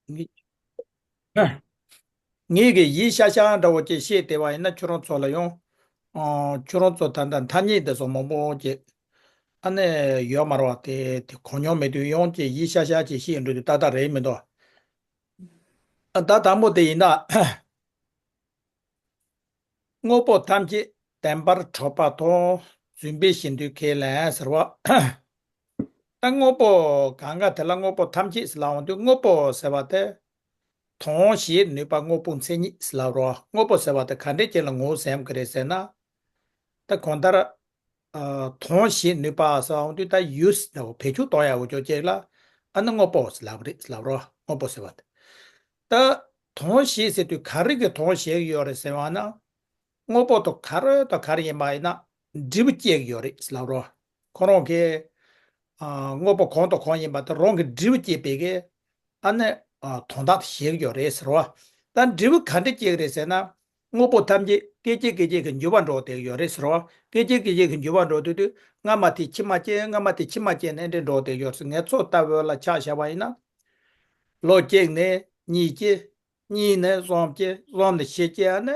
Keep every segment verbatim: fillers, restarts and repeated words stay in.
ངེད་ངེད་ཀྱིས་ཡིད་ཤ་ཤ་འདྲ་བོ་ཅིག་བཤད་བསྡད་པ་ཡིན་ན། ཁྱོད་རང་ཚོ་ལ་ཡང་། ཨ། ཁྱོད་རང་ཚོ་ད་ལྟ་ཐ་སྙད་དེ་ཚོ་མང་པོ་ཅིག་ཨ་ནི་ཡོད་མ་རེད་པ། དེ་དེ་གོ་མྱོང་མེད་དུས་ཡང་ཅིག་ཡིད་ཤ་ཤ་ཅིག་བཤད་འགྲོ་དུས་ཏག་ཏག་རེད་མི་འདུག་ཨ། ད་དང་པོ་དེ་ཡིན་ན། དངོས་པོ་ཐམས་ཅད་བདེན་པར་གྲུབ་པ་དང་། རྫུན་པའི་བཞེད་སྡུད་ཁས་ལེན་ཟེར་བ། ད་དངོས་པོ་གང་ག་དེ་ལ་དངོས་པོ་ཐམས་ཅད་ཟེར་ལབ་ཡོང་དུས། དངོས་པོ་ཟེར་བ་དེ་དོན་བྱེད་ནུས་པ་དངོས་པོའི་མཚན་ཉིད་ཟེར་ལབ་རོ། དངོས་པོ་ཟེར་བ་དེ་ག་འདྲས་ཅིག་ལ་ངོས་ཟིན་གྱི་རེད་ཟེར་ན། ད་གང་ལྟར། ཨ། དོན་བྱེད་ནུས་པ་ཟེར་ཡོང་དུས། ད་use འདྲ་བོ་བེད་སྤྱོད་གཏོང་ཡག་འོ་ཅོག་ཅིག་ལ་ཨ་ནི་དངོས་པོ་ཟེར་ལབ་རེད་ལབ་རོ། དངོས་པོ་ཟེར་བ་དེ། ད་དོན་བྱེད་ཟེར་དུས་ག་རེ་གི་དོན་བྱེད་ཀྱི་ཡོད་རེད་ཟེར་བ་ན། དངོས་པོ་དང་ག་རེ་དང་ག་རེ་ཡིན་པ་ཡིན་ན་འབྲས་བུ་སྐྱེ་གི་ཡོད་རེད་ལབ་རོ། ཁོ་རང་གི། ཨ། དངོས་པོ་གང་དང་གང་ཡིན་པ་དེ་རང་གི་འབྲས་བུ་སྐྱེད་པའི་གི། ཨ་ནི། ཨ། དོན་དག་དེ་བྱེད་ཀྱི་ཡོད་རེད་ཟེར་བ། ད་འབྲས་བུ་ག་འདྲ་སྐྱེ་གི་རེད་ཟེར་ན། དངོས་པོ་ཐམས་ཅད་སྐད་ཅིག་སྐད་ཅིག་གིས་འགྱུར་བ་འགྲོ་བསྡད་ཀྱི་ཡོད་རེད་ཟེར་བ། སྐད་ཅིག་སྐད་ཅིག་གིས་འགྱུར་བ་འགྲོ་དུས་དུས། སྔ་མ་དེ་ཕྱི་མ་སྐྱེ། སྔ་མ་དེ་ཕྱི་མ་སྐྱེ་ནས་འདྲེ་འགྲོ་བསྡད་ཀྱི་ཡོད་རེད་ཟེར། ངས་ཚོད་ལྟ་བུ་ལ་ཆ་བཞག་པ་ཡིན་ན། ལོ་གཅིག་ནས་གཉིས་སྐྱེ། གཉིས་ནས་གསུམ་སྐྱེ། གསུམ་ནས་བཞི་སྐྱེ། ཨ་ནི།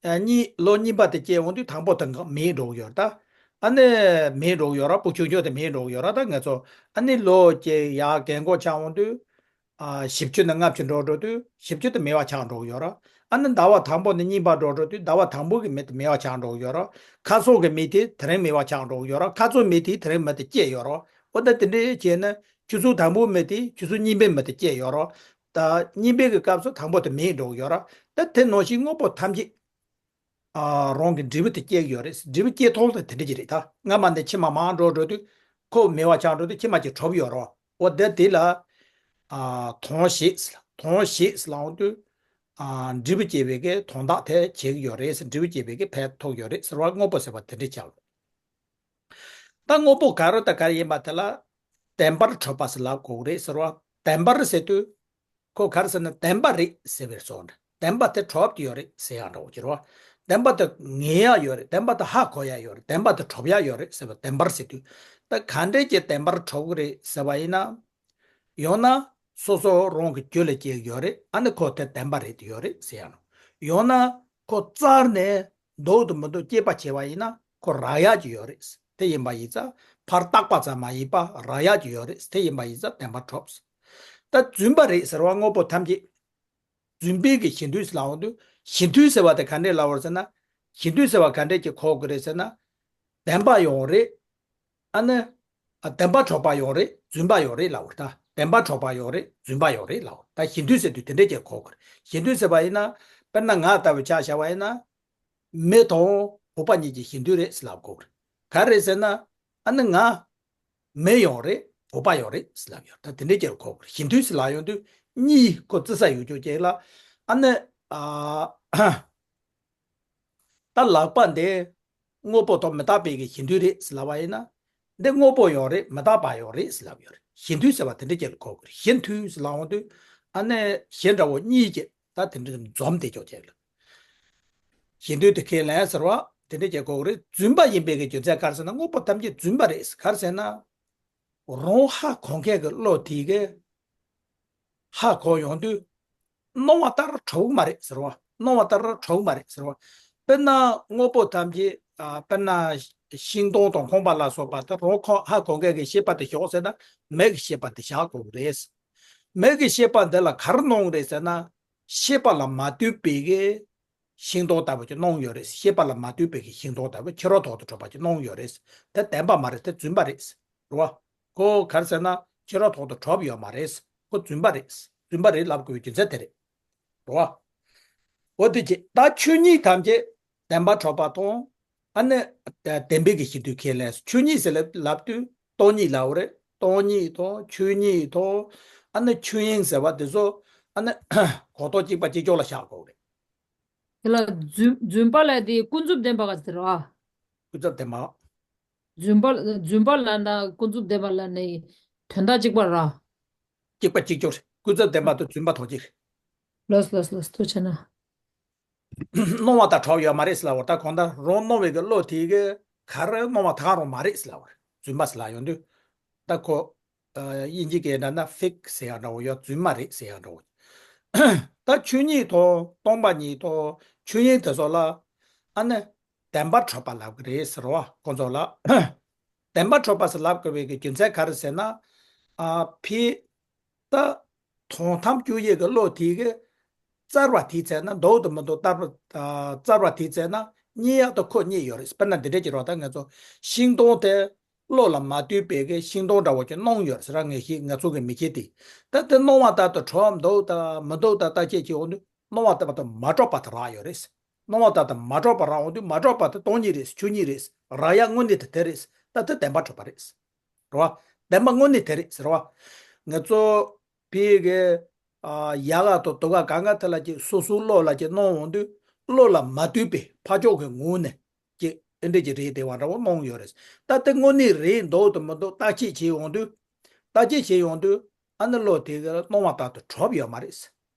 ཨ། གཉིས། ལོ་གཉིས་པ་དེ་སྐྱེ་འོང་དུས་དང་པོ་དེ་མེད་འགྲོ་གི་ཡོད་རེད་ད། ཨ་ནི་མེད་འགྲོ་གི་ཡོད་རེད། སྤུ་གུ་ཆུང་ཆུང་དེ་མེད་འགྲོ་གི་ཡོད་རེད། ད་ང་ཚོ་ཨ་ནི་ལོ་གཅིག་ཡར་རྒན་གོག་ཆགས་འོང་དུས། ཨ། བཞི་བཅུ་ནས་ལྔ་བཅུ་འགྲོ་འགྲོ་དུས་བཞི་བཅུ་དེ་མེད་པ་ཆགས་འགྲོ་གི་ཡོད་རེད། ཨ་ནི་ཟླ་བ་དང་པོ་ནས་གཉིས་པ་འགྲོ་འགྲོ་དུས་ཟླ་བ་དང་པོ་གི་མི་དེ་མེད་པ་ཆགས་འགྲོ་གི་ཡོད་རེད། ཁ་སང་གི་མི་དེ་དེ་རིང་མེད་པ་ཆགས་འགྲོ་གི་ཡོད་རེད། ཁ་སང་མི་དེ་དེ་རིང་མི་དེ་སྐྱེས་ཡོད་རེད། འོ་ད་དེ་འདྲའི་བྱས་ན་ཆུ་ཚོད་དང་པོའི་མི་དེ་ཆུ་ཚོད་གཉིས་པའི་མི་དེ་སྐྱེས་ཡོད་རེད། ད་གཉིས་པའི་གི་སྐབས་སུ་དང་པོ་དེ་མེད་འགྲོ་གི་ཡོད་རེད། ད་དེ་ནང་བཞིན་དངོས་པོ་ཐམས་ཅད། ཨ། རང་གི་འབྲས་བུ་དེ་སྐྱེ་གི་ཡོད་རེད། འབྲས་བུ་སྐྱེ་ཐོག་ལ་དེ་འདྲ་ཅིག་རེད་ད། སྔ་མ་ནས་ཕྱི་མ་མར་འགྲོ་འགྲོ་དུས་ཁོ་མེད་པ་ཆགས་འགྲོ་དུས་ཕྱི་མ་ཅིག་གྲུབ་ཡོད་རེད། འོ་དེ་དེ་ལ། ཨ། དོན་བྱེད་ཟེར། དོན་བྱེད་ཟེར་ལབ་ཡོང་དུས། ཨ། འབྲས་བུ་སྐྱེ་བའི་གི་དོན་དག་དེ་བྱེད་ཀྱི་ཡོད་རེད་ཟེར། འབྲས་བུ་སྐྱེ་བའི་གི་ཕན་ཐོགས་ཡོད་རེད་ཟེར་བ་དངོས་པོ་ཟེར་བ་དེ་འདྲ་ཆགས། ད་དངོས་པོ་ག་རེ་དང་ག་རེ་ཡིན་པ་དེ་ལ་བདེན་པར་གྲུབ་པ་ཟེར་ལབ་དགོས་རེད་ཟེར་བ། བདེན་པར་ཟེར་དུས་ཁོ་ག་རེ་ཟེར་ན་བདེན་པ་རེད་ཟེར་བའི་བཟོ་འདྲ། བདེན་པ་དེ་གྲུབ་ཀྱི་ཡོད་རེད་ཟེར་ཡག་འདྲ་བོ་ཅིག་རེད་བ། བདེན་པ་དེ་ངེས་ཡག་ཡོད་རེད། བདེན་པ་དེ་ཧ་གོ་ཡག་ཡོད་རེད། བདེན་པ་དེ་གྲུབ་ཡག་ཡོད་རེད་ཟེར་བ་བདེན་པར་ཟེར་དུས། ད་ག་འདྲས་ཀྱི་བདེན་པར་གྲུབ་ཀྱི་རེད་ཟེར་བ་ཡིན་ན། ཡང་ན་སོ་སོ་རང་གི་རྒྱུད་ལ་སྐྱེ་གི་ཡོད་རེད། ཨ་ནི་ཁོ་དེ་བདེན་པ་རེད་དེ་ཡོད་རེད་ཟེར་ཡག་ནོ། ཡང་ན་ཁོ་རྩ་ནས་འདུག་དང་མི་འདུག་དཔྱད་པ་བྱས་པ་ཡིན་ན་ཁོ་རག་ཡག་ཅིག་ཡོད་རེད། དེ་ཡིན་པ་ཡིན་ཙང་ཕར་བཏགས་པ་ཙམ་མ་ཡིན་པ་རག་ཡག་ཅིག་ཡོད་རེད། དེ་ཡིན་པ་ཡིན་ཙང་བདེན་པར་གྲུབ། ད་རྫུན་པ་རེད་ཟེར་བ་དངོས་པོ་ཐམས་ཅད་རྫུན་པའི་གི་བྱེད་འདོད་ལབ་ཡོང་དུས། བྱེད་འདོད་ཟེར་བ་དེ་ག་འདྲས་ལབ་པ་ཟེར་ན། བྱེད་འདོད་ཟེར་བ་ག་འདྲས་ཀྱི་གོ་དགོས་རེད་ཟེར་ན། བདེན་པ་ཡང་རེད། ཨ་ནི། ཨ། བདེན་པ་གྲུབ་པ་ཡང་རེད། རྫུན་པ་ཡང་རེད་ལབ་པ་རེད་ད། བདེན་པ་གྲུབ་པ་ཡང་རེད། རྫུན་པ་ཡང་རེད་ལབ་པ། ད་བྱེད་འདོད་ཟེར་དུས་དེ་འདྲས་ཀྱི་གོ་དགོས་རེད། བྱེད་འདོད་ཟེར་བ་ཡིན་ན། དཔེར་ན་ང་ལྟ་བུ་ཆ་བཞག་པ་ཡིན་ན། མི་དང་བོད་པ་གཉིས་ཀྱི་བྱེད་འདོད་རེད་ཟེར་ལབ་དགོས་རེད། ག་རེ་ཟེར་ན། ཨ་ནི་ང་མི་ཡང་རེད། བོད་པ་ཡང་རེད་ཟེར་ལབ་ཡོད། ད་དེ་འདྲའི་ཅིག་གོ་དགོས་རེད། བྱེད་འདོད་ཟེར་ལབ་ཡོང་དུས་གཉིས་ཁོ་བརྩི་ས་ཡོད་ཅོག་ཅིག་ལ། ཨ་ནི། ཨ། ད་ལག་པ་འདི་དངོས་པོ་དང་མི་རྟག་པའི་གི་བྱེད་འདོད་རེད་ཟེར་ལབ་པ་ཡིན་ན། འདི་དངོས་པོ་ཡང་རེད། མི་རྟག་པ་ཡང་རེད་ཟེར་ལབ་ཡོད་རེད། བྱེད་འདོད་ཟེར་བ་དེ་འདྲའི་ཅིག་ལ་གོ་དགོས་རེད། བྱེད་འདོད་ཟེར་ལབ་ཡོང་དུས། ཨ་ནི་གཞན་འདྲ་བོ་གཉིས་ཀྱི་ད་དེ་འདྲའི་འཛོམས་བསྡད་ཅོག་ཅིག་ལ། བྱེད་འདོད་དེ་ཁས་ལེན་ཟེར་བ་དེ་འདྲའི་ཅིག་གོ་དགོས་རེད། རྫུན་པ་ཡིན་པའི་གི་རྒྱུ་མཚན་ག་རེ་ཟེར་ན། དངོས་པོ་ཐམས་ཅད་རྫུན་པ་རེད། ག་རེ་ཟེར་ན། རང་ཧ་གོ་མཁན་གྱི་བློ་དེ་གིས་ཧ་གོ་ཡོང་དུས། སྣང་བ་ལྟར་གྲུབ་ཀྱི་མ་རེད་ཟེར་བ། སྣང་བ་ལྟར་གྲུབ་ཀྱི་མ་རེད་ཟེར་བ། དཔེར་ན་དངོས་པོ་ཐམས་ཅད། ཨ། དཔེར་ན་ཤིང་སྡོང་དང་ཁང་པ་ལ་སོགས་པ་དེ་རང་ཧ་གོ་མཁན་གྱི་ཤེས་པ་དེ་བཞག་ཟེར་ན། མིག་གི་ཤེས་པ་དེ་བཞག་དགོས་ཀྱི་རེད། མིག་གི་ཤེས་པ་འདི་ལ་ག་རེ་སྣང་གི་རེད་ཟེར་ན། ཤེས་པ་ལ་མ་ལྟོས་པའི་གི་ཤིང་སྡོང་ལྟ་བུ་ཅིག་སྣང་ཡོད་རེད། ཤེས་པ་ལ་མ་ལྟོས་པའི་གི་ཤིང་སྡོང་ལྟ་བུ་ཕྱི་རོལ་ཐོག་ཏུ་གྲུབ་པ་ཅིག་སྣང་ཡོད་རེད། དེ་བདེན་པ་མ་རེད། དེ་རྫུན་པ་རེད། རེད་བ། ཁོ་ག་རེ་ཟེར་ན་ཕྱི་རོལ་ཐོག་ཏུ་གྲུབ་ཡོད་མ་རེད། ཁོ་རྫུན་པ་རེད། རྫུན་པ་རེད་ལབ་དགོས་པའི་རྒྱུ་མཚན་དེ་རེད། རེད་བ། འོ་དེ་ཅི། ད་ཆོས་ཉིད་ཐམས་ཅད་བདེན་པར་གྲུབ་པ་དང་། ཨ་ནི་བདེན་པའི་གི་བྱེད་འདོད་ཁས་ལེན། ཆོས་ཉིད་ཟེར་ལབ་ལབ་དུས་སྟོང་ཉིད་ལབ་པ་རེད། སྟོང་ཉིད་དང་ཆོས་ཉིད་དང་། ཨ་ནི་ཆོས་དབྱིངས་ཟེར་བ་དེ་ཚོ་ཨ་ནི་གོ་རྟོགས་གཅིག་པ་གཅིག་ལྕོགས་ལ་བཞག་དགོས་རེད། དེ་ལ་རྫུན་རྫུན་པ་ལབ་དེ་ཀུན་རྫོབ་བདེན་པ་ག་ཟེར་བ། ཀུན་རྫོབ་བདེན་པ། རྫུན་པ་རྫུན་པ་ལབ་ན་ཀུན་རྫོབ་བདེན་པ་ལབ་ནས་དོན་དག་གཅིག་པ་ར། གཅིག་པ་གཅིག་ལྕོགས་རེད། ཀུན་རྫོབ་བདེན་པ་དང་རྫུན་པ་དོན་གཅིག་རེད། ལགས་ལགས་ལགས། ཐུགས་རྗེ་གནང་། སྣང་བ་དང་གྲུབ་ཡོད་མ་རེད་ཟེར་ལབ་པ། ད་གང་ལྟར་རང་སྣང་བའི་གི་བློ་དེ་གིས་ག་རེ་སྣང་བ་དེ་ག་རང་མ་རེད་ཟེར་ལབ་པ་རེད། རྫུན་པ་ཟེར་ལབ་ཡོང་དུས། ད་ཁོ། ཨ། དབྱིན་ཇི་སྐད་འདྲ་ན་ཕེག་ཟེར་ཡག་འདྲ་བོ་ཡོད། རྫུན་མ་རེད་ཟེར་ཡག་འདྲ་བོ། ད་ཆོས་ཉིད་དང་སྟོང་པ་ཉིད་དང་ཆོས་དབྱིངས་དེ་ཚོ་ལ་ཨ་ནི་བདེན་པར་གྲུབ་པ་ལབ་ཀྱི་རེད་ཟེར་བ་ཁོང་ཚོ་ལ། བདེན་པར་གྲུབ་པ་ཟེར་ལབ་དགོས་པའི་གི་རྒྱུ་མཚན་ག་རེ་ཟེར་ན། ཨ་ཕི་ད་དོན་དམ་བཅུ་ཡི་གི་བློ་དེ་གི་རྩལ་བ་དེའི་ཚེ་ན་འདུག་ཏུ་མི་འདུག་ལྟར་བ། རྩལ་བ་དེའི་ཚེ་ན་རྙེད་ཡག་ཏུ་ཁོ་རྙེད་ཡོད་རེད། དཔེར་ན་འདི་འདྲས་ཀྱི་རོ། ད་ང་ཚོ་ཤིང་སྡོང་དེ་བློ་ལ་མ་ལྟོས་པའི་གི་ཤིང་སྡོང་འདྲ་བོ་ཅིག་སྣང་ཡོད་རེད་ཟེར། ང་ཤི་ང་ཚོ་གི་མི་ཤེས་ཏེ། ད་དེ་སྣང་བ་ལྟར་དུ་གྲུབ་འདུག་དང་མི་འདུག་དང་བརྟག་དཔྱད་བྱེད་འོང་དུས་སྣང་བ་ལྟར་དུ་མ་གྲུབ་པ་དེ་རག་ཡོད་རེད། སྣང་བ་ལྟར་དུ་མ་གྲུབ་པ་རག་འོང་དུས་མ་གྲུབ་པ་དེ་སྟོང་ཉིད་རེད། ཆོས་ཉིད་རེད། རག་ཡག་དངོས་གནས་དེ་དེ་རེད། ད་དེ་བདེན་པར་གྲུབ་པ་རེད། རེད་བ། བདེན་པ་དངོས་གནས་དེ་རེད་ཟེར་བ། ང་ཚོ་ཕི་གི་ཨ་ཡག་ག་དང་སྡུག་ག་གང་ག་དེ་ལ་ཅིག་སོ་སོའི་བློ་ལ་ཅིག་སྣང་འོང་དུས་བློ་ལ་མ་ལྟོས་པའི་ཕར་ཕྱོགས་ཀྱི་ངོས་ནས་ཅིག་ཨེ་འདྲས་ཀྱི་རེད་བདེ་བ་འདྲ་བོ་སྣང་ཡོད་རེད། ད་དེ་དངོས་གནས་རེད་འདུག་ཏུ་མི་འདུག་བརྟག་དཔྱད་བྱེད་འོང་དུས། བརྟག་དཔྱད་བྱེད་ཡོང་དུས་ཨ་ནི་བློ་དེ་གི་སྣང་བ་ལྟར་དུ་གྲུབ་ཡོད་མ་རེད།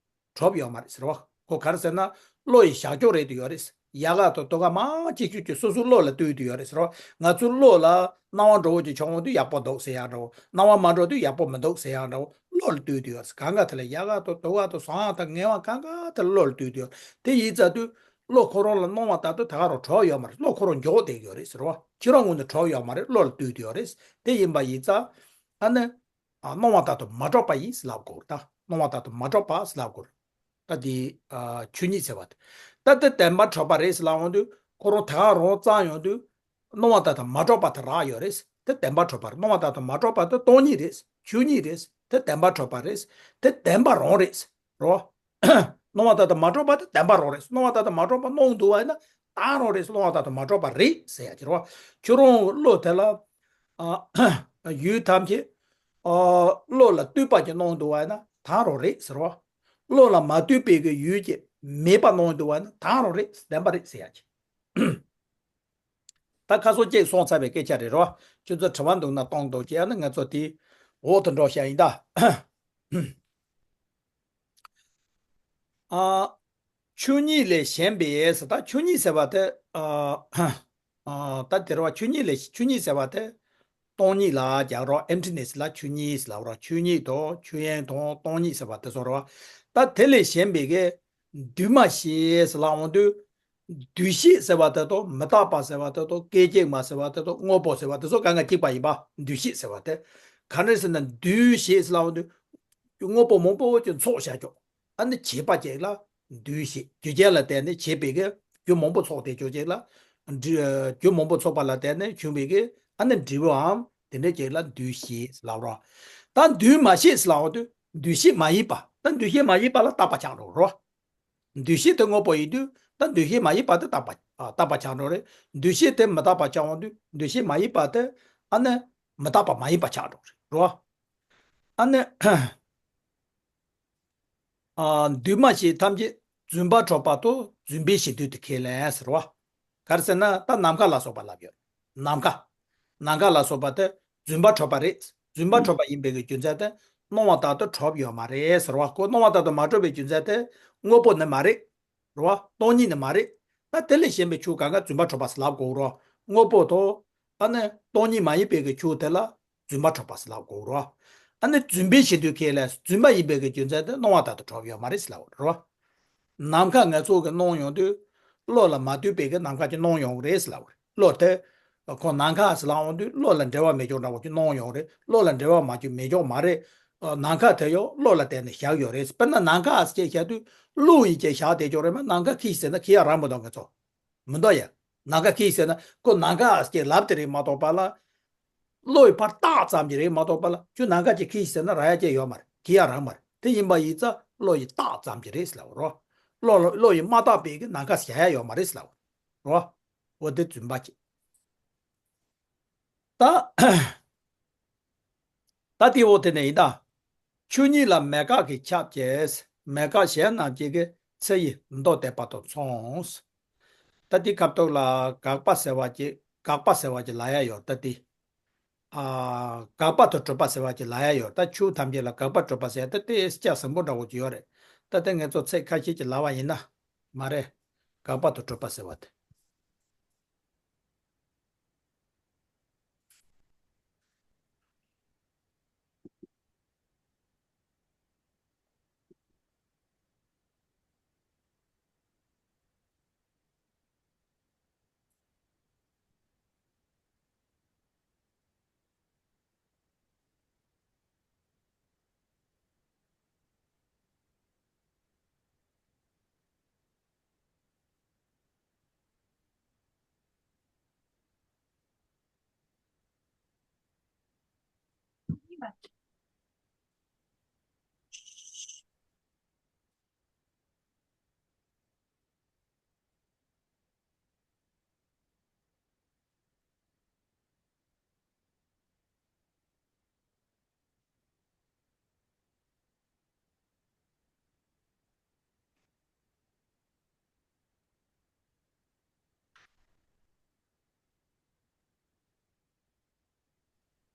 གྲུབ་ཡོད་མ་རེད་ཟེར་བ། ཁོ་ག་རེ་ཟེར་ན་བློ་ཡི་བཞག་ཕྱོགས་རེད་དུ་ཡོད་རེད། ཡག་ག་དང་སྡུག་ག་མང་ཆེ་ཤོས་ཀྱི་སོ་སོའི་བློ་ལ་ལྟོས་དུ་ཡོད་རེད་ཟེར་བ། ང་ཚོའི་བློ་ལ་སྣང་བ་འདྲ་བོ་ཅིག་བྱུང་འོང་དུས་ཡག་པོ་འདུག་ཟེར་ཡག་འདྲ་བོ། སྣང་བ་མ་འགྲོ་དུས་ཡག་པོ་མི་འདུག་ཟེར་ཡག་འདྲ་བོ་བློ་ལ་ལྟོས་དུ་ཡོད་རེད། གང་ག་དེ་ལ་ཡག་ག་དང་སྡུག་ག་དང་བཟང་ཡག་དང་ངན་པ་གང་ག་དེ་ལ་བློ་ལ་ལྟོས་དུ་ཡོད་རེད། དེ་ཡིན་ཙང་དུས་བློ་ཁོ་རང་ལ་སྣང་བ་ལྟར་དུ་ད་ག་རང་གྲུབ་ཡོད་མ་རེད། བློ་ཁོ་རང་འཇོག་བསྡད་ཡོད་རེད་ཟེར་བ། ཁྱེད་རང་ངོས་ནས་གྲུབ་ཡོད་མ་རེད། བློ་ལ་ལྟོས་དུ་ཡོད་རེད། དེ་ཡིན་པ་ཡིན་ཙང་ཨ་ནི། ཨ་སྣང་བ་ལྟར་དུ་མ་གྲུབ་པ་ཡིན་ཟེར་ལབ་དགོས་རེད། ད་སྣང་བ་ལྟར་དུ་མ་གྲུབ་པ་ཟེར་ལབ་དགོས་རེད། ད་དེ་ཨ་ཆོས་ཉིད་ཟེར་བ་དེ། ད་དེ་བདེན་པར་གྲུབ་པ་རེད་ཟེར་ལབ་འོང་དུས་ཁོ་རང་ད་ག་རང་བཙལ་ཡོང་དུས་སྣང་བ་ལྟར་དུ་མ་གྲུབ་པ་དེ་རག་ཡོད་རེད། དེ་བདེན་པར་གྲུབ་པ་རེད། སྣང་བ་ལྟར་དུ་མ་གྲུབ་པ་དེ་སྟོང་ཉིད་རེད། ཆོས་ཉིད་རེད། དེ་བདེན་པར་གྲུབ་པ་རེད། དེ་བདེན་པ་རང་རེད། རེད་བ། སྣང་བ་ལྟར་དུ་མ་གྲུབ་པ་དེ་བདེན་པ་རང་རེད། སྣང་བ་ལྟར་དུ་མ་གྲུབ་པ་སྣང་འདུག་བ་ཡིན་ན་ད་ག་རང་རེད། སྣང་བ་ལྟར་དུ་མ་གྲུབ་པ་རེད་ཟེར་ཡག་གི་རེད་བ། ཁྱོད་རང་བློ་དེ་ལ། ཨ། ཡུལ་ཐམས་ཅད། ཨ། བློ་ལ་ལྟོས་པ་ཅིག་སྣང་འདུག་བ་ཡིན་ན་ད་ག་རང་རེད་ཟེར་བ། བློ་ལ་མ་ལྟོས་པའི་གི་ཡུལ་ཅིག་མེད་པ་སྣང་འདུག་བ་ཡིན་ན་ད་ག་རང་རེད། བདེན་པ་རེད་ཟེར་ཡག་གི། ད་ཁ་སང་གཅིག་སོང་ཚར་བའི་སྐད་ཆ་རེད་རོ། ཁྱོད་ཚོ་དྲི་བ་འདུག་ན་གཏོང་དང་བྱས་ན་ང་ཚོ་དེ་འོག་ཏུ་འགྲོ་བྱ་ཡིན་ད། ཨ། ཆོས་ཉིད་ལས་གཞན་པའི་ཟེར། ད་ཆོས་ཉིད་ཟེར་བ་དེ། ཨ། ཨ། ད་དེ་རེད་བ། ཆོས་ཉིད་ལས་ཆོས་ཉིད་ཟེར་བ་དེ་སྟོང་ཉིད་ལ་རྒྱག་རོགས། ཨེམ་ཊི་ནེ་སི་ལ་ཆོས་ཉིད་ཟེར་ལབ་རོགས། ཆོས་ཉིད་དང་ཆོས་དབྱིངས་དང་སྟོང་ཉིད་ཟེར་བ་དེ་ཚོ་རེད་བ། ད་དེ་ལས་གཞན་པའི་གི་འདུས་མ་བྱས་ཟེར་ལབ་འོང་དུས། འདུས་བྱས་ཟེར་བ་དེ་དང་མི་རྟག་པ་ཟེར་བ་དེ་དང་སྐད་ཅིག་མ་ཟེར་བ་དེ་དང་དངོས་པོ་ཟེར་བ་དེ་ཚོ་གང་ག་གཅིག་པ་ཡིན་པ། འདུས་བྱས་ཟེར་བ་དེ་ག་རེ་ཟེར་ན། འདུས་བྱས་ཟེར་ལབ་འོང་དུས་དངོས་པོ་མང་པོ་ཅིག་ཚོགས་བཞག་ཀྱོག་ཨ་ནི་བྱས་པ་ཅིག་ལ་འདུས་བྱས། རྒྱུ་རྐྱེན་ལ་བརྟེན་ནས་བྱས་པའི་གི་རྒྱུ་མང་པོ་ཚོགས་བསྡད་ཀྱོག་ཅིག་ལ། འབྲས། རྒྱུ་མང་པོ་ཚོགས་པ་ལ་བརྟེན་ནས་བྱུང་བའི་གི་ཨ་ནི་འབྲས་བུའམ་དེ་འདྲ་ཅིག་ལ་འདུས་བྱས་ལབ་རོགས། ད་འདུས་མ་བྱས་ལབ་འོང་དུས་འདུས་བྱས་མ་ཡིན་པ། ད་འདུས་བྱས་མ་ཡིན་པ་ལ་རྟག་པ་ཆགས་འགྲོ་རོགས། འདུས་བྱས་དེ་དངོས་པོ་ཡིན་དུས་ད་འདུས་བྱས་མ་ཡིན་པ་དེ་རྟག་པ། ཨ། རྟག་པ་ཆགས་འགྲོ་རེད། འདུས་བྱས་དེ་མི་རྟག་པ་ཆགས་འོང་དུས་འདུས་བྱས་མ་ཡིན་པ་དེ་ཨ་ནི་མི་རྟག་པ་མ་ཡིན་པ་ཆགས་འགྲོ་རེད་རོ། ཨ་ནི། ཨ། འདུས་མ་བྱས་ཐམས་ཅད་རྫུན་པར་གྲུབ་པ་དང་རྫུན་པའི་གཞི་མཐུན་དུ་ཁས་ལེན་ཟེར་བ། ག་རེ་ཟེར་ན་ད་ནམ་མཁའ་ལ་སོགས་པ་ལབ་ཡོད། ནམ་མཁའ། ནམ་མཁའ་ལ་སོགས་པ་དེ་རྫུན་པར་གྲུབ་པ་རེད། རྫུན་པར་གྲུབ་པ་ཡིན་པའི་གི་རྒྱུ་མཚན་དེ་སྣང་བ་ལྟར་དུ་གྲུབ་ཡོད་མ་རེད་ཟེར་བ། ཁོ་སྣང་བ་ལྟར་དུ་མ་གྲུབ་པའི་རྒྱུ་མཚན་དེ་དངོས་པོ་ནི་མ་རེད། རེད་བ། སྟོང་ཉིད་ནི་མ་རེད། ད་དེ་ལས་གཞན་པའི་ཆོས་གང་ག་རྫུན་པར་གྲུབ་པ་ཟེར་ལབ་དགོས་རོ། དངོས་པོ་དང་། ཨ་ནི་སྟོང་ཉིད་མ་ཡིན་པའི་གི་ཆོས་དེ་ལ་རྫུན་པར་གྲུབ་པ་ཟེར་ལབ་དགོས་རོ། ཨ་ནི་རྫུན་པའི་གཞི་མཐུན་ཁས་ལེན། རྫུན་པ་ཡིན་པའི་གི་རྒྱུ་མཚན་དེ་སྣང་བ་ལྟར་དུ་གྲུབ་ཡོད་མ་རེད་ཟེར་ལབ་དགོས་རོ། ནམ་མཁའ་ང་ཚོ་གི་སྣང་ཡོང་དུས་བློ་ལ་མ་ལྟོས་པའི་གི་ནམ་མཁའ་ཅིག་སྣང་ཡོང་གི་རེད་ཟེར་ལབ་དགོས་རེད། བློ་དེ། ཁོ་ནམ་མཁའ་ཟེར་ལབ་འོང་དུས་བློ་ལ་འབྲེལ་བ་མེད་ཀྱོག་འདྲ་བོ་ཅིག་སྣང་ཡོང་རེད། བློ་ལ་འབྲེལ་བ་མ་ཅིག་མེད་ཀྱོག་མ་རེད། ནམ་མཁའ་དེ་ཡང་བློ་ལ་བརྟེན་ནས་བཞག་ཡོད་རེད། དཔེར་ན་ནམ་མཁའ་ཟེར་བཤད་དུས་བློ་ཡིས་ཅིག་བཞག་བསྡད་ཀྱོག་རེད་མ། ནམ་མཁའ་ཁྱི་ཟེར་ན་ཁྱི་ཡ་རང་མི་འདུག་ང་ཚོ། མི་འདུག་ཡ། ནམ་མཁའ་ཁྱི་ཟེར་ན་ཁོ་ནམ་མཁའ་ཟེར་ལབ་དེ་རེད་མ་གཏོགས་པ་ལ། བློ་ཡི་ཕར་བཏགས་ཙམ་གྱི་རེད་མ་གཏོགས་པ་ལ་ཁྱོད་ནམ་མཁའ་ཅིག་ཁྱི་ཟེར་ན་རག་ཡ་ཅིག་ཡོད་མ་རེད། ཁྱི་ཡ་རང་མ་རེད། དེ་ཡིན་པ་ཡིན་ཙང་བློ་ཡི་བཏགས་ཙམ་གྱི་རེད་ཟེར་ལབ་རོ། བློ་ལ་བློ་ཡི་མ་བཏགས་པའི་གི་ནམ་མཁའ་ཟེར་ཡ་ཡོད་མ་རེད་ཟེར་ལབ་རོ། འོ་དེ་རྫུན་པ་ཅིག་ད། ད་དེ་འོ་དེ་ནས་ཡིན་ད། ཆོས་ཉིད་ལ་མེད་དགག་གིས་ཁྱབ་ཅེས། མེད་དགག་གཞན་རྣམས་ཀྱི་གི་ཚེ་ཡི་མདོ་སྡེ་པ་དང་མཚུངས། ད་དེ་སྐབས་ཐོག་ལ་དགག་པ་ཟེར་བ་ཅིག་དགག་པ་ཟེར་བ་ཅིག་ལབ་ཡ་ཡོད་ད་དེ། ཨ། དགག་པ་དང་གྲུབ་པ་ཟེར་བ་ཅིག་ལབ་ཡ་ཡོད། ད་ཆོས་ཐམས་ཅད་ལ་དགག་པ་གྲུབ་པ་ཟེར་ཡ་ད་དེ་སྐྱ་ཟིང་པོ་འདྲ་བོ་ཅིག་ཡོད་རེད། ད་དེ་ངས་ཚོ་ཚིག་ཁ་ཤས་ཅིག་ལབ་པ་ཡིན་ན་མ་རེད། དགག་པ་དང་གྲུབ་པ་ཟེར་བ་དེ།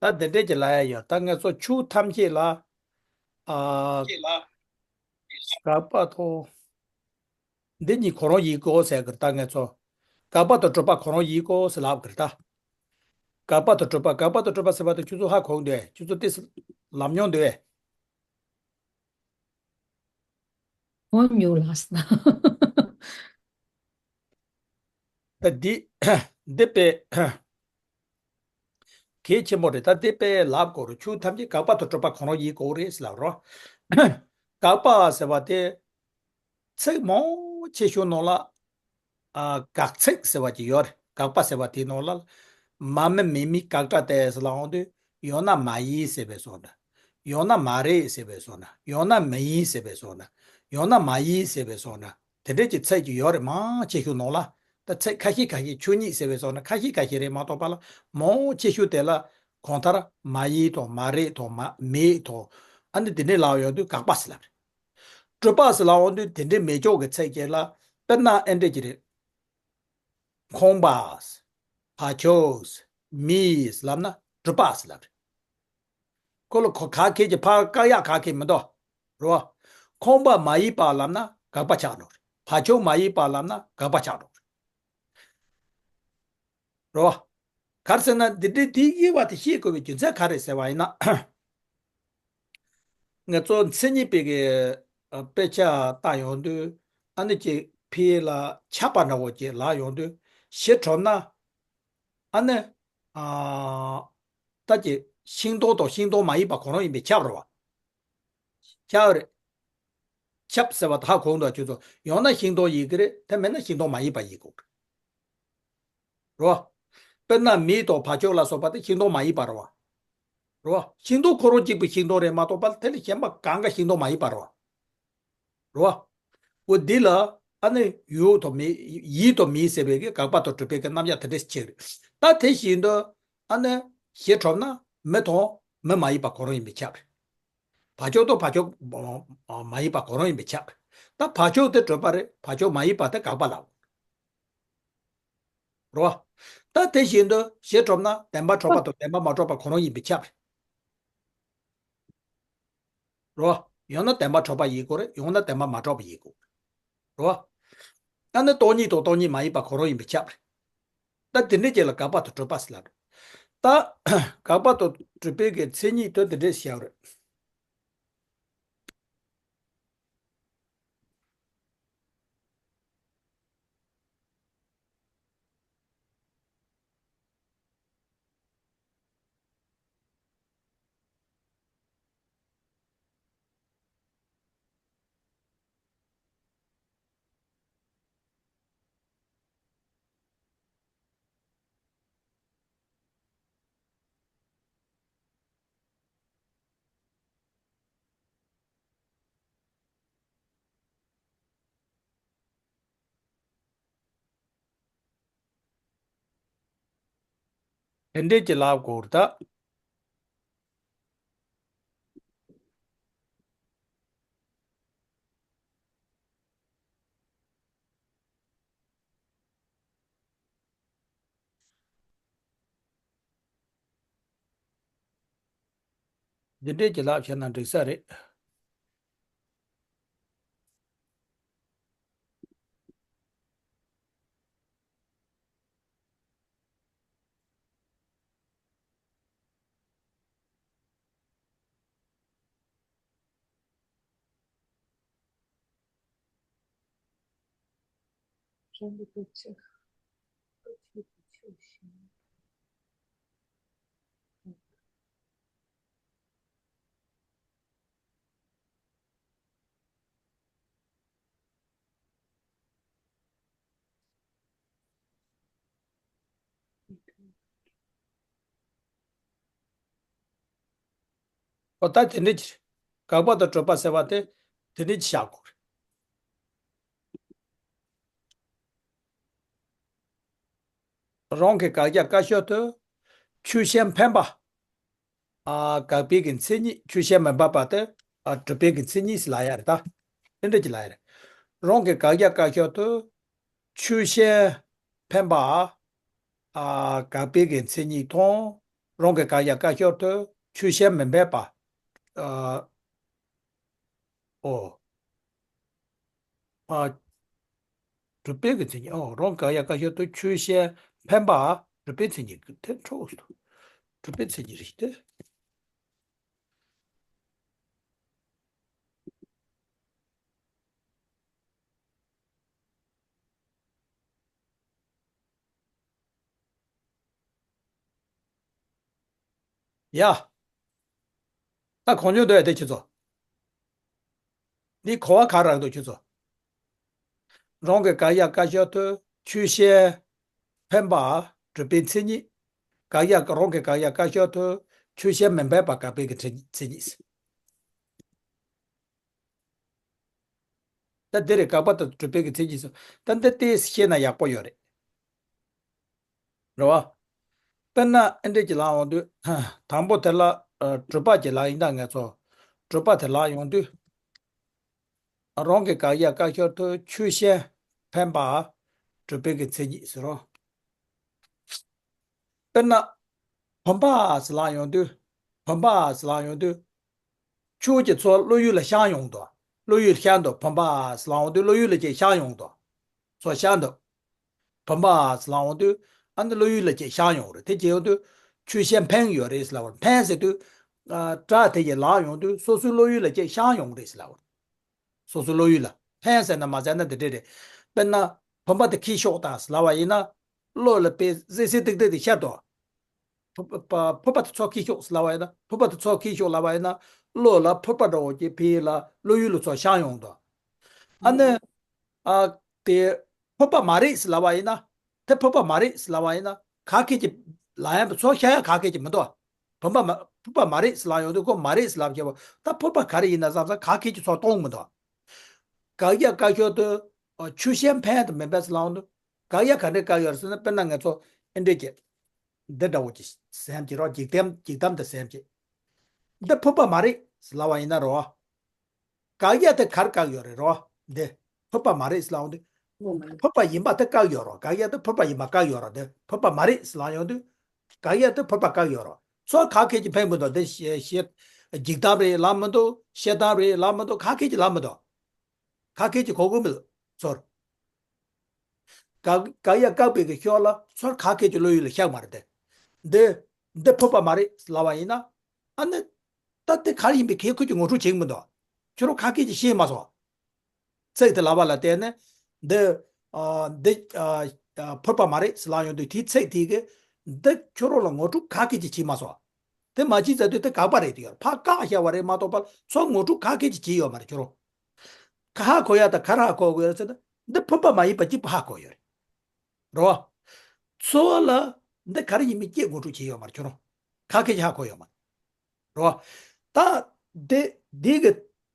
ད་འདི་འདྲས་ཀྱི་ལབ་ཡ་ཡོད། ད་ང་ཚོ་ཆོས་ཐམས་ཅད་ལ། ཨ། དགག་པ་དང་། འདི་གཉིས་གང་རུང་ཡིན་དགོས་ཟེར་གི་རེད། ད་ང་ཚོ་དགག་པ་དང་གྲུབ་པ་གང་རུང་ཡིན་དགོས་ཟེར་ལབ་གི་རེད་ད། དགག་པ་དང་གྲུབ་པ། དགག་པ་དང་གྲུབ་པ་ཟེར་བ་དེ་ཁྱོད་ཚོ་ཧ་གོ་གི་འདུག་གས། ཁྱོད་ཚོ་ཏོག་ཙམ་ལབ་མྱོང་འདུག་གས། འོ་ཉུང་ལགས་སོ། ད་འདི་འདི་དཔེ་གལ་ཆེན་པོ་རེད། ད་འདི་དཔེ་ལབ་དགོས་རེད། ཆོས་ཐམས་ཅད་དགག་པ་དང་གྲུབ་པ་གང་རུང་ཡིན་དགོས་རེད་ཟེར་ལབ་རོགས། དགག་པ་ཟེར་བ་དེ་ཚིག་མང་ཆེ་ཤོས་ནང་ལ། ཨ། དགག་ཚིག་ཟེར་བ་ཅིག་ཡོད་རེད། དགག་པ་ཟེར་བ་དེའི་ནང་ལ། མ་མི་མེ་མི་དགག་སྒྲ་སྟེ་ཟེར་ལབ་ཡོང་དུས། ཡང་ན་མ་ཡིན་ཟེར་བའི་བཟོ་འདྲ། ཡང་ན་མ་རེད་ཟེར་བའི་བཟོ་འདྲ། ཡང་ན་མི་ཡིན་ཟེར་བའི་བཟོ་འདྲ། ཡང་ན་མ་ཡིན་ཟེར་བའི་བཟོ་འདྲ། དེ་འདྲས་ཀྱི་ཚིག་ཅིག་ཡོད་རེད། མང་ཆེ་ཤོས་ནང་ལ། ད་ཚིག་ཁ་ཤས་ཁ་ཤས་ཆོས་ཉིད་ཟེར་བའི་བཟོ་འདྲ་ཁ་ཤས་ཁ་ཤས་རེད་མ་གཏོགས་པ་ལ། མང་ཆེ་ཤོས་དེ་ལ་གང་ལྟར་མ་ཡིན་དང་མ་རེད་དང་མ་མེད་དང་། ཨ་ནི་དེ་འདྲས་ལབ་ཡོང་དུས་དགག་པ་ཟེར་ལབ་རེད། གྲུབ་པ་ཟེར་ལབ་ཡོང་དུས་དེ་འདྲའི་མེད་ཕྱོགས་ཀྱི་ཚིག་ཅིག་ལ། དཔེར་ན་ཨེ་འདྲ་ཅིག་རེད། ཁང་པ། བ་ཕྱུགས། མི་ལབ་ན་གྲུབ་པ་ཟེར་ལབ་རེད། ཁོ་ལ་ཁོ་ག་གེ་ཅིག་ཕར་བཀག་ཡག་ག་གེ་མི་འདུག་རེད་བ། ཁང་པ་མ་ཡིན་པ་ལབ་ན་དགག་པ་ཆགས་འགྲོ་རེད། བ་ཕྱུགས་མ་ཡིན་པ་ལབ་ན་དགག་པ་ཆགས་འགྲོ་རེད། རེད་བ། ག་རེ་ཟེར་ན་འདི་འདྲའི་དེ་དབྱེ་བ་དེ་ཤེས་དགོས་པའི་རྒྱུ་མཚན་ག་རེ་ཟེར་བ་ཡིན་ན། ང་ཚོ་མཚན་ཉིད་པའི་གི་དཔེ་ཆ་ལྟ་ཡོང་དུས། ཨ་ནི་ཅིག་ཕི་ལ་ཆགས་པ་འདྲ་བོ་ཅིག་ལབ་ཡོང་དུས། གཞི་གྲུབ་ན། ཨ་ནི། ཨ། ད་ཅིག་ཤིང་སྡོང་དང་ཤིང་སྡོང་མ་ཡིན་པ་གང་རུང་ཡིན་པས་ཁྱབ་རེད་བ། ཁྱབ་རེད། ཁྱབ་ཟེར་བ་ད་ཧ་གོ་འདུག་ཁྱོད་ཚོ། ཡང་ན་ཤིང་སྡོང་ཡིན་གྱི་རེད། དེ་མིན་ན་ཤིང་སྡོང་མ་ཡིན་པ་ཡིན་དགོས། རེད་བ། དཔེར་ན་མི་དང་བ་ཕྱུགས་ལ་སོགས་པ་དེ་ཤིང་སྡོང་མ་ཡིན་པ་རེད་བ། རེད་བ། ཤིང་སྡོང་ཁོ་རང་གཅིག་པུ་ཤིང་སྡོང་རེད་མ་གཏོགས་པ། དེ་ལས་གཞན་པ་གང་ག་ཤིང་སྡོང་མ་ཡིན་པ་རེད་བ། རེད་བ། འོ་འདི་ལ་ཨ་ནི་ཡོད་དང་མེད། ཡིན་དང་མིན་ཟེར་བའི་གི་དགག་པ་དང་གྲུབ་པའི་གི་རྣམ་གཞག་དེ་འདྲས་ཅིག་རེད། ད་དེ་བཞིན་དུ་ཨ་ནི་གཞི་གྲུབ་ན་མི་དང་མི་མ་ཡིན་པ་གང་རུང་ཡིན་པས་ཁྱབ་རེད། བ་ཕྱུགས་དང་བ་ཕྱུགས་མ་ཡིན་པ་གང་རུང་ཡིན་པས་ཁྱབ་རེད། ད་བ་ཕྱུགས་དེ་གྲུབ་པ་རེད། བ་ཕྱུགས་མ་ཡིན་པ་དེ་དགག་པ་ལབ། རེད་བ། ད་དེ་བཞིན་དུ་གཞི་གྲུབ་ན་བདེན་པ་གྲུབ་པ་དང་བདེན་པ་མ་གྲུབ་པ་གང་རུང་ཡིན་པས་ཁྱབ་རེད། རེད་བ། ཡང་ན་བདེན་པ་གྲུབ་པ་ཡིན་དགོས་རེད། ཡང་ན་བདེན་པ་མ་གྲུབ་པ་ཡིན་དགོས་རེད་བ། ད་ནི་སྟོང་ཉིད་དང་སྟོང་ཉིད་མ་ཡིན་པ་གང་རུང་ཡིན་པས་ཁྱབ་རེད། ད་དེ་འདྲའི་རྗེས་ལ་དགག་པ་དང་གྲུབ་པ་ཟེར་ལབ་རེད། ད་དགག་པ་དང་གྲུབ་པའི་གི་མཚན་ཉིད་དེ་འདི་འདྲས་བཤད་རེད། དེ་འདྲས་ཀྱི་ལབ་དགོས་རེད་ད། འདི་འདྲས་ཀྱི་ལབ་བྱས་ན་འགྲིག་ས་རེད། ཨོ་ད་དེ་འདྲ་ཅིག་དགག་པ་དང་སྒྲུབ་པ་ཟེར་བ་དེ་དེ་འདྲ་ཅིག་བཞག་དགོས་རེད། རང་གི་དགག་བྱ་བཀག་ཤོས་དེ་ཆོས་ཅན་འཕེན་པ། ཨ། དགག་པའི་གི་མཚན་ཉིད། ཆོས་ཅན་མི་འཕེན་པ་དེ། ཨ། སྒྲུབ་པའི་གི་མཚན་ཉིད་ལབ་ཡ་རེད་ད། དེ་འདྲ་ཅིག་ལབ་ཡ་རེད། རང་གི་དགག་བྱ་བཀག་ཤོས་དེ་ཆོས་ཅན་འཕེན་པ། ཨ། དགག་པའི་གི་མཚན་ཉིད་དང་། རང་གི་དགག་བྱ་བཀག་ཤོས་དེ་ཆོས་ཅན་མི་འཕེན་པ། ཨ། ཨོ། ཨ། སྒྲུབ་པའི་གི་མཚན་ཉིད། ཨོ། རང་དགག་བྱ་བཀག་ཤོས་དེ་ཆོས་ཅན་འཕེན་པ། སྒྲུབ་པའི་མཚན་ཉིད་དེ་འཕྲོ། སྒྲུབ་པའི་མཚན་ཉིད་རེད་དེ། ཡ། ད་གོ་མྱོང་འདུག་ཡ་དེ་ཁྱེད་ཚོ། འདི་གོ་བ་ག་རག་འདུག་ཁྱེད་ཚོ། རང་གི་དགག་བྱ་བཀག་ཤོས་དེ་ཆོས་ཅན་འཕེན་པ། སྒྲུབ་པའི་མཚན་ཉིད། དགག་བྱ། རང་གི་དགག་བྱ་བཀག་ཤོས་དེ་ཆོས་ཅན་མི་འཕེན་པ། དགག་པའི་གི་མཚན་ཉིད། ད་འདི་རེད། དགག་པ་དང་སྒྲུབ་པའི་གི་མཚན་ཉིད་སོ། ད་འདི་ཏོག་ཙམ་ཤེས་ན་ཡག་པོ་ཡོད་རེད། རེད་བ། དཔེར་ན་ཨེ་འདྲས་ཀྱི་ལབ་ཡོང་དུས། དང་པོ་དེ་ལ། ཨ། སྒྲུབ་པ་གྱི་ལབ་ཡིན་ད་ངས་ཚོ། སྒྲུབ་པ་དེ་ལབ་ཡོང་དུས། རང་གི་དགག་བྱ་བཀག་ཤོས་དེ་ཆོས་ཅན་འཕེན་པ། སྒྲུབ་པའི་གི་མཚན་ཉིད་ཟེར་རོ། དཔེར་ན། བུམ་པ་ཟེར་ལབ་ཡོང་དུས། བུམ་པ་ཟེར་ལབ་ཡོང་དུས། ཁྱོད་ཀྱིས་ཚུར་བློ་ཡུལ་ལ་ཤར་ཡོང་འདུག་བློ་ཡུལ་ཤར་འདུག་བུམ་པ་ཟེར་ལབ་ཡོང་དུས་བློ་ཡུལ་ལ་ཅིག་ཤར་ཡོང་འདུག་ཚུར་ཤར་འདུག་བུམ་པ་ཟེར་ལབ་ཡོང་དུས། ཨ་ནི་བློ་ཡུལ་ལ་ཅིག་ཤར་ཡོང་རེད། དེ་ཅིག་ཡོང་དུས། ཆོས་ཅན་འཕེན་ཡོད་རེད་ཟེར་ལབ་པ། འཕེན་ཟེར་དུས། ཨ། སྒྲ་དེ་ཡི་ལབ་ཡོང་དུས་སོ་སོའི་བློ་ཡུལ་ལ་ཅིག་ཤར་ཡོང་རེད་ཟེར་ལབ་པ། སོ་སོའི་བློ་ཡུལ་ལ། འཕེན་ཟེར་ན་མ་ཟེར་ན་དེ་འདྲ་རེད། དཔེར་ན། བུམ་པ་དེ་འཁྱེར་ཤོག་དང་ཟེར་ལབ་པ་ཡིན་ན། བློ་ལ་དཔེ་གཟེར་གཟེར་ཏིག་ཏིག་དེ་ཤར་འདུག་ཕུར་པ་ཕུར་པ་དེ་ཚུར་འཁྱེར་ཤོག་ཟེར་ལབ་པ་ཡིན་ན། ཕུར་པ་དེ་ཚུར་འཁྱེར་ཤོག་ལབ་པ་ཡིན་ན། བློ་ལ་ཕུར་པ་འདྲ་བོ་ཅིག་ཕར་ལ་བློ་ཡུལ་ལ་ཚུར་ཤར་ཡོང་འདུག་ཨ་ནི། ཨ། དེ་ཕུར་པ་མ་རེད་ཟེར་ལབ་པ་ཡིན་ན། དེ་ཕུར་པ་མ་རེད་ཟེར་ལབ་པ་ཡིན་ན། ག་གེ་ཅིག་ལབ་ཡ་མི་འདུག་ཚུར་ཤར་ཡ་ག་གེ་ཅིག་མི་འདུག་བུམ་པ་མ། ཕུར་པ་མ་རེད་ཟེར་ལབ་ཡོང་དུས་ཁོ་མ་རེད་ཟེར་ལབ་བྱས་པ། ད་ཕུར་པ་ག་རེ་ཡིན་ན་བསམ་ས་ག་གེ་ཅིག་ཚུར་གཏོང་མི་འདུག་དགག་བྱ་བཀག་ཤོས་དེ། ཨ། ཆོས་ཅན་འཕེན་དང་མི་འཕེན་ཟེར་ལབ་ཡོང་དུས། དགག་བྱ་ག་འདྲས་བཀག་ཡོད་རེད་ཟེར་ན། དཔེར་ན་ངས་ཚོ་ཨེ་འདྲས་ཀྱི། འདི་འདྲ་བོ་ཅིག་སེམས་ཀྱི་རོ། འཇིག་རྟེན། འཇིག་གཏམ་དེ་སེམས་ཀྱི། འདི་ཕུར་པ་མ་རེད་ཟེར་ལབ་པ་ཡིན་ན་རོ། དགག་བྱ་དེ་ག་རེ་བཀག་ཡོད་རེད་རོ། འདི་ཕུར་པ་མ་རེད་ཟེར་ལབ་ཡོང་དུས། ཕུར་པ་ཡིན་པ་དེ་བཀག་ཡོད་རོ། དགག་བྱ་དེ་ཕུར་པ་ཡིན་པ་བཀག་ཡོད་རོ། འདི་ཕུར་པ་མ་རེད་ཟེར་ལབ་ཡོང་དུས། དགག་བྱ་དེ་ཕུར་པ་བཀག་ཡོད་རོ། ཚུར་ག་གེ་ཅིག་འཕེན་དགོས་འདུག་འདི་ཤེས་ཤེས། འཇིག་གཏམ་རེད་ལབ་མི་འདུག་བཤད་གཏམ་རེད་ལབ་མི་འདུག་ག་གེ་ཅིག་ལབ་མི་འདུག་ག་གེ་ཅིག་གོ་གི་མི་འདུག་ཚུར། དགག་དགག་བྱ་བཀག་པའི་གི་ཤོག་ལ་ཚུར་ག་གེ་ཅིག་བློ་ཡུལ་ལ་ཤར་མ་རེད་དེ། འདི། འདི་ཕུར་པ་མ་རེད་ལབ་པ་ཡིན་ན། ཨ་ནི། ད་དེ་ག་རེ་ཡིན་པའི་གེ་ཁོ་ཅིག་ངོ་སྤྲོད་བྱེད་ཀྱི་མི་འདུག་ཁྱོད་རང་ག་གེ་ཅིག་ཤེས་མ་སོང་། ཚིག་དེ་ལབ་པ་ལ་བརྟེན་ནས། འདི། ཨ། འདི། ཨ། ཨ། ཕུར་པ་མ་རེད་ཟེར་ལབ་ཡོང་དུས་དེའི་ཚིག་དེ་གིས། འདི་ཁྱོད་རང་ལ་ངོ་སྤྲོད་ག་གེ་ཅིག་བྱེད་མ་སོང་། དེ་མ་བྱེད་ཟེར་དུས་དེ་དགག་པ་རེད་དེ་ཡོད། ཕར་བཀག་བཞག་པ་རེད་མ་གཏོགས་པ་ཚུར་ངོ་སྤྲོད་ག་གེ་ཅིག་བྱས་ཡོད་མ་རེད་ཁྱོད་རང་། ག་ཧ་གོ་ཡ་དང་ག་རེ་ཧ་གོ་དགོས་ཡོད་ཟེར་ན། འདི་ཕུར་པ་མ་ཡིན་པ་གཅིག་པུ་ཧ་གོ་ཡོད་རེད། རེད་བ། ཚུར་ལ་འདི་ག་རེ་ཡིན་མིན་ཅིག་ངོ་སྤྲོད་བྱས་ཡོད་མ་རེད་ཁྱོད་རང་། ག་གེ་ཅིག་ཧ་གོ་ཡོད་མ་རེད། རེད་བ། ད་དེ་དེ་གི་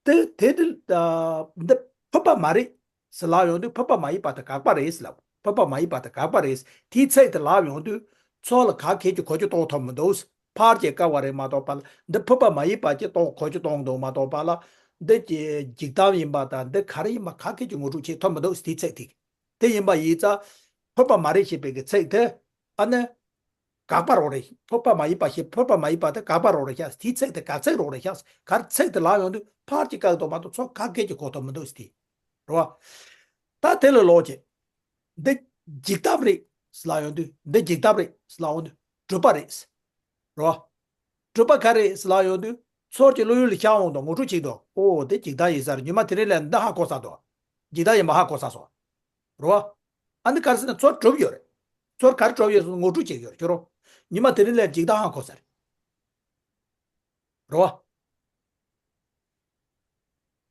དེ་དེ་དེ། ཨ། འདི་ཕུར་པ་མ་རེད་ཟེར་ལབ་ཡོང་དུས་ཕུར་པ་མ་ཡིན་པ་དེ་དགག་པ་རེད་ཟེར་ལབ། ཕུར་པ་མ་ཡིན་པ་དེ་དགག་པ་རེད། དེའི་ཚིག་དེ་ལབ་ཡོང་དུས་ཚུར་ལ་ག་གེ་ཅིག་གོ་རྒྱུ་གཏོང་ཐུབ་མི་འདུག་ཕར་ཅིག་བཀག་པ་རེད་མ་གཏོགས་པ་ལ་འདི་ཕུར་པ་མ་ཡིན་པ་ཅིག་གཏོང་གོ་རྒྱུ་གཏོང་འདུག་མ་གཏོགས་པ་ལ། འདི་ཅིག་འཇིག་གཏམ་ཡིན་པ་དང་འདི་ག་རེ་ཡིན་པ་ག་གེ་ཅིག་ངོ་སྤྲོད་བྱེད་ཐུབ་མི་འདུག་དེའི་ཚིག་དེ། དེ་ཡིན་པ་ཡིན་ཙང་། ཕུར་པ་མ་རེད་ཞེས་པའི་གི་ཚིག་དེ། ཨ་ནི། དགག་པ་རང་རེད། ཕུར་པ་མ་ཡིན་པ་ཞེས། ཕུར་པ་མ་ཡིན་པ་དེ་དགག་པ་རང་རེད་ཤག་དེའི་ཚིག་དེ་དགག་ཚིག་རང་རེད་ཤག་ག་རེ་ཚིག་དེ་ལབ་ཡོང་དུས་ཕར་ཅིག་བཀག་འདུག་མ་གཏོགས་ཚུར་ག་གེ་ཅིག་གོ་ཐུབ་མི་འདུག་ཟེར་དེ། རེད་བ། ད་དེ་ལ་ལོག་ཅིག་འདི་འཇིག་གཏམ་རེད་ཟེར་ལབ་ཡོང་དུས། འདི་འཇིག་གཏམ་རེད་ཟེར་ལབ་ཡོང་དུས་སྒྲུབ་པ་རེད། རེད་བ། སྒྲུབ་པ་ག་རེ་ཟེར་ལབ་ཡོང་དུས། ཚུར་གྱི་བློ་ཡུལ་ལ་ཤར་འོང་དང་ངོ་སྤྲོད་བྱེད་དོ། ཨོ་དེ་འཇིག་རྟེན་ཡིན་ས་རེད། ཉི་མ་དེ་རིང་ལས་འདི་ཧ་གོ་ས་དོ། འཇིག་རྟེན་ཡིན་པ་ཧ་གོ་ས་སོང་། རེད་བ། ཨ་ནི་ག་རེ་ཟེར་ན་ཚུར་གྲུབ་ཡོད་རེད། ཚུར་ག་རེ་གྲུབ་ཡོད་ཟེར་ངོ་སྤྲོད་བྱེད་ཀྱི་ཡོད་རེད་ཁྱོད་རང་། ཉི་མ་དེ་རིང་ལས་འཇིག་རྟེན་ཧ་གོ་ས་རེད། རེད་བ།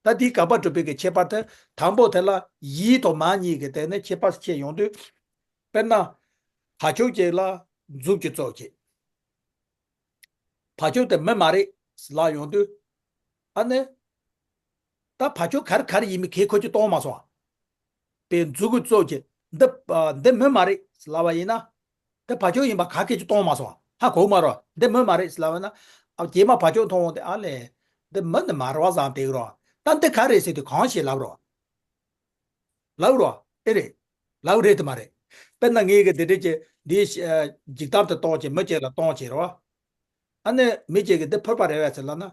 ད་འདིའི་དགག་པ་སྒྲུབ་པའི་གི་ཁྱད་པར་དེ། དང་པོ་དེ་ལ་ཡིད་དང་མ་གཉིས་ཀྱི་སྟེང་ནས་ཁྱད་པར་ཕྱེ་ཡོང་དུས། དཔེར་ན། བ་ཕྱུགས་གཅིག་ལ་མཛུབ་ཀྱིས་བཙུགས་བྱས། བ་ཕྱུགས་དེ་མི་མ་རེད་ ཟེར་ལབ་ཡོང་དུས། ཨ་ནི། ད་བ་ཅོ་ག་རེ་ག་རེ་ཡིན་མིན་གེ་ཁོ་ཅིག་མཐོང་མ་སོང་ཨ། པའི་མཛུ་གུ་ཙོག་གི་འདི་ཨ་འདི་མི་མ་རེད་ཟེར་ལབ་པ་ཡིན་ན། འདི་བ་ཅོ་ཡིན་པ་ག་གེ་ཅིག་མཐོང་མ་སོང་ཨ། ཧ་གོ་མ་རོ། འདི་མི་མ་རེད་ཟེར་ལབ་པ་ཡིན་ན། ཨ་རྗེས་མ་བ་ཅོ་མཐོང་འོང་དེ་ཨ་ལས། འདི་མི་ནི་མ་རེད་བ་བསམ་བསྡད་ཀྱི་རོ། ད་འདི་ག་རེད་ཟེར་དུས་གང་ཞིག་ལབ་རོ། ལབ་རོ། ཨེ་རེད། ལབ་རེད་དུ་མ་རེད། དཔེར་ན་ངས་གི་འདི་འདྲས་ཀྱི་འདིའི་ཨ་འཇིག་རྟེན་དུ་གཏོང་བྱེད་མི་གཅིག་ལ་གཏོང་བྱེད་རོ། ཨ་ནི་མི་གཅིག་གིས་འདི་ཕུར་པ་རེད་བས་ཟེར་ལབ་ན།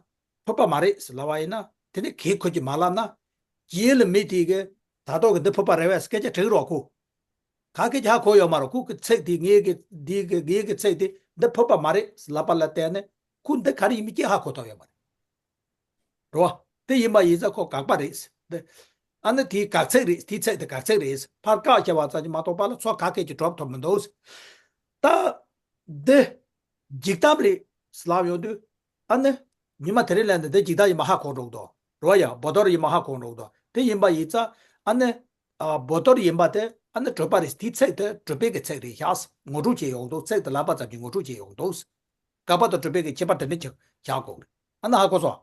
ཕུར་པ་མ་རེད་ཟེར་ལབ་པ་ཡིན་ན། དེ་ནི་གེ་ཁོ་ཅིག་མ་ལབ་ན། རྗེས་ལ་མི་དེ་གིས་ད་ལྟོ་གི་འདི་ཕུར་པ་རེད་བས་ཟེར་སྐད་ཆ་དྲིས་རོགས་ཁོ། ག་སྐད་ཆ་ཧ་གོ་ཡོད་མ་རེད། ཁོ་གི་ཚིག་དེ་ངའི་གི་འདི་གི་ངའི་གི་ཚིག་དེ་འདི་ཕུར་པ་མ་རེད་ཟེར་ལབ་པ་ལ་བརྟེན་ནས་ཁོ་འདི་ག་རེ་ཡིན་མིན་སྐད་ཧ་གོ་ཐུབ་ཡོད་མ་རེད། རོ། དེ་ཡིན་པ་ཡིན་ཙང་ཁོ་དགག་པ་རེད། དེ། ཨ་ནི་དེའི་དགག་ཚིག་རེད། དེའི་ཚིག་དེ་དགག་ཚིག་རེད། ཕར་བཀག་བྱས་པ་ཙམ་གྱིས་མ་གཏོགས་པ་ལ་ཚོར་ག་གེ་ཅིག་གྲུབ་ཐུབ་མི་འདུག་ད། འདི། འཇིག་རྟེན་རེད་ལབ་ཡོང་དུས། ཨ་ནི། ཉི་མ་དེ་རིང་ལ་ནི་འདི་འཇིག་རྟེན་ཡིན་པ་ཧ་གོ་འགྲོ་གི་འདུག་རོ་ཡ། བོ་དོར་ཡིན་པ་ཧ་གོ་འགྲོ་གི་འདུག་དེ་ཡིན་པ་ཡིན་ཙང་ཨ་ནི། ཨ་བོ་དོར་ཡིན་པ་དེ་ཨ་ནི་གྲུབ་པ་རེད། དེའི་ཚིག་དེ་གྲུབ་པའི་གི་ཚིག་རེད་ཤག་ངོ་སྤྲོད་བྱས་ཡོང་འདུག་ཚིག་དེ་ལབ་པ་ཙམ་གྱིས་ངོ་སྤྲོད་བྱས་ཡོང་འདུག་དགག་པ་དང་གྲུབ་པའི་གི་ཁྱད་པར་དེ་འདྲ་ཆགས་ཆགས་དགོས་རེད། ཨ་ནི་ཧ་གོ་སོང་།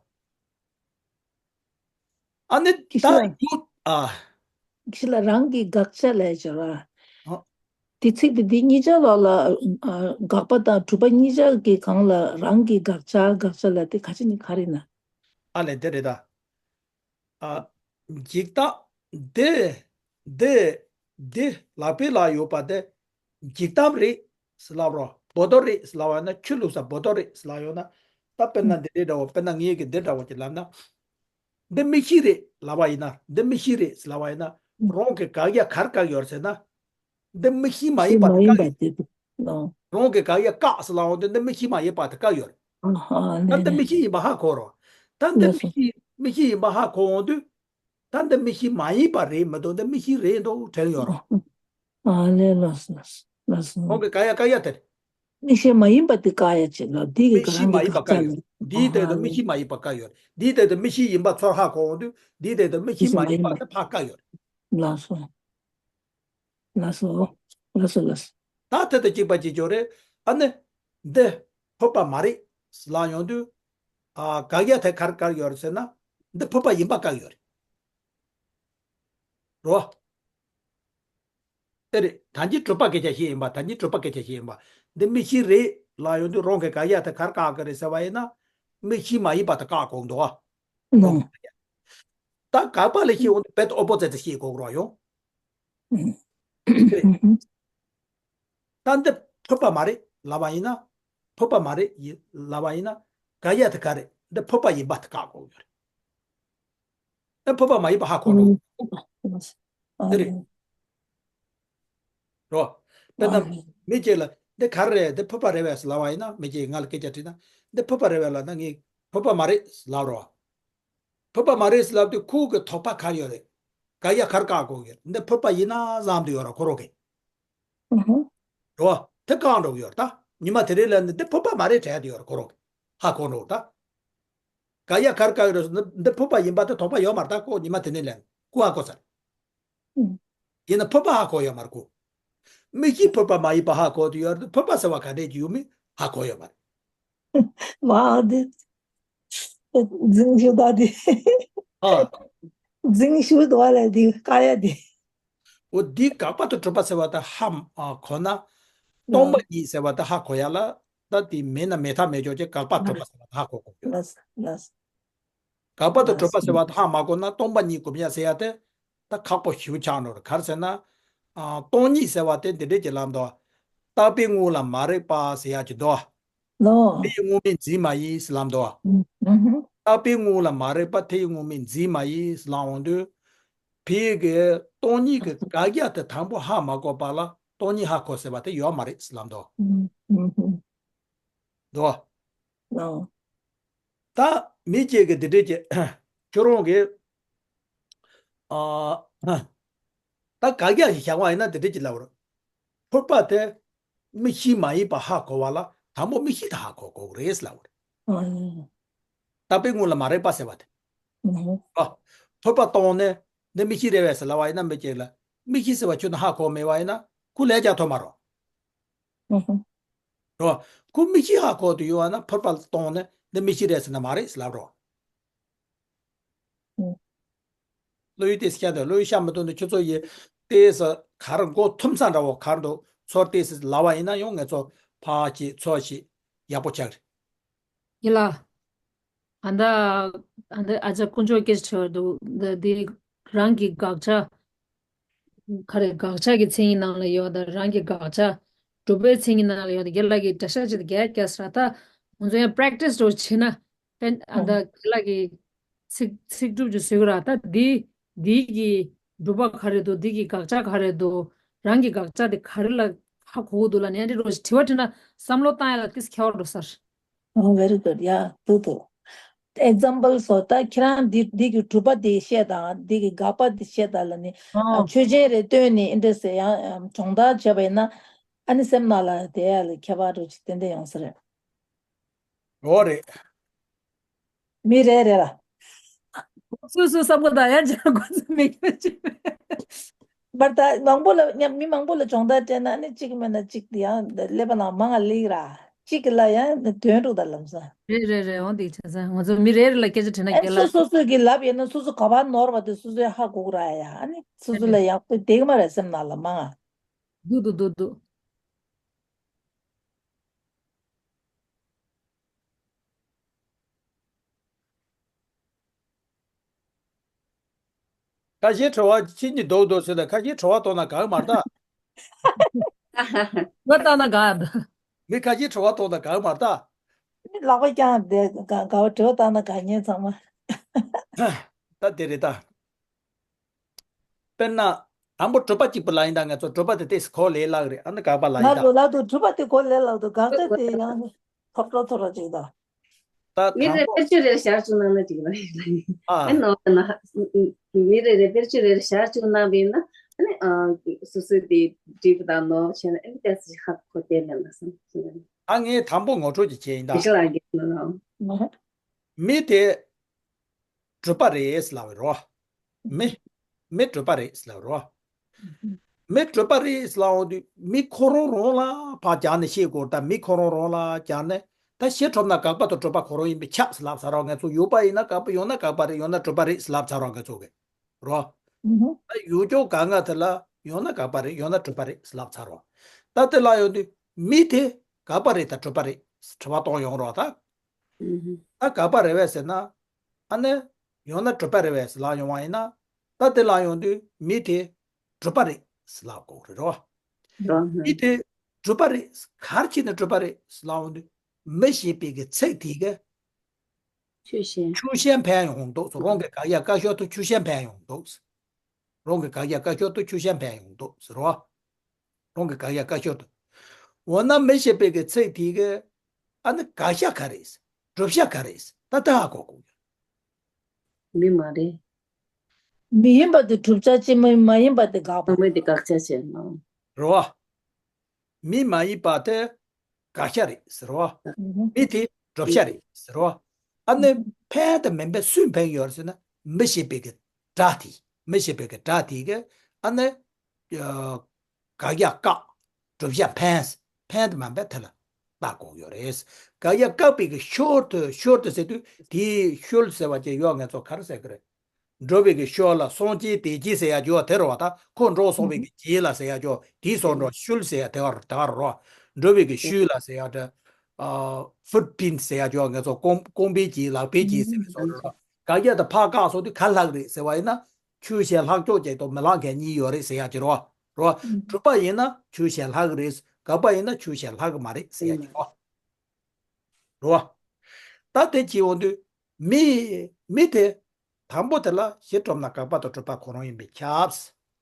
ཨ་ནི་ད་ཀི་ཤི་ལ། ཡོད་ཨ། ཀི་ཤི་ལ་རང་གི་དགག་བྱ་ལས་སྦྱར་བ། ཨ། དེ་ཚིག་དེ་འདི་གཉིས་ཆ་ལ་ལ་ཨ་དགག་པ་དང་གྲུབ་པ་གཉིས་ཆ་གི་སྒང་ལ་རང་གི་དགག་བྱ་དགག་བྱ་ལ་དེ་ག་ཅི་ནི་ག་རེ་ན། ཨ་ལས་དེ་རེད་ད། ཨ། འཇིག་རྟེན། འདི། འདི། འདི་ལག་པའི་ལ་ཡོད་པ་དེ། འཇིག་རྟེན་རེད་ཟེར་ལབ་རོགས། བོ་དོར་རེད་ཟེར་ལབ་པ་ན་ཆུ་བླུགས་ས་བོ་དོར་རེད་ཟེར་ལབ་ཡོང་ན། ད་དཔེར་ན་འདི་འདྲའི་འདྲ་བོ་དཔེར་ན་ངས་གི་འདི་འདྲ་བོ་ཅིག་ལབ་ན། འདི་མིག་ཤེལ་རེད་ལབ་པ་ཡིན་ན་འདི་མིག་ཤེལ་རེད་ཟེར་ལབ་པ་ཡིན་ན། རང་གི་དགག་ཡ་ག་རེ་བཀག་ཡོད་རེད་ཟེར་ན། འདི་མིག་ཤེལ་མ་ཡིན་པ་དེ་བཀག་ཡོད། རང་གི་དགག་ཡ་བཀག་ཟེར་ལབ་འོང་དུས་འདི་མིག་ཤེལ་མ་ཡིན་པ་དེ་བཀག་ཡོད་རེད། ཨ་ནི་འདི་མིག་ཤེལ་ཡིན་པ་ཧ་གོ་རོགས། ད་འདི་མིག་ཤེལ་མིག་ཤེལ་ཡིན་པ་ཧ་གོ་འོང་དུས། ད་འདི་མིག་ཤེལ་མ་ཡིན་པ་རེད་མི་འདུག་འདི་མིག་ཤེལ་རེད་འདུག་དྲན་ཡོད་རོགས། ཨ་ལས་ལགས་སོ་ལགས་སོ། རང་གི་དགག་ཡ་བཀག་ཡ་དེ་རེད། མིག་ཤེལ་མ་ཡིན་པ་དེ་བཀག་ཡ་བྱེད་ལ་འདི་གི་མིག་ཤེལ་མ་ཡིན་པ་བཀག་ཡོད། འདིའི་སྟེང་དུ་མིག་ཤེལ་མ་ཡིན་པ་བཀག་ཡོད། འདིའི་སྟེང་དུ་མིག་ཤེལ་ཡིན་པ་ཚོར་ཧ་གོ་འོང་དུས་འདིའི་སྟེང་དུ་མིག་ཤེལ་མ་ཡིན་པ་དེ་ཕར་བཀག་ཡོད་རེད། ལགས་སོ། ལགས་སོ། ལགས་སོ་ལགས་སོ། ད་དེ་དང་གཅིག་པ་གཅིག་རྐྱང་རེད། ཨ་ནི། འདི། ཕུར་པ་མ་རེད་ལབ་ཡོང་དུས། ཨ་དགག་ཡ་དེ་ག་རེ་བཀག་ཡོད་རེད་ཟེར་ན། འདི་ཕུར་པ་ཡིན་པ་བཀག་ཡོད་རེད། རོ། ཨེ་རེད། ད་གིན་གྲུབ་པ་སྐད་ཆ་བཤད་ཡིན་པ། ད་གིན་གྲུབ་པ་སྐད་ཆ་བཤད་ཡིན་པ། འདི་མིག་ཤེལ་རེད་ལབ་ཡོང་དུས་རང་གི་དགག་ཡ་དེ་ག་རེ་བཀག་གི་རེད་ཟེར་བ་ཡིན་ན། མིག་ཤེལ་མ་ཡིན་པ་དེ་བཀག་དགོས་འདུག་ཨ། ད་དགག་པ་ལ་བཤད་འོང་དུས་རྦད་དེ་ཨོ་པོ་ཛིཊ་དེ་བཤད་དགོས་ཀྱི་རེད་ཡོང་། ཨེ་རེད། ད་འདི་ཕུར་པ་མ་རེད་ལབ་པ་ཡིན་ན། ཕུར་པ་མ་རེད་ཡིན་ལབ་པ་ཡིན་ན། དགག་ཡ་དེ་ག་རེད། འདི་ཕུར་པ་ཡིན་པ་དེ་བཀག་དགོས་ཀྱི་རེད། ཨེ་ཕུར་པ་མ་ཡིན་པ་ཧ་གོ་འགྲོ། དེ་རེད། རོ། དཔེར་ན། མི་གཅིག་ལ་འདི་ག་རེ་རེད། འདི་ཕུར་པ་རེད་བས་ལབ་པ་ཡིན་ན། མི་གཅིག་ང་ལ་སྐད་ཆ་དྲིས་ན། འདི་ཕུར་པ་རེད་བས་ལབ་ན་ངས་ཕུར་པ་མ་རེད་ལབ་རོ། ཕུར་པ་མ་རེད་ལབ་དུས་ཁོ་གི་དོགས་པ་ག་རེ་ཡོད་རེད། དགག་ཡ་ག་རེ་བཀག་དགོས་ཀྱི་རེད། འདི་ཕུར་པ་ཡིན་ན་བསམ་དུ་ཡོད་ར་ཁོ་རང་གིས། རོ། དེ་བཀག་འགྲོ་གི་ཡོད་རེད་ད། ཉི་མ་དེ་རིང་ལ་ནི་འདི་ཕུར་པ་མ་རེད་དྲན་དུ་ཡོད་ར་ཁོ་རང་གིས། ཧ་གོ་འགྲོ་ད། དགག་ཡ་ག་རེ་བཀག་ཡོད་རེད་ཟེར་ན་འདི་ཕུར་པ་ཡིན་པ་དེ་དོགས་པ་ཡོད་མ་རེད་ད། ཁོ་ཉི་མ་དེ་ནས་ལན་ཁོ་ཧ་གོ་ཚར། ཡིན་ན་ཕུར་པ་ཧ་གོ་ཡོད་མ་རེད་ཁོ། མིག་ཤེལ་ཕུར་པ་མ་ཡིན་པ་ཧ་གོ་དུ་ཡོད་རེད། ཕུར་པ་ཟེར་བ་ག་འདྲས་ཀྱི་ཡོད་མེད་ཧ་གོ་ཡོད་མ་རེད། མ་འདི། འཛིང་ཞུ་ད་དེ། ཨ། འཛིང་ཞུ་དོ་ལ་དེ་བཀག་ཡ་དེ། འོ་འདི་དགག་པ་དང་གྲུབ་པ་ཟེར་བ་དེ་ཧ་མ་གོ་ན། སྟོང་པ་ཉིད་ཟེར་བ་དེ་ཧ་གོ་ཡ་ལ། ད་དེ་མེད་ན་མེད་ཐབས་མེད་ཆོག་ཅེས་དགག་པ་གྲུབ་པ་ཟེར་བ་དེ་ཧ་གོ་དགོས་ཀྱི་ཡོད། ལགས་སོ། དགག་པ་དང་གྲུབ་པ་ཟེར་བ་དེ་ཧ་མ་གོ་ན་སྟོང་པ་ཉིད་སྒོམ་ཡ་ཟེར་ཡ་དེ། ད་ཁག་པོ་ཞེ་པོ་ཆགས་འགྲོ་རེད། ག་རེ་ཟེར་ན། ཨ། སྟོང་ཉིད་ཟེར་བ་དེ་འདི་འདྲས་ཀྱི་ལམ་དུ། རྟག་པའི་དངོས་ལ་མ་རིག་པ་ཟེར་ཡ་ཅིག་འདུག་ཨ། ལོ། དེ་ཡི་དངོས་མེད་འཛིན་མ་ཡིན་ཟེར་ལམ་དུ། ཨ། ཨུ་ཧུ། རྟག་པའི་དངོས་ལ་མ་རིག་པ་དེ་ཡི་དངོས་མེད་འཛིན་མ་ཡིན་ཟེར་ལམ་འོང་དུས། ཕའི་གི་སྟོང་ཉིད་ཀྱི་དགག་ཡ་དེ་དང་པོ་ཧ་མ་གོ་བ་ལ་སྟོང་ཉིད་ཧ་གོ་ཟེར་བ་དེ་ཡོད་མ་རེད་ཟེར་ལམ་དུ། ཨུ་ཧུ། འདུག་ཨ། ལོ། ད་མི་གཅིག་གིས་འདི་འདྲས་ཀྱི་ཁྱོད་རང་གིས། ཨ། ད་དགག་རྒྱག་ཞིག་བཞག་པ་ཡིན་ན་འདི་འདྲས་ཀྱི་ལབ་རོགས། ཕུར་པ་དེ་མིག་ཤེལ་མ་ཡིན་པ་ཧ་གོ་བ་ལ་དང་པོ་མིག་ཤེལ་དེ་ཧ་གོ་དགོས་རེད་ལབ་རེད། ཨ། རྟག་པའི་དངོས་ལ་མ་རིག་པ་ཟེར་བ་དེ། ཨ། ཕུར་པ་གཏོང་ནས་འདི་མིག་ཤེལ་རེད་བས་ཟེར་ལབ་པ་ཡིན་ན་མི་གཅིག་ལ་མིག་ཤེལ་ཟེར་བ་ཁྱོད་ནི་ཧ་གོ་མེད་པ་ཡིན་ན་ཁོ་ལས་ཀྱང་ཐོབ་མ་རོགས། ཨ་ཧ། རོ། ཁོ་མིག་ཤེལ་ཧ་གོ་དུ་ཡོད་ན་ཕུར་པ་གཏོང་ནས་ དེ་མི་ཤེས་རེད་ཟེར་ན་མ་རེད་ཟེར་ལབ་རོགས། ཨུ། བློ་ཡུལ་ཏོག་ཙམ་ཤར་འདུག་བློ་ཡུལ་ཤར་མི་འདུག་ནི་ཁྱོད་ཚོ་ཡི་ཏོག་ཙམ་ག་རེ་མགོ་འཐོམ་ས་འདྲ་བོ་ག་རེ་འདུག་ཚོར་ཏོག་ཙམ་ལབ་པ་ཡིན་ན་ཡང་ངས་ཚོ་ཕར་ཅིག་ཚུར་ཅིག་ཡག་པོ་ཆགས་རེད། ཡིན་ལ། ཨ་ད། ཨ་ད་ཨ་ཅག་དཀོན་མཆོག་སྐད་ཆ་དྲི་བ་འདུག་འདི་འདི་རང་གི་དགག་བྱ། ག་རེ་དགག་བྱ་གི་མཚན་ཉིད་ནང་ལ་ཡོད་ད་རང་གི་དགག་བྱ། སྒྲུབ་པའི་མཚན་ཉིད་ནང་ལ་ཡོད་ད་རྒན་ལགས་ཀྱིས་འགྲེལ་བཤད་ཅིག་ད་རྒྱག་རྒྱག་ས་ར་ད། ང་ཚོ་ཡང་པེ་རེག་ཊི་སི་འདྲ་བོ་བྱེད་ན། པན་ཨ་ད་ཨོ། རྒན་ལགས་ཀྱིས་ཚིག་ཚིག་གྲུབ་ཅིག་བཟོས་གི་ར་ད་འདི་འདི་གི་སྒྲུབ་པ་ག་རེ་འདུག་འདི་གི་དགག་བྱ་ག་རེ་འདུག་རང་གི་དགག་བྱ་དེ་ག་རེ་ལ་ཧ་གོ་གི་འདུག་ལབ་ནས་ཨ་འདྲ་འདྲ་བོ་ཞིག་དྲི་བ་དྲིས་ན་བསམ་བློ་བཏང་ཡ་ལ་ཏིས་ཁྱད་པར་འགྲོ་ས་རེད། Oh, very good. Yeah, འདུག་འདུག Example སོགས་ད་ཁྱེད་རང་འདི་འདི་གི་གྲུབ་པ་དེ་བཤད་དང་འདི་གི་དགག་པ་དེ་བཤད་དང་ལ་ནི་ཨ་ཨོ། ཆོས་ཅན་རེ་སྟོན་ནི་ཨིན་འདྲ་ཟེར་ཡང་ཨམ་སྦྱོང་བརྡར་བྱས་པ་ཡིན་ན་ཨ་ནི་སེམས་ནང་ལ་དེ་ཡ་ལ་ཁྱད་པར་འགྲོ་ཅིག་ཏན་ཏན་ཡོང་ས་རེད། འོ་རེད། མི་རེ་རེ་ལ། སོ་སོའི་བསམ་བློ་དང་ཡང་ཅིག་འགོ་འཛིན་མི་སྐྱོ་ཅིག་མར་ད་མང་པོ་ལ་མཉམ་མི་མང་པོ་ལ་སྦྱོང་བརྡར་སྤྲད་ན་ཨ་ནི་གཅིག་མེད་ན་གཅིག་དེ་ཡང་ཀླད་པ་ནང་མང་ང་སླེབས་ར། གཅིག་གི་ལ་ཡང་དོན་འགྲུབ་ད་ལམ་སང་། རེད་རེད་རེད། འོང་འདི་བྱས་ཙང་ང་ཚོ་མི་རེ་རེ་ལ་སྐད་ཆ་དྲིས་ན་ཨེ་རྒན་སོ་ལགས། སོ་སོ་གི་ལབ་ཡོད་ན་སོ་སོ་ག་པར་ནོར་བ་དེ་སོ་སོས་ཧ་གོ་གི་ར་ཡ། ཨ་ནི་སོ་སོ་ལ་ཡག་པོ་བསྡད་ཀྱི་མ་རེད་སེམས་ནང་ལ་མང་ང་། འདུག་འདུག་འདུག་འདུག་ཁ་ཤས་དྲི་བ་ཕྱིན་གྱི་འདུག་འདུག་ཟེར་ལ་ཁ་ཤས་དྲི་བ་གཏོང་ན་དགའ་གི་མ་རེད་ད། ང་ལྟ་ན་དགའ་འདུག་མི་ཁ་ཤས་དྲི་བ་གཏོང་ན་དགའ་གི་མ་རེད་ད། མི་ལག་པ་བརྐྱངས་བསྡད་དགའ་དགའ་བ་དྲི་བ་བཏང་ན་དགའ་ཉན་ཚང་མ། ད་དེ་རེད་ད། དཔེར་ན། དང་པོ་གྲུབ་པ་གཅིག་པུ་ལ་ཡིན་ད་ང་ཚོ་གྲུབ་པ་དེ་ཏོག་ཙམ་གོ་ལེ་ལགས་རེད་ཨ་ནི་དགག་པ་ལ་ཡིན་ལགས་ད། འདུག་ལགས་འདུག་གྲུབ་པ་དེ་གོ་ལེ་ལགས་འདུག་དགག་བྱ་དེ་ཡང་ཐོབ་འགྲོ་ཐོབ་འགྲོ་ཅིག་ད། ད་མི་དང་རེ་པོ། དཔེར་བརྗོད་རེ་བཞག་བཅུག་གནང་ན་འགྲིག་ལ་ཡིན་ཨ། ཨ་ནོ་ན། མི་རེ་རེ་དཔེར་བརྗོད་རེ་བཞག་བཅུག་གནང་བས་ན་ཨ་ནི་སོ་སོའི་དེ་འགྲིག་པ་དང་ནོ་བྱས་ན་ཨ་ནི་ཏོག་ཙམ་ཧ་གོ་བསྡད་མེད་ལ་བསམ་གྱི་ཡོད། ཨ་ངས་དང་པོ་ངོ་སྤྲོད་ཅིག་བྱས་ཡིན་ད། དེ་ཤ་ལག་གི་ནོ། མི་དེ། གྲུབ་པ་རེད་ལབ་རོ། མི། མི་གྲུབ་པ་རེད་ལབ་རོ། མི་གྲུབ་པ་རེད་ལབ་འོང་དུས་མི་ཁོ་རང་རང་ལ་ཕར་སྦྱར་ནས་བཤད་དགོས་ད་མི་ཁོ་རང་རང་ལ་སྦྱར་ནས་ད་ཞེ་ཁྲོམ་ན་དགག་པ་དང་གྲུབ་པ་ཁོ་རང་ཡིན་པས་ཁྱབ་ལབ་ཚར་རོ་ང་ཚོ་ཡོད་པ་ཡིན་ན་དགག་པ་ཡོང་ན་དགག་པ་རེད་ཡོང་ན་གྲུབ་པ་རེད་ལབ་ཚར་རོ་ང་ཚོ་གི་རོ། ད་ཡོད་ཀྱོག་ག་ང་དེ་ལ་ཡོང་ན་དགག་པ་རེད་ཡོང་ན་གྲུབ་པ་རེད་ལབ་ཚར་རོ། ད་དེ་ལ་ཡོང་དུས་མི་དེ་དགག་པ་རེད་ད་གྲུབ་པ་རེད་དྲི་བ་གཏོང་ཡོང་རོ་ད། ད་དགག་པ་རེད་བས་ཟེར་ན། ཨ་ནི། ཡང་ན་གྲུབ་པ་རེད་བས་ལབ་ཡོང་བ་ཡིན་ན། ད་དེ་ལབ་ཡོང་དུས་མི་དེ་གྲུབ་པ་རེད་ལབ་དགོས་རེད་རོ། རོ། མི་དེ་གྲུབ་པ་རེད་ག་རེ་བྱས་ནས་གྲུབ་པ་རེད་ལབ་ཡོང་དུས་མི་ཞེས་པའི་གི་ཚིག་དེ་གི་ཆོས་ཅན། ཆོས་ཅན་ཕན་ཡོང་འདུག་རང་གི་དགག་ཡ་བཀའ་ཤོག་ཏུ་ཆོས་ཅན་ཕན་ཡོང་འདུག་རང་གི་དགག་ཡ་བཀའ་ཤོག་ཏུ་ཆོས་ཅན་ཕན་ཡོང་འདུག་ཟེར་རོ། རང་གི་དགག་ཡ་བཀའ་ཤོག་ཏུ། འོ་ན་མི་ཞེས་པའི་གི་ཚིག་དེ་གི་ཨ་ནི་དགག་བྱ་ག་རེ་ཟེར། སྒྲུབ་བྱ་ག་རེ་ཟེར། ད་ལྟ་ཧ་གོ་དགོས་ཡོད། མི་མ་རེད། མི་ཡིན་པ་དེ་སྒྲུབ་བྱ་ཅིག་མི་མ་ཡིན་པ་དེ་དགག་པ། མི་དེ་དགག་བྱ་བྱས་ནོ། རེད་བ། མི་མ་ཡིན་པ་དེ་དགག་བྱ་རེད་ཟེར་བ། ཨུ་ཧུ། མི་དེ་སྒྲུབ་བྱ་རེད་ཟེར་བ། ཨ་ནི་ཕན་དང་མིན་པ་སུས་ཕན་ཡོད་ཟེར་ན་མི་ཞེས་པའི་གི་སྒྲ་དེ། མི་ཞེས་པའི་གི་སྒྲ་དེ་གི་ཨ་ནི། དགག་བྱ་བཀག་སྒྲུབ་བྱ་ཕན། ཕན་དང་མིན་པ་དེ་ལ་བརྟག་དགོས་ཡོད་རེད། དགག་བྱ་བཀག་པའི་གི་ཤུལ་དུ་ཤུལ་དུ་ཟེར་དུས་དེའི་ཤུལ་ཟེར་བ་ཅིག་ཡོད་ངས་ཚོ་ག་རེ་ཟེར་གི་རེད། འགྲོ་བའི་གི་ཤུལ་ལ་སངས་རྒྱས་དེ་རྗེས་ཟེར་ཡ་ཅོ་དེ་རེད་བ་ད་ཁོ་འགྲོ་སོང་བའི་གི་རྗེས་ལ་ཟེར་ཡ་ཅོ་དེའི་སོང་འགྲོ་ཤུལ་ཟེར་ཡ་དེ་བ་དེ་བ་རེད་རོ། འགྲོ་བའི་གི་ཤུལ་ལ་ཟེར་ཡ་དེ། ཨ། ཕུཊ་པྲིན་ཟེར་ཡ་ཅོ་ངས་ཚོ་རྐང་རྐང་པའི་རྗེས་ལག་པའི་རྗེས་ཟེར་བའི་སོང་རེད་རོ། དགག་བྱ་དེ་ཕར་བཀག་སོང་དུས་ག་ལྷག་རེད་ཟེར་བ་ཡིན་ན། ཆོས་ཅན་ལྷག་ཕྱོགས་ཅན་དང་མི་ལྷག་མཁན་གཉིས་ཡོད་རེད་ཟེར་ཡ་ཅིག་རོ། རོ། གྲུབ་པ་ཡིན་ན་ཆོས་ཅན་ལྷག་གི་རེད། དགག་པ་ཡིན་ན་ཆོས་ཅན་ལྷག་གི་མ་རེད་ཟེར་ཡ་ཅིག་རོ། རོ། ད་དེ་བྱེད་འོང་དུས་མི། མི་དེ། དང་པོ་དེ་ལ་ཞེ་ཁྲོམ་ན་དགག་པ་དང་གྲུབ་པ་ཁོ་རང་ཡིན་པས་ཁྱབ།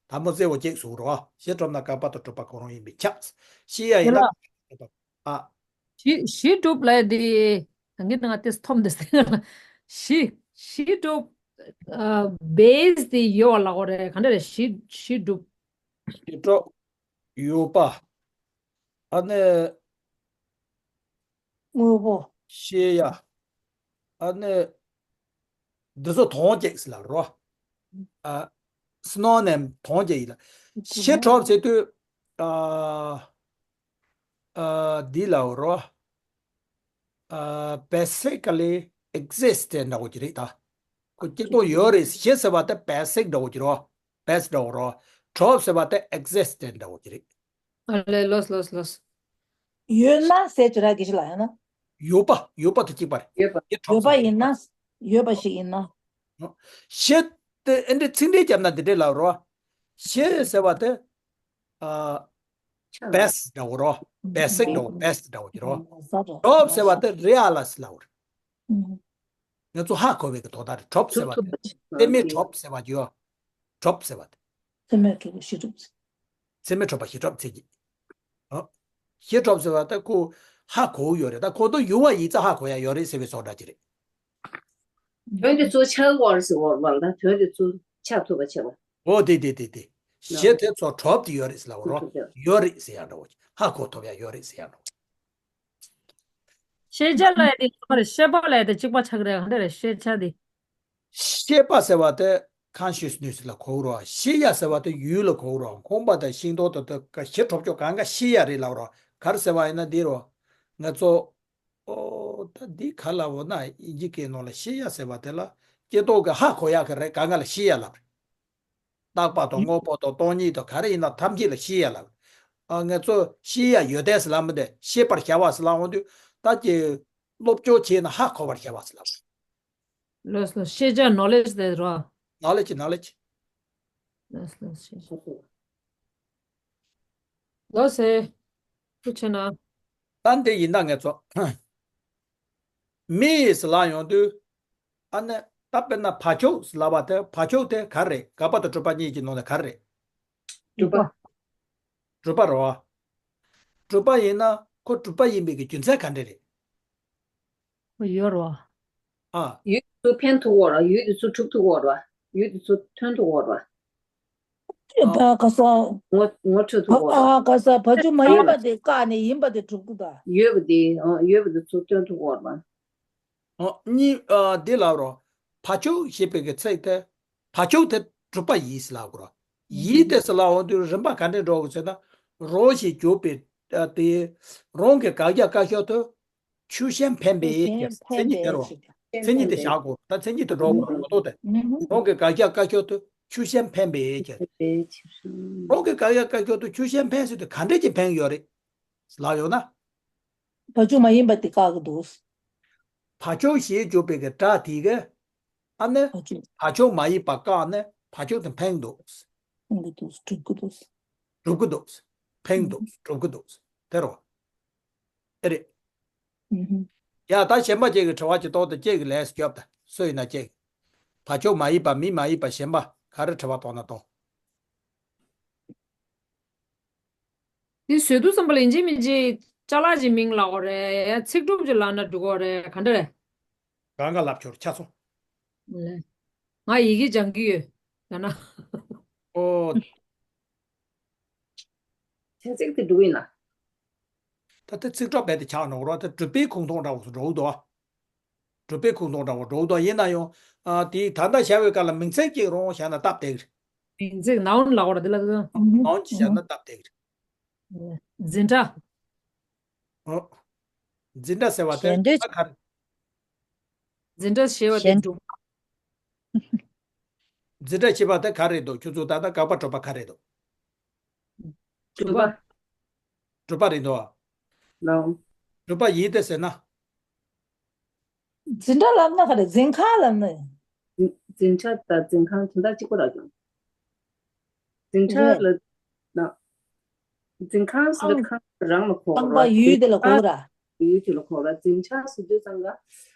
དང་པོ་གསལ་བོ་གཅིག་གསུངས་རོ། ཞེ་ཁྲོམ་ན་དགག་པ་དང་གྲུབ་པ་ཁོ་རང་ཡིན་པས་ཁྱབ། ཤེས་ཡ་ཡིན་ན། ཨ། གཞི་གཞི་སྒྲུབ་ལབ་དེ། ད་གིན་ང་ཏེ་སྟོམ་དེ་ཟེར་ལ། གཞི་གཞི་སྒྲུབ། ཨ། བེ་སི་དེ་ཡོད་ལ་གོ་རེད་ག་འདྲ་རེད་གཞི་གཞི་སྒྲུབ། གཞི་སྒྲུབ། ཡོད་པ། ཨ་ནི། དངོས་པོ། ཤེས་ཡ། ཨ་ནི། འདི་ཚོ་དོན་གཅིག་ཟེར་ལ་རོ། ཨ། སྣོ་ནེམ་དོན་གཅིག་ཡིན་ལ། ཞེ་ཁྲོམ་ཟེར་དུས། ཨ། ཨ། འདི་ལ་རོ། basically exist འདྲ་བོ་ཅིག་རེད་ད། ཁོ་སྐྱེ་སྟོབས་ཡོད་རེད། གཞི་ཟེར་བ་དེ་basic འདྲ་བོ་ཅིག་རེད། base འདྲ་བོ་རེད། drop ཟེར་བ་དེ་exist འདྲ་བོ་ཅིག་རེད། ཨ་ལས། ལོས་ལོས་ལོས། ཡོད་ན་ཟེར་གྱི་ར། དགེ་བཤེས་ལགས། ཡང་ན་ཡོད་པ། ཡོད་པ་དང་གཅིག་པ་རེད། ཡོད་པ། གཞི་drop ཡོད་པ་ཟེར་ཡིན་ན། ཡོད་པ་ཞིག་ཡིན་ན། གཞི་དེ་ཨེ་འདྲའི་ཚིག་འགྲེལ་བརྒྱབ་ན་འདི་འདྲའི་ལབ་རོ། གཞི་ཟེར་བ་དེ་ཨ། base འདྲ་བོ་རོ། basic འདྲ་བོ། base འདྲ་བོ་ཅིག་རོ། drop ཟེར་བ་དེ་realize ལབ་རོ། ང་ཚོ་ཧ་གོ་བའི་གི་དོ་ད་རེད། drop ཟེར་བ་དེ་སེ་མི་drop ཟེར་བ་ཅིག་ཡོད། drop ཟེར་བ་དེ། སེ་མི་drop གཞི་drop། སེ་མི་drop པ་གཞི་drop ཟེར་གྱི། ཨ། གཞི་drop ཟེར་བ་ད་ཁོ་ཧ་གོ་ཡོད་རེད། ད་ཁོ་ཚོ་ཡོང་བ་ཡིན་ཙང་ཧ་གོ་ཡ་ཡོད་རེད་ཟེར་བའི་བཟོ་འདྲ་ཅིག་རེད། དོན་དེ་ཚོ་ཆགས་ཡོད་རེད་ཟེར་བ་ལ། ད་དོན་དེ་ཚོ་ཆགས་ཐུབ་པ་བྱེད་པ། འོ་དེ་དེ་དེ་དེ། གཞི་དེ་ཚོ་drop དེ་ཡོད་རེད་ཟེར་ལབ་རོ། ཡོད་རེད་ཟེར་ཡ་འདྲ་བོ། ཧ་གོ་ཐུབ་ཡ་ཡོད་རེད་ཟེར་ཡ་འདྲ་བོ། ཤེས་བྱ་ལ་ཡ་དེ་གཅིག་པ་རེད། ཤེས་པ་ལ་ཡ་དེ་གཅིག་པ་ཆགས་རེད། ག་འདྲ་རེད་ཤེས་བྱ་དེ། ཤེས་པ་ཟེར་བ་དེ་consciousness ལ་གོ་རོ། ཤེས་ཡ་ཟེར་བ་དེ་ཡུལ་ལ་གོ་རོ། ཁོམ་པ་དང་ཤིང་ཏོག་དང་དེ་གཞི་གྲུབ་ཆོག་གང་ག་ཤེས་ཡ་རེད་ལབ་རོ། ག་རེ་ཟེར་བ་ཡིན་ན་འདི་རོ། ང་ཚོ། ཨོ། ད་འདི་ག་ལ་འོ་ན་དབྱིན་ཇི་སྐད་ནང་ལ་ཤེས་ཡ་ཟེར་བ་དེ་ལ་སྐྱེ་སྟོབས་ཀྱི་ཧ་གོ་ཡ་གི་རེད། གང་ག་ལ་ཤེས་ཡ་ལབ་རེད། རྟག་པ་དང་དངོས་པོ་དང་སྟོང་ཉིད་དང་ག་རེ་ཡིན་ན་ཐམས་ཅད་ལ་ཤེས་ཡ་ལབ། ཨ། ང་ཚོ་ཤེས་ཡ་ཡོད་དེ་ཟེར་ལབ་མི་འདུག་ཤེས་པར་བྱ་བ་ཟེར་ལབ་འོང་དུས་ད་ཀྱི་སློབ་སྦྱོང་བྱས་ན་ཧ་གོ་བར་བྱ་བ་ཟེར་ལབ། ལོས་ལོས། ཤེས་བྱ་knowledge དེ་རོ། knowledge knowledge། ལོས་ལོས། ཤེས་བྱ། ལོས་སེ། ཁུ་ཆེ་ན། ད་འདི་ཡིན་ད་ང་ཚོ། མི་ཡིས་ལབ་ཡོང་དུས། ཨ་ནི་ད་དཔེར་ན་བ་ཕྱུགས་ལབ་པ་དེ་བ་ཕྱུགས་དེ་ག་རེ་རེད། དགག་པ་དང་སྒྲུབ་པ་གཉིས་ཀྱི་ནང་ནས་ག་རེ་རེད། སྒྲུབ་པ། སྒྲུབ་པ་རེད་བ། སྒྲུབ་པ་ཡིན་ན་ཁོ་སྒྲུབ་པ་ཡིན་པའི་གི་རྒྱུ་མཚན་ག་འདྲ་རེད། ཁོ་ཡོད་རེད་བ། ཨ། ཡུལ་དེ་ཚོ་འཕེན་ཐུབ་ཀྱི་ཡོད་རེད་བ། ཡུལ་དེ་ཚོ་གྲུབ་ཐུབ་ཀྱི་ཡོད་རེད་བ། ཡུལ་དེ་ཚོ་ཐོན་ཐུབ་ཀྱི་ཡོད་རེད་བ། ཨ། ག་ས། ངོ་ངོ་འཕྲོད་ཐུབ་ཀྱི་ཡོད་རེད་བ། ཨ། ག་ས། བ་ཕྱུགས་མ་ཡིན་པ་དེ་བཀག་ནས་ཡིན་པ་དེ་གྲུབ་ཀྱི་ད། ཡོད་པ་དེ། ཨ། ཡོད་པ་དེ་ཚོ་སྟོན་ཐུབ་ཀྱི་ཡོད་རེད་བ། ཨ། གཉིས། ཨ། འདི་ལབ་རོ། བ་ཕྱུགས་ཞེས་པའི་གི་ཚིག་དེ། བ་ཕྱུགས་དེ་གྲུབ་པ་ཡིན་ཟེར་ལབ་དགོས་རེད། ཡིན་དེ་ཟེར་ལབ་འོང་དུས་རིམ་པ་ག་འདྲས་འགྲོ་དགོས་ཟེར་ན། རང་ཞིག་གྱུར་པའི་སྒྲ་དེ། རང་གི་དགག་བྱ་བཀག་ཕྱོགས་དེ། ཆོས་ཅན་འཕེན་པའི་ཆོས་ཅན་འཕེན་པའི་ཟེར་གྱི་རེད། མཚན་ཉིད་དེ་བཞག་དགོས། ད་མཚན་ཉིད་དེ་འགྲོ་དགོས་མ་གཏོགས་དེ། རང་གི་དགག་བྱ་བཀག་ཕྱོགས་དེ་ཆོས་ཅན་འཕེན་པའི་ཕྱིར། རང་གི་དགག་བྱ་བཀག་ཕྱོགས་དེ་ཆོས་ཅན་འཕེན་ཟེར་དུས་ག་འདྲས་ཀྱིས་འཕེན་ཡོད་རེད། ལབ་ཡོང་ན། བ་ཕྱུགས་མ་ཡིན་པ་དེ་བཀག་གི་འདུག་བ་ཕྱུགས་ཞེས་བརྗོད་པའི་གི་སྒྲ་དེ་གིས། ཨ་ནི། བ་ཕྱུགས། བ་ཕྱུགས་མ་ཡིན་པ་བཀག་ནས་བ་ཕྱུགས་དེ་འཕེན་གི་འདུག་འཕེན་གི་འདུག་སྒྲུབ་གི་འདུག་སྒྲུབ་གི་འདུག་འཕེན་གི་འདུག་སྒྲུབ་གི་འདུག་དེ་རོ། ཨེ་རེད། ཨུ་ཧུམ། ཡ། ད་གཞན་པ་ཅིག་གི་དྲི་བ་ཅིག་གཏོང་དང་། ཁྱེད་ཀྱི་ལས་སྐྱོབ་དང་། སུ་ཡིན་ན་ཁྱེད་ཀྱི། བ་ཕྱུགས་མ་ཡིན་པ། མི་མ་ཡིན་པ་གཞན་པ་ག་རེ་དྲི་བ་གཏོང་ན་གཏོང་། འདི་བཟོད་སྡུག་བསམ་པ་ལ་ཡིན་གཅིག་མིན་གཅིག་ཅ་ལག་ཅིག་མིང་ལབ་དགོས་རེད། ཡ། ཚིག་གྲུབ་ཅིག་ལབ་ན་འགྲིག་གི་རེད། ག་འདྲ་རེད། གང་ག་ལབ་ཆོག་ཆ་ཚང་། ལེ། ང་ཡི་གེ་སྦྱང་གི་ཡོད། ཡང་ན། ཨོ། བྱ་ཚིག་དེ་འགྲུབ་ཡིན་ལ། ད་ལྟ་ཚིག་གྲོགས་རྦད་དེ་ཆགས་འགྲོ་གི་རེད། ད་གྲུབ་པའི་ཁུངས་གཏོང་འདྲ་བོ་འགྲོ་གི་འདུག་གྲུབ་པའི་ཁུངས་གཏོང་འདྲ་བོ་འགྲོ་གི་འདུག་ཡིན་ན་ཡང་། ཨ། དེ་ད་ལྟ་བྱ་བའི་སྐབས་ལ་མིང་ཚིག་ཅིག་རང་བཞག་ན་སྟབས་བདེ་གི་རེད། མིང་ཚིག་noun ལབ་དགོས་རེད། དེ་ལ་noun ཅིག་བཞག་ན་སྟབས་བདེ་གི་རེད། འཛིན་གྲྭ། ཨོ། འཛིན་གྲྭ་ཟེར་བ་དེ་གཞན་འདོད་ད་ག་རེ། འཛིན་གྲྭ་ཞེས་པ་དེ་གཞན་སྒྲུབ། འཛིན་གྲྭ་ཞེས་པ་དེ་ག་རེ་འདུག་ཁྱོད་ཚོ་ད་ལྟ་དགག་པ་གྲུབ་པ་ག་རེ་འདུག་སྒྲུབ་པ། སྒྲུབ་པ་རེད་འདུག་ཨ། ལའོ། སྒྲུབ་པ་ཡིན་ཏེ་ཟེར་ན། འཛིན་གྲྭ་ལབ་ན་ག་རེ། འཛིན་ཁང་ལབ་ན། འཛིན་འཛིན་གྲྭ་དང་འཛིན་ཁང་དོན་དག་གཅིག་པ་རེད་ཀྱང་། འཛིན་གྲྭ་རེད། ལ་ན། འཛིན་ཁང་ཟེར་དུས་ཁང་ཁང་རང་ལ་གོ་ཁང་པ་ར། ཡུལ་དེ་ལ་གོ་ར། ཡུལ་དེ་ལ་གོ་ར། འཛིན་གྲྭ་ཟེར་དུས་ཙང་ག་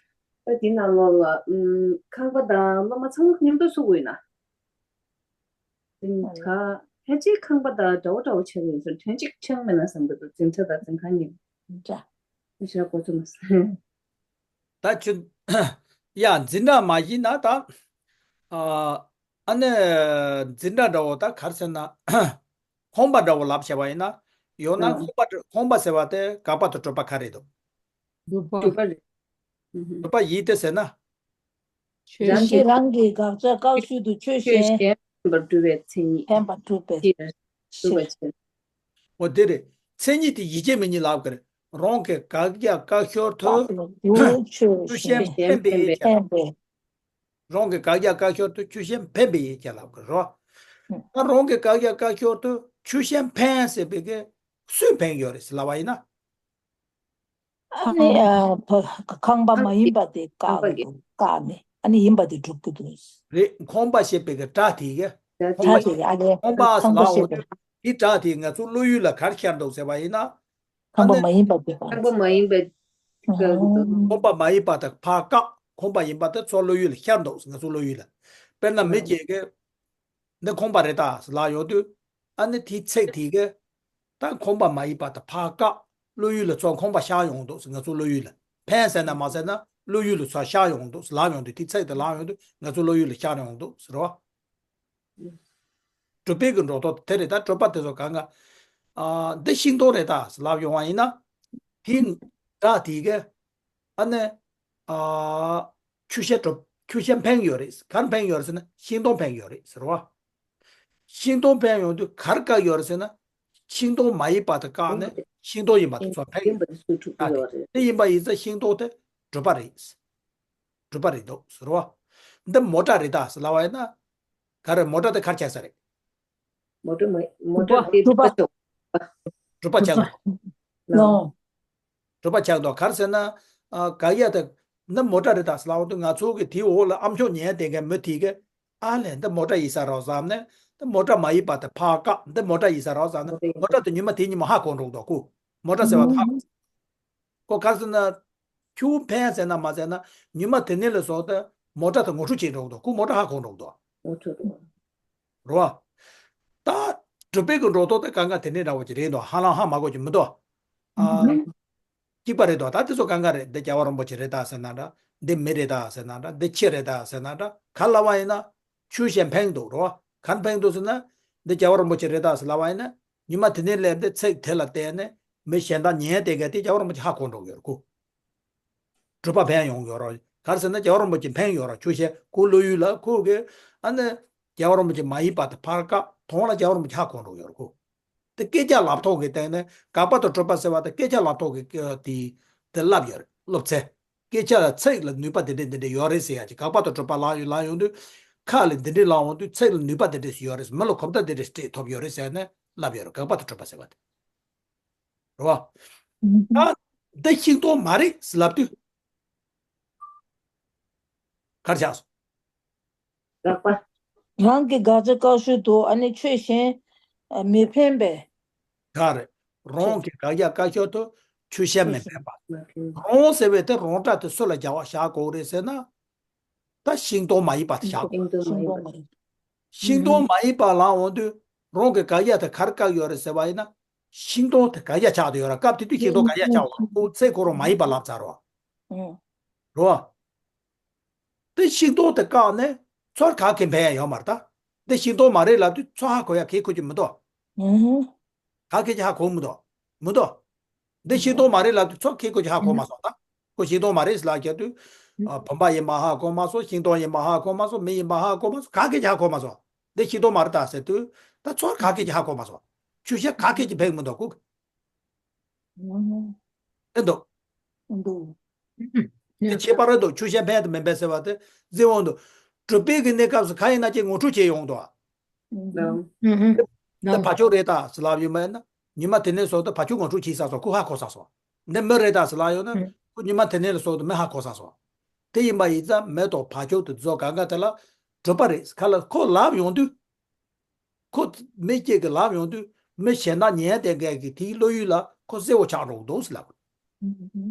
ཨ། དེ་ནང་ལོགས་ལ་ཨུམ། ཁང་པ་དང་སློབ་མ་ཚང་མ་མཉམ་དུ་ཚུགས་དགོས་ན། འཛིན་གྲྭ་ཕལ་ཆེར་ཁང་པ་དང་འདྲ་བོ་འདྲ་བོ་ཆགས་ཡོད་ས་རེད། དོན་གཅིག་ཆགས་མེད་ན་བསམ་གྱི་འདུག་འཛིན་གྲྭ་དང་འཛིན་ཁང་གཉིས། འདྲ། ཤ་གོ་ཚོད་མ་སོང་། ད་ཁྱོད། ཡ། འཛིན་གྲྭ་མ་ཡིན་ན་ད། ཨ། ཨ་ནི་འཛིན་གྲྭ་འདྲ་བོ་ད་ག་རེ་ཟེར་ན། ཁང་པ་འདྲ་བོ་ལབ་བྱས་པ་ཡིན་ན། ཡང་ན་ཨ། ཁང་པ་ཁང་པ་ཟེར་བ་དེ་དགག་པ་དང་སྒྲུབ་པ་ག་རེ་འདུག་སྒྲུབ་པ། སྒྲུབ་པ་རེད། ཨུ་ཧུ། སྒྲུབ་པ་ཡིན་ཏེ་ཟེར་ན། ཆོས་རང་གི་ཅན། རང་གི་དགག་བྱ་བཀག་ཤུལ་དུ་ཆོས་ཆོས་གཞན། གཞན་འཕེན་པར་སྒྲུབ་པའི་མཚན་ཉིད། འཕེན་པར་སྒྲུབ་པའི་ཕྱིར། སྒྲུབ་པའི་ཕྱིར། འོ་དེ་རེད། མཚན་ཉིད་དེ་ཡིན་གཅིག་མིན་གཉིས་ལབ་དགོས་རེད། རང་གི་དགག་བྱ་བཀག་ཤོས་དུ་ཆོས་ཆོས་ཆོས་ཅན་ཅན་འཕེན་པའི་ཕན་ཡིད་ཅན་ལ། པའི། རང་གི་དགག་བྱ་བཀག་ཤོས་དུ་ཆོས་ཅན་འཕེན་པའི་ཡིད་ཅན་ལ་དགོས་རོ། ད་རང་གི་དགག་བྱ་བཀག་ཤོས་དུ་ཆོས་ཅན་འཕེན་ཟེར་བའི་གི་སུས་འཕེན་ཡོད་རེད་ཟེར་ལབ་པ་ཡིན་ན། ཨ་ནི་ཨ་ཕ་ཁང་པ་མ་ཡིན་པ་དེ་བཀག་གི་འདུག་བཀག་ནས་ཨ་ནི་ཡིན་པ་དེ་སྒྲུབ་ཀྱི་འདུག་རེད། ཁང་པ་ཞེས་པའི་གི་སྒྲ་དེ་གི་ཁང་པ་སྒྲ་ཞིག་དེ་ཨ་ནི་ཁང་པ་ཁང་པ་ཟེར་ལབ་ཞེས་འོང་དུས་པའི་དེ་སྒྲ་དེ་ང་ཚོ་བློ་ཡུལ་ལ་ག་རེ་ཤར་འདུག་ཟེར་བ་ཡིན་ན། ཨ་ཁང་པ་ནི་མ་ཡིན་པ་དེ་བཀག་ཁང་པ་མ་ཡིན་པའི་ཨ་ཁང་པ་མ་ཡིན་པ་དེ་ཕར་བཀག་ཁང་པ་ཡིན་པ་དེ་ཚོ་བློ་ཡུལ་ལ་ཤར་འདུག་ང་ཚོ་བློ་ཡུལ་ལ། དཔེར་ན་མི་ཨ་སྐྱེས་གི་འདི་ཁང་པ་རེད་ད་ཟེར་ལབ་ཡོང་དུས། ཨ་ནི་དེའི་ཚིག་དེ་གི་ད་ཁང་པ་མ་ཡིན་པ་དེ་ཕར་བཀག་བློ་ཡུལ་ལ་ཚོ་ཁང་པ་ཤར་ཡོང་འདུག་ང་ཚོ་བློ་ཡུལ་ལ། འཕེན་ཟེར་ན་མ་ཟེར་ན་བློ་ཡུལ་ལ་ཚོ་ཤར་ཡོང་འདུག་ལབ་ཡོང་དུས་དེའི་ཚིག་དེ་ལབ་ཡོང་དུས་ང་ཚོ་བློ་ཡུལ་ལ་ཤར་ཡོང་འདུག་ཟེར་བ། གྲུབ་པའི་གི་འགྲོ་ལྡོག་དེ་རེད་ད། གྲུབ་པ་དེ་ཚོ་གང་ག་ཨ་འདི་ཤིང་སྡོང་རེད་ད་ཟེར་ལབ་ཡོང་བ་ཡིན་ན། དེའི་སྒྲ་དེ་གི་ཨ་ནི། ཨ། ཆུ་ཤ་གྲུབ། ཆུ་ཤ་འཕེན་ཡོད་རེད། གར་འཕེན་ཡོད་རེད་ཟེར་ན་ཤིང་སྡོང་འཕེན་ཡོད་རེད་ཟེར་བ། ཤིང་སྡོང་འཕེན་ཡོང་དུས་གར་བཀག་ཡོད་རེད་ཟེར་ན། ཤིང་སྡོང་མ་ཡིན་པ་དེ་བཀག་ནས་ཤིང་སྡོང་ཡིན་པ་དེ་ཚོ་འཕེན་ཡོད་རེད། དེ་ཡིན་པ་ཡིན་ཙང་ཤིང་སྡོང་དེ་གྲུབ་པ་རེད། གྲུབ་པ་རེད་འདུག་ཟེར་བ། འདི་མོ་ཊ་རེད་ད་ཟེར་ལབ་པ་ཡིན་ན། ག་རེ་མོ་ཊ་དེ་གར་ཆགས་ས་རེད། མོ་ཊ་མ་མོ་ཊ་དེ་གྲུབ་པ་གྲུབ་པ་ཆགས་འདུག་ལོ། གྲུབ་པ་ཆགས་འདུག་ག་རེ་ཟེར་ན། ཨ། དགག་ཡ་དེ་ནི་མོ་ཊ་རེད་ད་ཟེར་ལབ་དུས་ང་ཚོ་གི་དེའི་འོག་ལ་ཨ་མཆོག་ཉན་བསྡད་མཁན་མི་དེ་གི་ཨ་ལས་འདི་མོ་ཊ་ཡིན་ས་རོགས་བསམ་ནས་འདི་མོ་ཊ་མ་ཡིན་པ་དེ་ཕར་བཀག་འདི་མོ་ཊ་ཡིན་ས་རོགས་བསམ་ནས་མོ་ཊ་དེ་ཉི་མ་དེ་ཉི་མ་ཧ་གོ་འགྲོ་འདུག་གོ་མོ་ཊ་ཟེར་བ་ཧ་གོ་ག་རེ་ཟེར་ན། ཁྱོད་ཕན་ཟེར་ན་མ་ཟེར་ན་ཉི་མ་དེ་ནས་ལ་སོགས་ཏེ་མོ་ཊ་དེ་ངོ་སྤྲོད་བྱེད་འགྲོ་འདུག་ཁོ་མོ་ཊ་ཧ་གོ་འགྲོ་འདུག་ངོ་སྤྲོད་འགྲོ། རོ། ད་གྲུབ་པའི་གི་འགྲོ་ལྡོག་དེ་གང་ག་དེ་ནས་འདྲ་བོ་ཅིག་རེད་འདུག་ཧ་ལམ་ཧ་མ་གོ་ཅིག་མི་འདུག་ཨ། གཅིག་པ་རེད་འདུག་ད་དེ་ཚོ་གང་ག་རེད། འདི་རྒྱལ་བ་རིན་པོ་ཆེ་རེད་ད་ཟེར་ན་འདྲ། འདི་མི་རེད་ད་ཟེར་ན་འདྲ། འདི་ཁྱི་རེད་ད་ཟེར་ན་འདྲ། ག་ལབ་པ་ཡིན་ན་ཆུ་ཞིག་འཕེན་འདུག་རོ། ག་འཕེན་འདུག་ཟེར་ན། འདི་རྒྱལ་བ་རིན་པོ་ཆེ་རེད་ད་ཟེར་ལབ་པ་ཡིན་ན། ཉི་མ་དེ་ནས་སླེབས་ཏེ་ཚིག་དེ་ལ་བལྟས་ནས་མི་གཞན་དག་ཉན་བསྡད་མཁན་དེ་རྒྱལ་བ་རིན་པོ་ཆེ་ཧ་གོ་འགྲོ་གི་ཡོད་རེད་ཁོ། གྲུབ་པ་འཕེན་ཡོང་གི་ཡོད་རེད། ག་རེ་ཟེར་ན་རྒྱལ་བ་རིན་པོ་ཆེ་འཕེན་ཡོད་རེད། ཆུ་ཤེལ་ཁོ་བློ་ཡུལ་ལ་ཁོ་གི་ཨ་ནི་རྒྱལ་བ་རིན་པོ་ཆེ་མ་ཡིན་པ་དེ་ཕར་བཀག་དོན་ལ་རྒྱལ་བ་རིན་པོ་ཆེ་ཧ་གོ་འགྲོ་གི་ཡོད་རེད་ཁོ། དེ་སྐད་ཆ་ལབ་ཐོག་གི་སྟེང་ནས་དགག་པ་དང་གྲུབ་པ་ཟེར་བ་དེ་སྐད་ཆ་ལབ་ཐོག་གི་དེ་དེ་ལབ་ཡོད་རེད་སློབ་ཚན། སྐད་ཆ་ལ་ཚིག་ལ་ནུས་པ་དེ་འདྲས་འདི་འདྲས་ཡོད་རེད་ཟེར་ཡ་ཅིག་དགག་པ་དང་གྲུབ་པ་ལབ་ཡོང་ལབ་ཡོང་དུས། ཁ་ལ་འདི་འདྲས་ལབ་འོང་དུས་ཚིག་ལ་ནུས་པ་དེ་འདྲས་ཡོད་རེད། མི་ལ་གོ་བརྡ་དེ་འདྲས་སྤྲད་ཐུབ་ཡོད་རེད་ཟེར་ནས་ལབ་ཡོད་རེད། དགག་པ་དང་གྲུབ་པ་ཟེར་བ་དེ། རེད་བ། ད་འདི་ཤིང་སྡོང་མ་རེད་ཟེར་ལབ་དུས། གར་ཆགས་སོང་། དགག་པ། རང་གི་དགག་བྱ་བཀག་ཤོས་དུ་ཨ་ནི་ཆོས་གཞན་མི་འཕེན་པས། ག་རེ། རང་གི་དགག་བྱ་བཀག་ཤོས་དུ་ཆོས་གཞན་མི་འཕེན་པ། རང་ཟེར་བའི་དེ་རང་སྒྲ་དེ་སུ་ལ་སྦྱར་བ་བཞག་དགོས་རེད་ཟེར་ན། ད་ཤིང་སྡོང་མ་ཡིན་པ་དེ་བཞག་དགོས། ཤིང་སྡོང་མ་ཡིན་པ། ཤིང་སྡོང་མ་ཡིན་པ་ལབ་འོང་དུས་རང་གི་དགག་བྱ་དེ་ག་རེ་བཀག་ཡོད་རེད་ཟེར་བ་ཡིན་ན། ཤིང་སྡོང་དེ་དགག་བྱ་ཆགས་བསྡད་ཡོད་ར། སྐབས་དེ་དུས་ཤིང་སྡོང་དགག་བྱ་ཆགས་འོང་ཁོ་ཚེ་ཁོ་རང་མ་ཡིན་པ་ལབ་ཚར་རོ། རོ། དེ་ཤིང་སྡོང་དེ་བཀག་ནས་ཚུར་ག་གེ་འཕེན་ཡ་ཡོད་མ་རེད་ད། དེ་ཤིང་སྡོང་མ་རེད་ལབ་དུས་ཚུར་ཧ་གོ་ཡ་གེ་ཁོ་ཅིག་མི་འདུག་ག་གེ་ཅིག་ཧ་གོ་མི་འདུག་མི་འདུག་འདི་ཤིང་སྡོང་མ་རེད་ལབ་དུས་ཚུར་གེ་ཁོ་ཅིག་ཧ་གོ་མ་སོང་ད། ཁོ་ཤིང་སྡོང་མ་རེད་ལབ་རྒྱག་དུས། ཨ། བུམ་པ་ཡིན་པ་ཧ་གོ་མ་སོང་། ཤིང་སྡོང་ཡིན་པ་ཧ་གོ་མ་སོང་། མི་ཡིན་པ་ཧ་གོ་མ་སོང་། ག་གེ་ཅིག་ཧ་གོ་མ་སོང་། འདི་ཤིང་སྡོང་མ་རེད་ད་ཟེར་དུས་ད་ཚུར་ག་གེ་ཅིག་ཧ་གོ་མ་སོང་། ཆུ་ཤེལ་ག་གེ་ཅིག་འཕེན་མི་འདུག་གོ། ཨེ་འདུག་འདུག་དེ་ཁྱད་པར་རེད་འདུག་ཆུ་ཤེལ་འཕེན་དང་མི་འཕེན་ཟེར་བ་དེ་གཟིགས་འོང་དུས། གྲུབ་པའི་གི་གནས་སྐབས་སུ་གང་ཡིན་ན་ཅིག་ངོ་སྤྲོད་བྱེད་ཡོང་དུས། ཨ། ཨུ་ཧུ། དེ་ཕར་ཕྱོགས་རེད་ད་ཟེར་ལབ་ཡོད་མེད་ན། ཉི་མ་དེ་ནས་བཟུང་སྟེ་ཕར་ཕྱོགས་ངོ་སྤྲོད་བྱེད་ས་སོང་། ཁོ་ཧ་གོ་ས་སོང་། འདི་མི་རེད་ད་ཟེར་ལབ་ཡོང་ན། ཨུ། ཁོ་ཉི་མ་དེ་ནས་ལ་བཟུང་སྟེ་མི་ཧ་གོ་ས་སོང་། དེ་ཡིན་པ་ཡིན་ཙང་མི་དང་ཕར་ཕྱོགས་དེ་ཚོ་གང་ག་དེ་ལ་གྲུབ་པ་རེད་ཟེར་ག་ལ་ཁོ་ལབ་ཡོང་དུས། ཁོ་མི་གཅིག་གིས་ལབ་ཡོང་དུས་མི་གཞན་དག་ཉན་བསྡད་མཁན་གྱི་དེའི་བློ་ཡུལ་ལ་ཁོ་གསལ་བོ་ཆགས་འགྲོ་གི་འདུག་ཟེར་ལབ། ཨུ་ཧུ།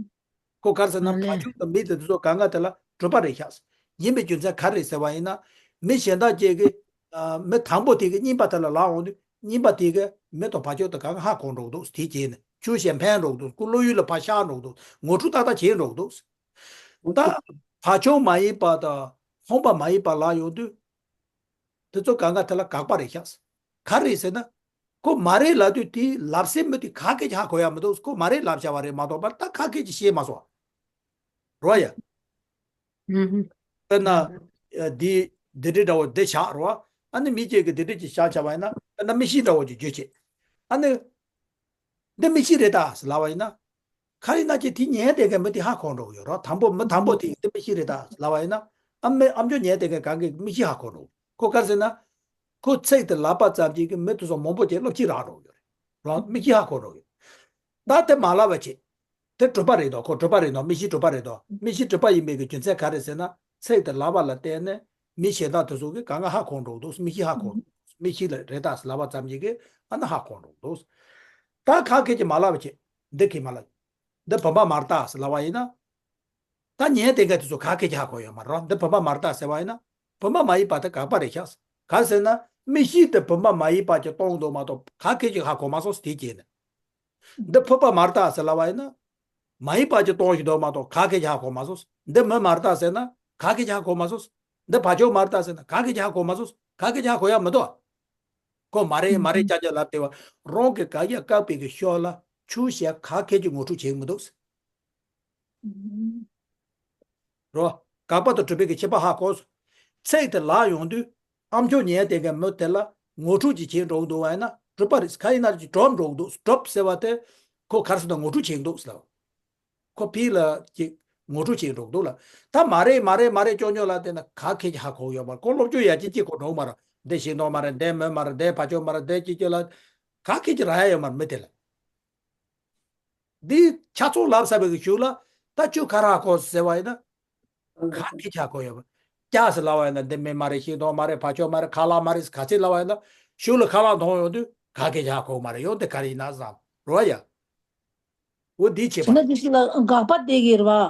ཁོ་ག་རེ་ཟེར་ན། ཨ་ལས། ཕར་ཕྱོགས་དང་མི་དེ་ཚོ་གང་ག་དེ་ལ་གྲུབ་པ་རེད་ཤག་ཡིན་པའི་རྒྱུ་མཚན་ག་རེ་རེད་ཟེར་བ་ཡིན་ན། མི་གཞན་དག་ཅིག་གིས། ཨ། མི་དང་པོ་དེ་གིས་རྙིང་པ་དེ་ལ་ལབ་འོང་དུས་རྙིང་པ་དེ་གིས་མི་དང་ཕར་ཕྱོགས་དེ་གང་ག་ཧ་གོ་འགྲོ་གི་འདུག་དེ་རྗེས་ནས་ཆུ་ཞིག་འཕེན་འགྲོ་གི་འདུག་ཁོ་བློ་ཡུལ་ལ་ཕར་ཤར་འགྲོ་གི་འདུག་ངོ་སྤྲོད་ཏག་ཏག་བྱེད་འགྲོ་གི་འདུག་ད་ཕར་ཕྱོགས་མ་ཡིན་པ་དང་ཁང་པ་མ་ཡིན་པ་ལབ་ཡོང་དུས། དེ་ཚོ་གང་ག་དེ་ལ་དགག་པ་རེད་ཤག་ག་རེ་རེད་ཟེར་ན། ཁོ་མ་རེད་ལབ་དུས་དེའི་ལབ་སའི་མི་དེ་ག་གེ་ཅིག་ཧ་གོ་ཡ་མི་འདུག་ཁོ་མ་རེད་ལབ་བྱ་བ་རེད་མ་གཏོགས་པར་ད་ག་གེ་ཅིག་ཤེས་མ་སོང་། རོ་ཡ། ཨུ་ཧུ། དཔེར་ན། ཨ། འདི་འདི་འདྲའི་འདྲ་བོ་འདི་བཞག་རོ། ཨ་ནི་མི་གཅིག་གིས་འདི་འདྲའི་ཅིག་བཞག་བྱ་བ་ཡིན་ན། དཔེར་ན་མིག་ཤེལ་འདྲ་བོ་ཅིག་བརྗོད་བྱེད། ཨ་ནི། འདི་མིག་ཤེལ་རེད་ད་ཟེར་ལབ་པ་ཡིན་ན། ག་རེ་ན་ཅི་དེ་ཉན་བསྡད་མཁན་མི་དེ་ཧ་གོ་འགྲོ་གི་ཡོད་རེད། དང་པོ་མི་དང་པོ་དེ་ཡིན་དེ་མིག་ཤེས་རེད་ད་ལབ་པ་ཡིན་ན། ཨ་མ་ཨ་མཆོག་ཉན་བསྡད་མཁན་གང་གི་མིག་ཤེས་ཧ་གོ་འགྲོ། ཁོ་ག་རེ་ཟེར་ན། ཁོ་ཚིག་དེ་ལབ་པ་ཙམ་གྱིས་ཀྱི་མི་དེ་ཚོ་མང་པོ་ཅིག་བློ་ཕྱི་རག་འགྲོ་གི་ཡོད་རེད། རང་མིག་ཤེས་ཧ་གོ་འགྲོ་གི་ཡོད། ད་དེ་མ་ལབ་པ་བྱེད། དེ་གྲུབ་པ་རེད་དོ། ཁོ་གྲུབ་པ་རེད་དོ། མིག་ཤེས་གྲུབ་པ་རེད་དོ། མིག་ཤེས་གྲུབ་པ་ཡིན་པའི་གི་རྒྱུ་མཚན་ག་རེ་ཟེར་ན། ཚིག་དེ་ལབ་པ་ལ་བརྟེན་ནས་མི་གཞན་དག་དེ་ཚོ་གི་གང་ག་ཧ་གོ་འགྲོ་གི་འདུག་མིག་ཤེས་ཧ་གོ་འགྲོ་གི་འདུག་མིག་ཤེས་ལ་རེད་ད་ལབ་པ་ཙམ་གྱིས་གི་ཨ་ན་ཧ་གོ་འགྲོ་གི་འདུག་ད་ཁ་སྐད་ཀྱིས་མ་ལབ་པ་བྱེད། འདི་གིས་མ་ལབ། འདི་བུམ་པ་མ་རེད་ད་ལབ་པ་ཡིན་ན། ད་ཉན་བསྡད་མཁན་དེ་ཚོ་ག་སྐད་ཀྱིས་ཧ་གོ་ཡོད་མ་རེད། འདི་བུམ་པ་མ་རེད་ད་ཟེར་བ་ཡིན་ན། བུམ་པ་མ་ཡིན་པ་དེ་དགག་པ་རེད་ཤག་ག་རེ་ཟེར་ན། མིག་ཤེས་དེ་བུམ་པ་མ་ཡིན་པ་ཅིག་སྟོན་འདུག་མ་གཏོགས་ག་སྐད་ཀྱིས་ཧ་གོ་མ་སོང་ཟེར་དེ་སྐྱེས་ནས། འདི་ཕུར་པ་མ་རེད་ད་ཟེར་ལབ་པ་ཡིན་ན། མ་ཡིན་པ་ཅིག་སྟོན་བཞིན་འདུག་མ་གཏོགས་ག་སྐད་ཀྱིས་ཧ་གོ་མ་སོང་། འདི་མི་མ་རེད་ད་ཟེར་ན་ག་སྐད་ཀྱིས་ཧ་གོ་མ་སོང་། འདི་བ་ཅོ་མ་རེད་ད་ཟེར་ན་ག་སྐད་ཀྱིས་ཧ་གོ་མ་སོང་། ག་སྐད་ཀྱིས་ཧ་གོ་ཡ་མི་འདུག་ཁོ་མ་རེད་མ་རེད་ཅག་ཅག་ལབ་བསྡད་པ། རང་གི་དགག་ཡ་བཀག་པའི་གི་ཕྱོགས་ལ་ཆོས་བཤད་ག་སྐད་ཀྱིས་ངོ་སྤྲོད་བྱེད་ཀྱི་མི་འདུག་རོ། དགག་པ་དང་སྒྲུབ་པའི་གི་ཁྱད་པར་ཧ་གོ། ཚིག་དེ་ལབ་ཡོང་དུས་ཨ་མཆོག་ཉན་བསྡད་མཁན་མི་དེ་ལ་ངོ་སྤྲོད་ཅིག་བྱེད་འགྲོ་གི་འདུག་བ་ཡིན་ན་སྒྲུབ་པ་རེད། ག་ཡིན་ན་ཅིག་སྒྲུབ་འགྲོ་གི་འདུག་སྒྲུབ་ཟེར་བ་དེ་ཁོ་ག་རེ་ཟེར་ན་ངོ་སྤྲོད་བྱེད་ཀྱི་འདུག་ཟེར་ལ། ཁོ་ཕི་ལ་ཅིག་ངོ་སྤྲོད་བྱེད་འགྲོ་གི་འདུག་ལ། ད་མ་རེད་མ་རེད་མ་རེད་ཅོག་ཉོག་ལ་བལྟས་ན་ག་སྐད་ཀྱིས་ཧ་གོ་ཡོད་མ་རེད། ཁོ་སློབ་སྦྱོང་ཡ་གཅིག་གཅིག་གོ་འགྲོ་མ་རེད། འདི་ཤིང་ཏོག་མ་རེད། འདི་མི་མ་རེད། འདི་བ་ཅོ་མ་རེད། འདི་ཅི་ཅི་ལ་ག་སྐད་ཀྱིས་རག་ཡ་ཡོད་མ་རེད་མི་དེ་ལ། འདི་ཆ་ཚང་ལབ་ཚར་བའི་གི་གཞུག་ལ་ད་ཁྱོད་ག་རེ་ཧ་གོ་ཟེར་བ་ཡིན་ན། ག་སྐད་ཀྱིས་ཧ་གོ་ཡོད་པ། སྐྱ་ཟེར་ལབ་པ་ཡིན་ན་འདི་མི་མ་རེད། ཤིང་ཏོག་མ་རེད། བ་ཅོ་མ་རེད། ཁ་ལག་མ་རེད། ག་ཚད་ལབ་པ་ཡིན་ན་གཞུག་ལ་ཁ་ལག་མཐོང་ཡོང་དུས་ག་སྐད་ཀྱིས་ཧ་གོ་མ་རེད། ཡང་འདི་ག་རེ་ཡིན་ན་བསམ་རོ་ཡ། འོ་འདི་བྱེད་པ། བྱས་ན་དེ་ཞིག་ལ་དགག་པ་དེ་གི་རེད་བ།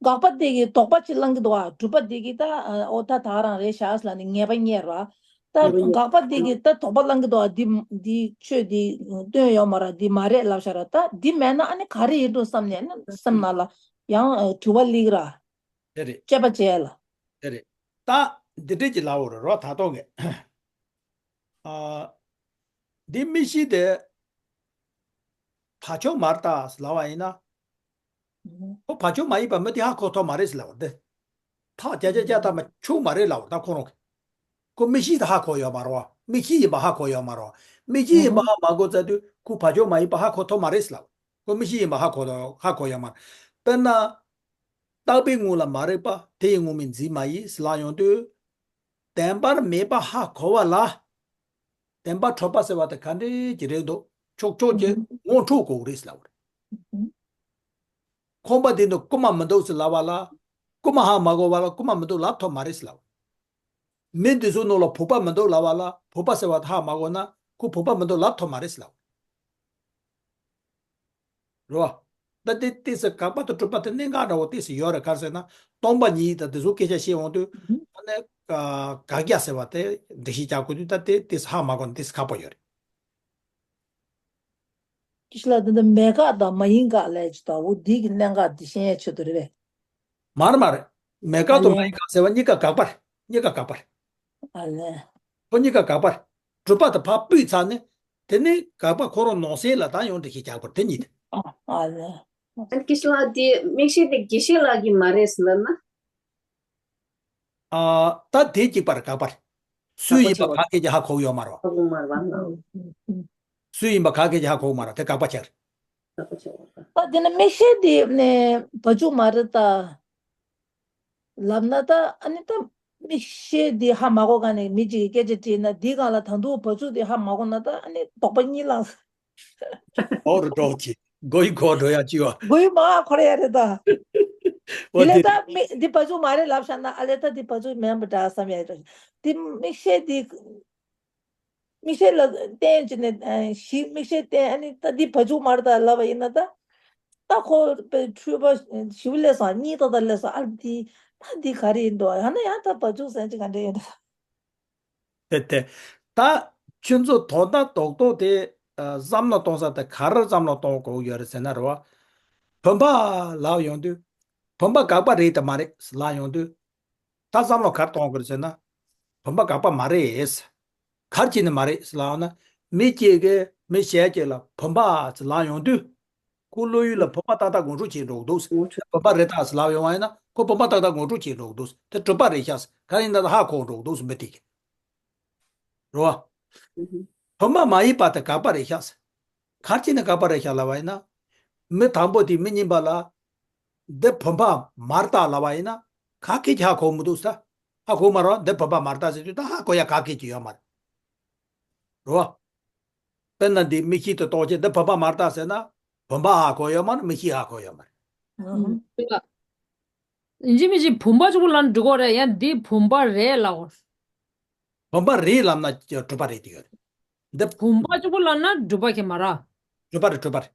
དགག་པ་དེ་གི་དོགས་པ་ཅིག་བསླང་གི་འདུག་བ། སྒྲུབ་པ་དེ་གི་ད་ཨོ་ད་ད་རང་རེད་ཤག་ལ་ནི་ངེས་པ་རྙེད་རེད་བ། ད་དགག་པ་དེ་གི་ད་དོགས་པ་བསླང་གི་འདུག་བ། འདི་འདི་ཆོས་འདི་སྟོན་ཡོད་མ་རེད། འདི་མ་རེད་ལབ་ཤག་ར། ད་འདི་མེད་ན་ཨ་ནི་ག་རེ་ཡིན་འགྲོ་བསམ་ནས་ན་སེམས་ནང་ལ་ཡང་དྲི་བ་སླེབས་ར། དེ་རེད། དཔྱད་པ་བྱས་ལ། དེ་རེད། ད་འདི་འདྲས་ཀྱི་ལབ་འོ་རེད་རོ་ད་ཐོག་གི་ཨ། འདི་མིག་ཤེས་དེ་བ་ཅོ་མ་རེད་ད་ལབ་པ་ཡིན་ན། ཁོ་བ་ཅོ་མ་ཡིན་པ་མི་དེ་ཧ་གོ་ཐུབ་མ་རེད་ཟེར་ལབ་པ་རེད། ཐག་བཅད་བཅད་བཅད་ཐག་མ་ཆོད་མ་རེད་ལབ་པ་རེད་ད་ཁོ་རང་གི་ཁོ་མིག་ཤེས་དེ་ཧ་གོ་ཡོད་མ་རེད་བ། མིག་ཤེས་ཡིན་པ་ཧ་གོ་ཡོད་མ་རེད་བ། མིག་ཤེས་ཡིན་པ་ཧ་མ་གོ་ཚར་དུས་ཁོ་བ་ཅོ་མ་ཡིན་པ་ཧ་གོ་ཐུབ་མ་རེད་ཟེར་ལབ་པ། ཁོ་མིག་ཤེས་ཡིན་པ་ཧ་གོ་ཧ་གོ་ཡོད་མ་རེད། དཔེར་ན། རྟག་པའི་དངོས་ལ་མ་རིག་པ། དེ་ཡི་དངོས་མིང་འཛིན་མ་ཡིན་ཟེར་ལབ་ཡོང་དུས། བདེན་པར་མེད་པ་ཧ་གོ་བ་ལ། བདེན་པར་གྲུབ་པ་ཟེར་བ་དེ་ག་འདྲས་ཀྱི་རེད་འདུག་ཕྱོགས་ཕྱོགས་ཀྱི་ངོ་འཕྲོད་དགོས་རེད་ཟེར་ལབ་པ་རེད། ཁོམ་པ་འདི་ནི་རྐུ་མ་མི་འདུག་ཟེར་ལབ་པ་ལ། རྐུ་མ་ཧ་མ་གོ་བ་ལ་རྐུ་མ་མི་འདུག་ལབ་ཐུབ་མ་རེད་ཟེར་ལབ་པ། མི་འདི་ཚོའི་ནང་ལ་བུག་པ་མི་འདུག་ལབ་པ་ལ་བུག་པ་ཟེར་བ་དེ་ཧ་མ་གོ་ན་ཁོ་བུག་པ་མི་འདུག་ལབ་ཐུབ་མ་རེད་ཟེར་ལབ་པ། རེད་བ། ད་དེ་ཏོག་ཙམ་དགག་པ་དང་སྒྲུབ་པ་དེ་གནད་འགག་འདྲ་བོ་ཏོག་ཙམ་ཡོད་རེད། ག་རེ་ཟེར་ན་སྟོང་པ་ཉིད་དང་དེ་ཚོ་སྐད་ཆ་བཤད་འོང་དུས་ཨ་ནི་དགག་རྒྱག་ཟེར་བ་དེ་འགྲེལ་བཤད་རྒྱག་དགོས་དུས་ད་དེ་ཏོག་ཙམ་ཧ་མ་གོ་ན་ཏོག་ཙམ་ཁག་པོ་ཡོད་རེད། ཀྱི་ཤི་ལ་དེ་འདི་མེད་དགག་དང་མ་ཡིན་དགག་ལས་ཀྱི་ད་འོ་འདི་གི་གནད་འགག་འདི་ཤེས་ཡས་ཆེད་དུ་རེད་པས། མ་རེད་མ་རེད། མེད་དགག་དང་མ་ཡིན་དགག་ཟེར་བ་གཉིས་ཀ་དགག་པ་རེད། གཉིས་ཀ་དགག་པ་རེད། ཨ་ལས། ཁོ་གཉིས་ཀ་དགག་པ་རེད། སྒྲུབ་པ་དང་ཕར་སྤུས་ཚར་ནས་དེ་ནས་དགག་པ་ཁོ་རང་ནང་གསེས་ལ་ད་ཡང་འགྲེལ་བཤད་རྒྱག་པར་དེ་གཉིས་དེ། ཨ་ལས། ཨ་ཀི་ཤི་ལ་དེ་མིག་ཤེས་དེ་དགེ་བཤེས་ལགས་ཀྱི་མ་རེད་ཟེར་ལབ་ན། ཨ། ད་དེ་གཅིག་པར་དགག་པ་རེད། སུ་ཡིན་པ་ག་སྐད་ཀྱིས་ཧ་གོ་ཡོད་མ་རེད་བ། ཧ་གོ་མ་རེད་བ། སུ་ཡིན་པ་ག་སྐད་ཀྱིས་ཧ་གོ་མ་རེད་དེ་དགག་པ་ཆགས་རེད། ད་དེ་ནི་མིག་ཤེས་དེ་ནས་བ་ཕྱུགས་མ་རེད་ད། ལབ་ན་ད་ཨ་ནི་ད་མིག་ཤེས་དེ་ཧ་མ་གོ་ག་ནས་མི་གཅིག་གིས་སྐད་ཆ་དྲིས་ན་དེའི་སྒང་ལ་ད་དུང་བ་ཕྱུགས་དེ་ཧ་མ་གོ་ན་ད་ཨ་ནི་དོགས་པ་གཉིས་ལངས། འོག་རུ་འགྲོ་གི། མགོ་ཡི་འཁོར་འགྲོ་ཡ་ཅི་བ། མགོ་ཡི་མ་འཁོར་ཡ་རེད་ད། འོ་དེ་ལས་དེ་ད་མི་འདི་བ་ཕྱུགས་མ་རེད་ལབ་ཤག་ན་ཨ་ལས་ད་འདི་བ་ཕྱུགས་མིན་པ་འདྲ་བསམ་ཡ་རེད། འདི་མིག་ཤེས་འདི། མིག་ཤེས་ལ་བརྟེན་བྱས་ནས་ཨ་ཞི་མིག་ཤེས་བརྟེན་ཨ་ནི་ད་འདི་བ་ཕྱུགས་མ་རེད་ད་ལབ་པ་ཡིན་ན་ད། ད་ཁོ་པའི་འཁྲུལ་པ་ཞིབ་ལས་སང་གཉིད་ཏག་ཏག་ལས་སང་ཨ་འདི་ད་འདི་ག་རེ་ཡིན་འདུག་ཡང་ན་ཡང་ད་བ་ཕྱུགས་ཟེར་གྱི་ག་འདྲ་ཡོད་འདུག་དེ་དེ། ད་ཁྱོད་ཚོ་དོན་དག་རྡོག་རྡོག་དེ་ཨ་བསམ་བློ་གཏོང་ས་དེ་ག་རེ་བསམ་བློ་གཏོང་དགོས་ཡོད་རེད་ཟེར་ན་རེད་བ། བུམ་པ་ལབ་ཡོང་དུས། བུམ་པ་དགག་པ་རེད་དམ་མ་རེད་ལབ་ཡོང་དུས། ད་བསམ་བློ་ག་རེ་གཏོང་དགོས་རེད་ཟེར་ན། བུམ་པ་དགག་པ་མ་རེད། ག་རེ་བྱས་ནས་མ་རེད་ལབ་ན། མི་གཅིག་གིས་མི་གཞན་གཅིག་ལ་བུམ་པ་ལབ་ཡོང་དུས། ཁོ་བློ་ཡུལ་ལ་བུམ་པ་ཏག་ཏག་ངོ་སྤྲོད་བྱེད་འགྲོ་གི་འདུག་ངོ་སྤྲོད། བུམ་པ་རེད་ད་ལབ་ཡོང་བ་ཡིན་ན་ཁོ་བུམ་པ་ཏག་ཏག་ངོ་སྤྲོད་བྱེད་འགྲོ་གི་འདུག་དེ་གྲུབ་པ་རེད་ཤག་ག་རེ་ཡིན་ད་ཧ་གོ་འགྲོ་གི་འདུག་མི་དེ་གིས། རེད་བ། ཨུ་ཧུ། བུམ་པ་མ་ཡིན་པ་དེ་དགག་པ་རེད་ཤག་ག་རེ་བྱས་ནས་དགག་པ་རེད་ཤག་ལབ་པ་ཡིན་ན། མི་དང་པོ་དེ་མི་གཉིས་པ་ལ། འདི་བུམ་པ་མ་རེད་ད་ལབ་པ་ཡིན་ན། ག་གེ་ཧ་གོ་མི་འདུག་ས། ཧ་གོ་མ་རེད། འདི་བུམ་པ་མ་རེད་ད་ཟེར་དུས་ད་ཧ་གོ་ཡ་ག་གེ་ཅིག་ཡོད་མ་རེད། རེད་བ། དཔེར་ན་འདི་མིག་ཤེས་དང་རྟོག་བཅས་འདི་བུམ་པ་མ་རེད་ད་ཟེར་ན། བུམ་པ་ཧ་གོ་ཡོད་མ་རེད། མིག་ཤེས་ཧ་གོ་ཡོད་མ་རེད། ཨང་། ཡིན་གཅིག་མིན་གཅིག་བུམ་པ་གཅིག་པོ་ལབ་ན་འགྲིག་གི་རེད། ཡང་འདི་བུམ་པ་རེད་ལབ་དགོས། བུམ་པ་རེད་ལབ་ན་གྲུབ་པ་རེད་དེ་ཡོད་རེད། འདི་བུམ་པ་གཅིག་པོ་ལབ་ན་གྲུབ་པ་གི་མ་རེད། གྲུབ་པ་རེད། གྲུབ་པ་རེད།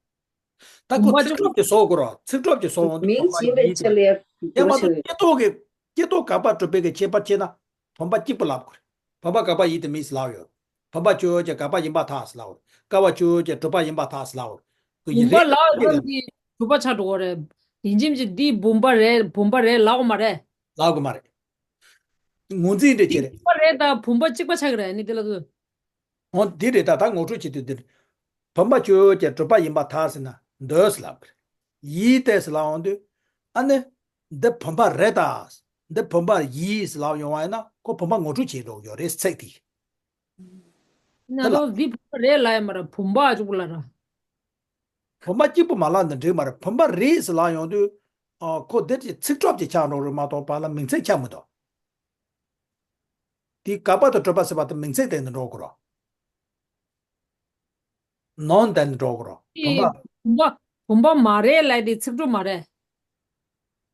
ད་ཁོ་བུམ་པ་ཚིག་གཅིག་པོ་གྲུབ་ཀྱི་བཟོ་དགོས་རེད། ཚིག་གྲུབ་ཀྱི་བཟོ་འོང་དུས་མིང་བུམ་པ་བྱིན་པའི་ཡིན་ཆེད་ལ་ཡང་མ་གྲུབ་པ་ཆེ་བའི་སྐྱེ་ཐོག་གི་སྐྱེ་ཐོག་དགག་པ་གྲུབ་པའི་གི་ཁྱད་པར་ཕྱེ་ན། བུམ་པ་གཅིག་པོ་ལབ་དགོས་རེད། བུམ་པ་དགག་པ་ཡིན་དེ་མིན་ལབ་ཡོད། བུམ་པ་སྤྱོད་ཀྱི་དགག་པ་ཡིན་པར་ཐལ་ལབ་དགོས་རེད། ཀ་བ་སྤྱོད་ཀྱི་གྲུབ་པ་ཡིན་པར་ཐལ་ལབ་དགོས་རེད། བུམ་པ་ལབ་ཡོད་དེ་གྲུབ་པ་ཆགས་འགྲོ་གི་རེད། ཡིན་གཅིག་མིན་གཅིག་འདི་བུམ་པ་རེད། བུམ་པ་རེད་ལབ་དགོས་མ་རེད། ལབ་དགོས་མ་རེད། ངོས་འཛིན་འདྲ་བྱེད་རེད། བུམ་པ་རེད་ད་བུམ་པ་གཅིག་པ་ཆགས་ཀྱི་རེད་ནི་དེ་ལ་དུ། འོ་འདི་རེད་ད། ད་ངོ་སྤྲོད་བྱེད་དུས་འདི་རེད། བུམ་པ་སྤྱོད་ཀྱི་གྲུབ་པ་ཡིན་པར་ཐལ་ཟེར་ན་འདོད་ལབ་ཀྱི་རེད། ཡིན་ཏེ་ཟེར་ལབ་ཡོང་དུས། ཨ་ནི། འདི་བུམ་པ་རེད་ད། འདི་བུམ་པ་ཡིན་ཟེར་ལབ་ཡོང་བ་ཡིན་ན་ཁོ་བུམ་པ་ངོ་སྤྲོད་བྱེད་འགྲོ་གི་ཡོད་རེད་ཚིག་དེ། ན་དེ་ལ། རོ་འདི་བུམ་པ་རེད་ལབ་ཡ་མ་རེད། བུམ་པ་གཅིག་པོ་ལབ་ར། བུམ་པ་གཅིག་པོ་མ་ལབ་ན་འགྲིག་མ་རེད། བུམ་པ་རེད་ཟེར་ལབ་ཡོང་དུས། ཨ། ཁོ་འདིར་གྱི་ཚིག་གྲུབ་ཀྱི་ཆགས་འགྲོ་རེད་མ་གཏོགས་བར་ལ་མིང་ཚིག་ཆགས་མི་འདུག་དེ་དགག་པ་དང་གྲུབ་པ་ཟེར་བ་དེ་མིང་ཚིག་དེ་ནི་འགྲོ་དགོས་རེད། ནོན་དེ་ནི་འགྲོ་དགོས་རེད། བུམ་པ། བུམ་པ། བུམ་པ་མ་རེད་ལབ་དེ་ཚིག་གྲུབ་མ་རེད།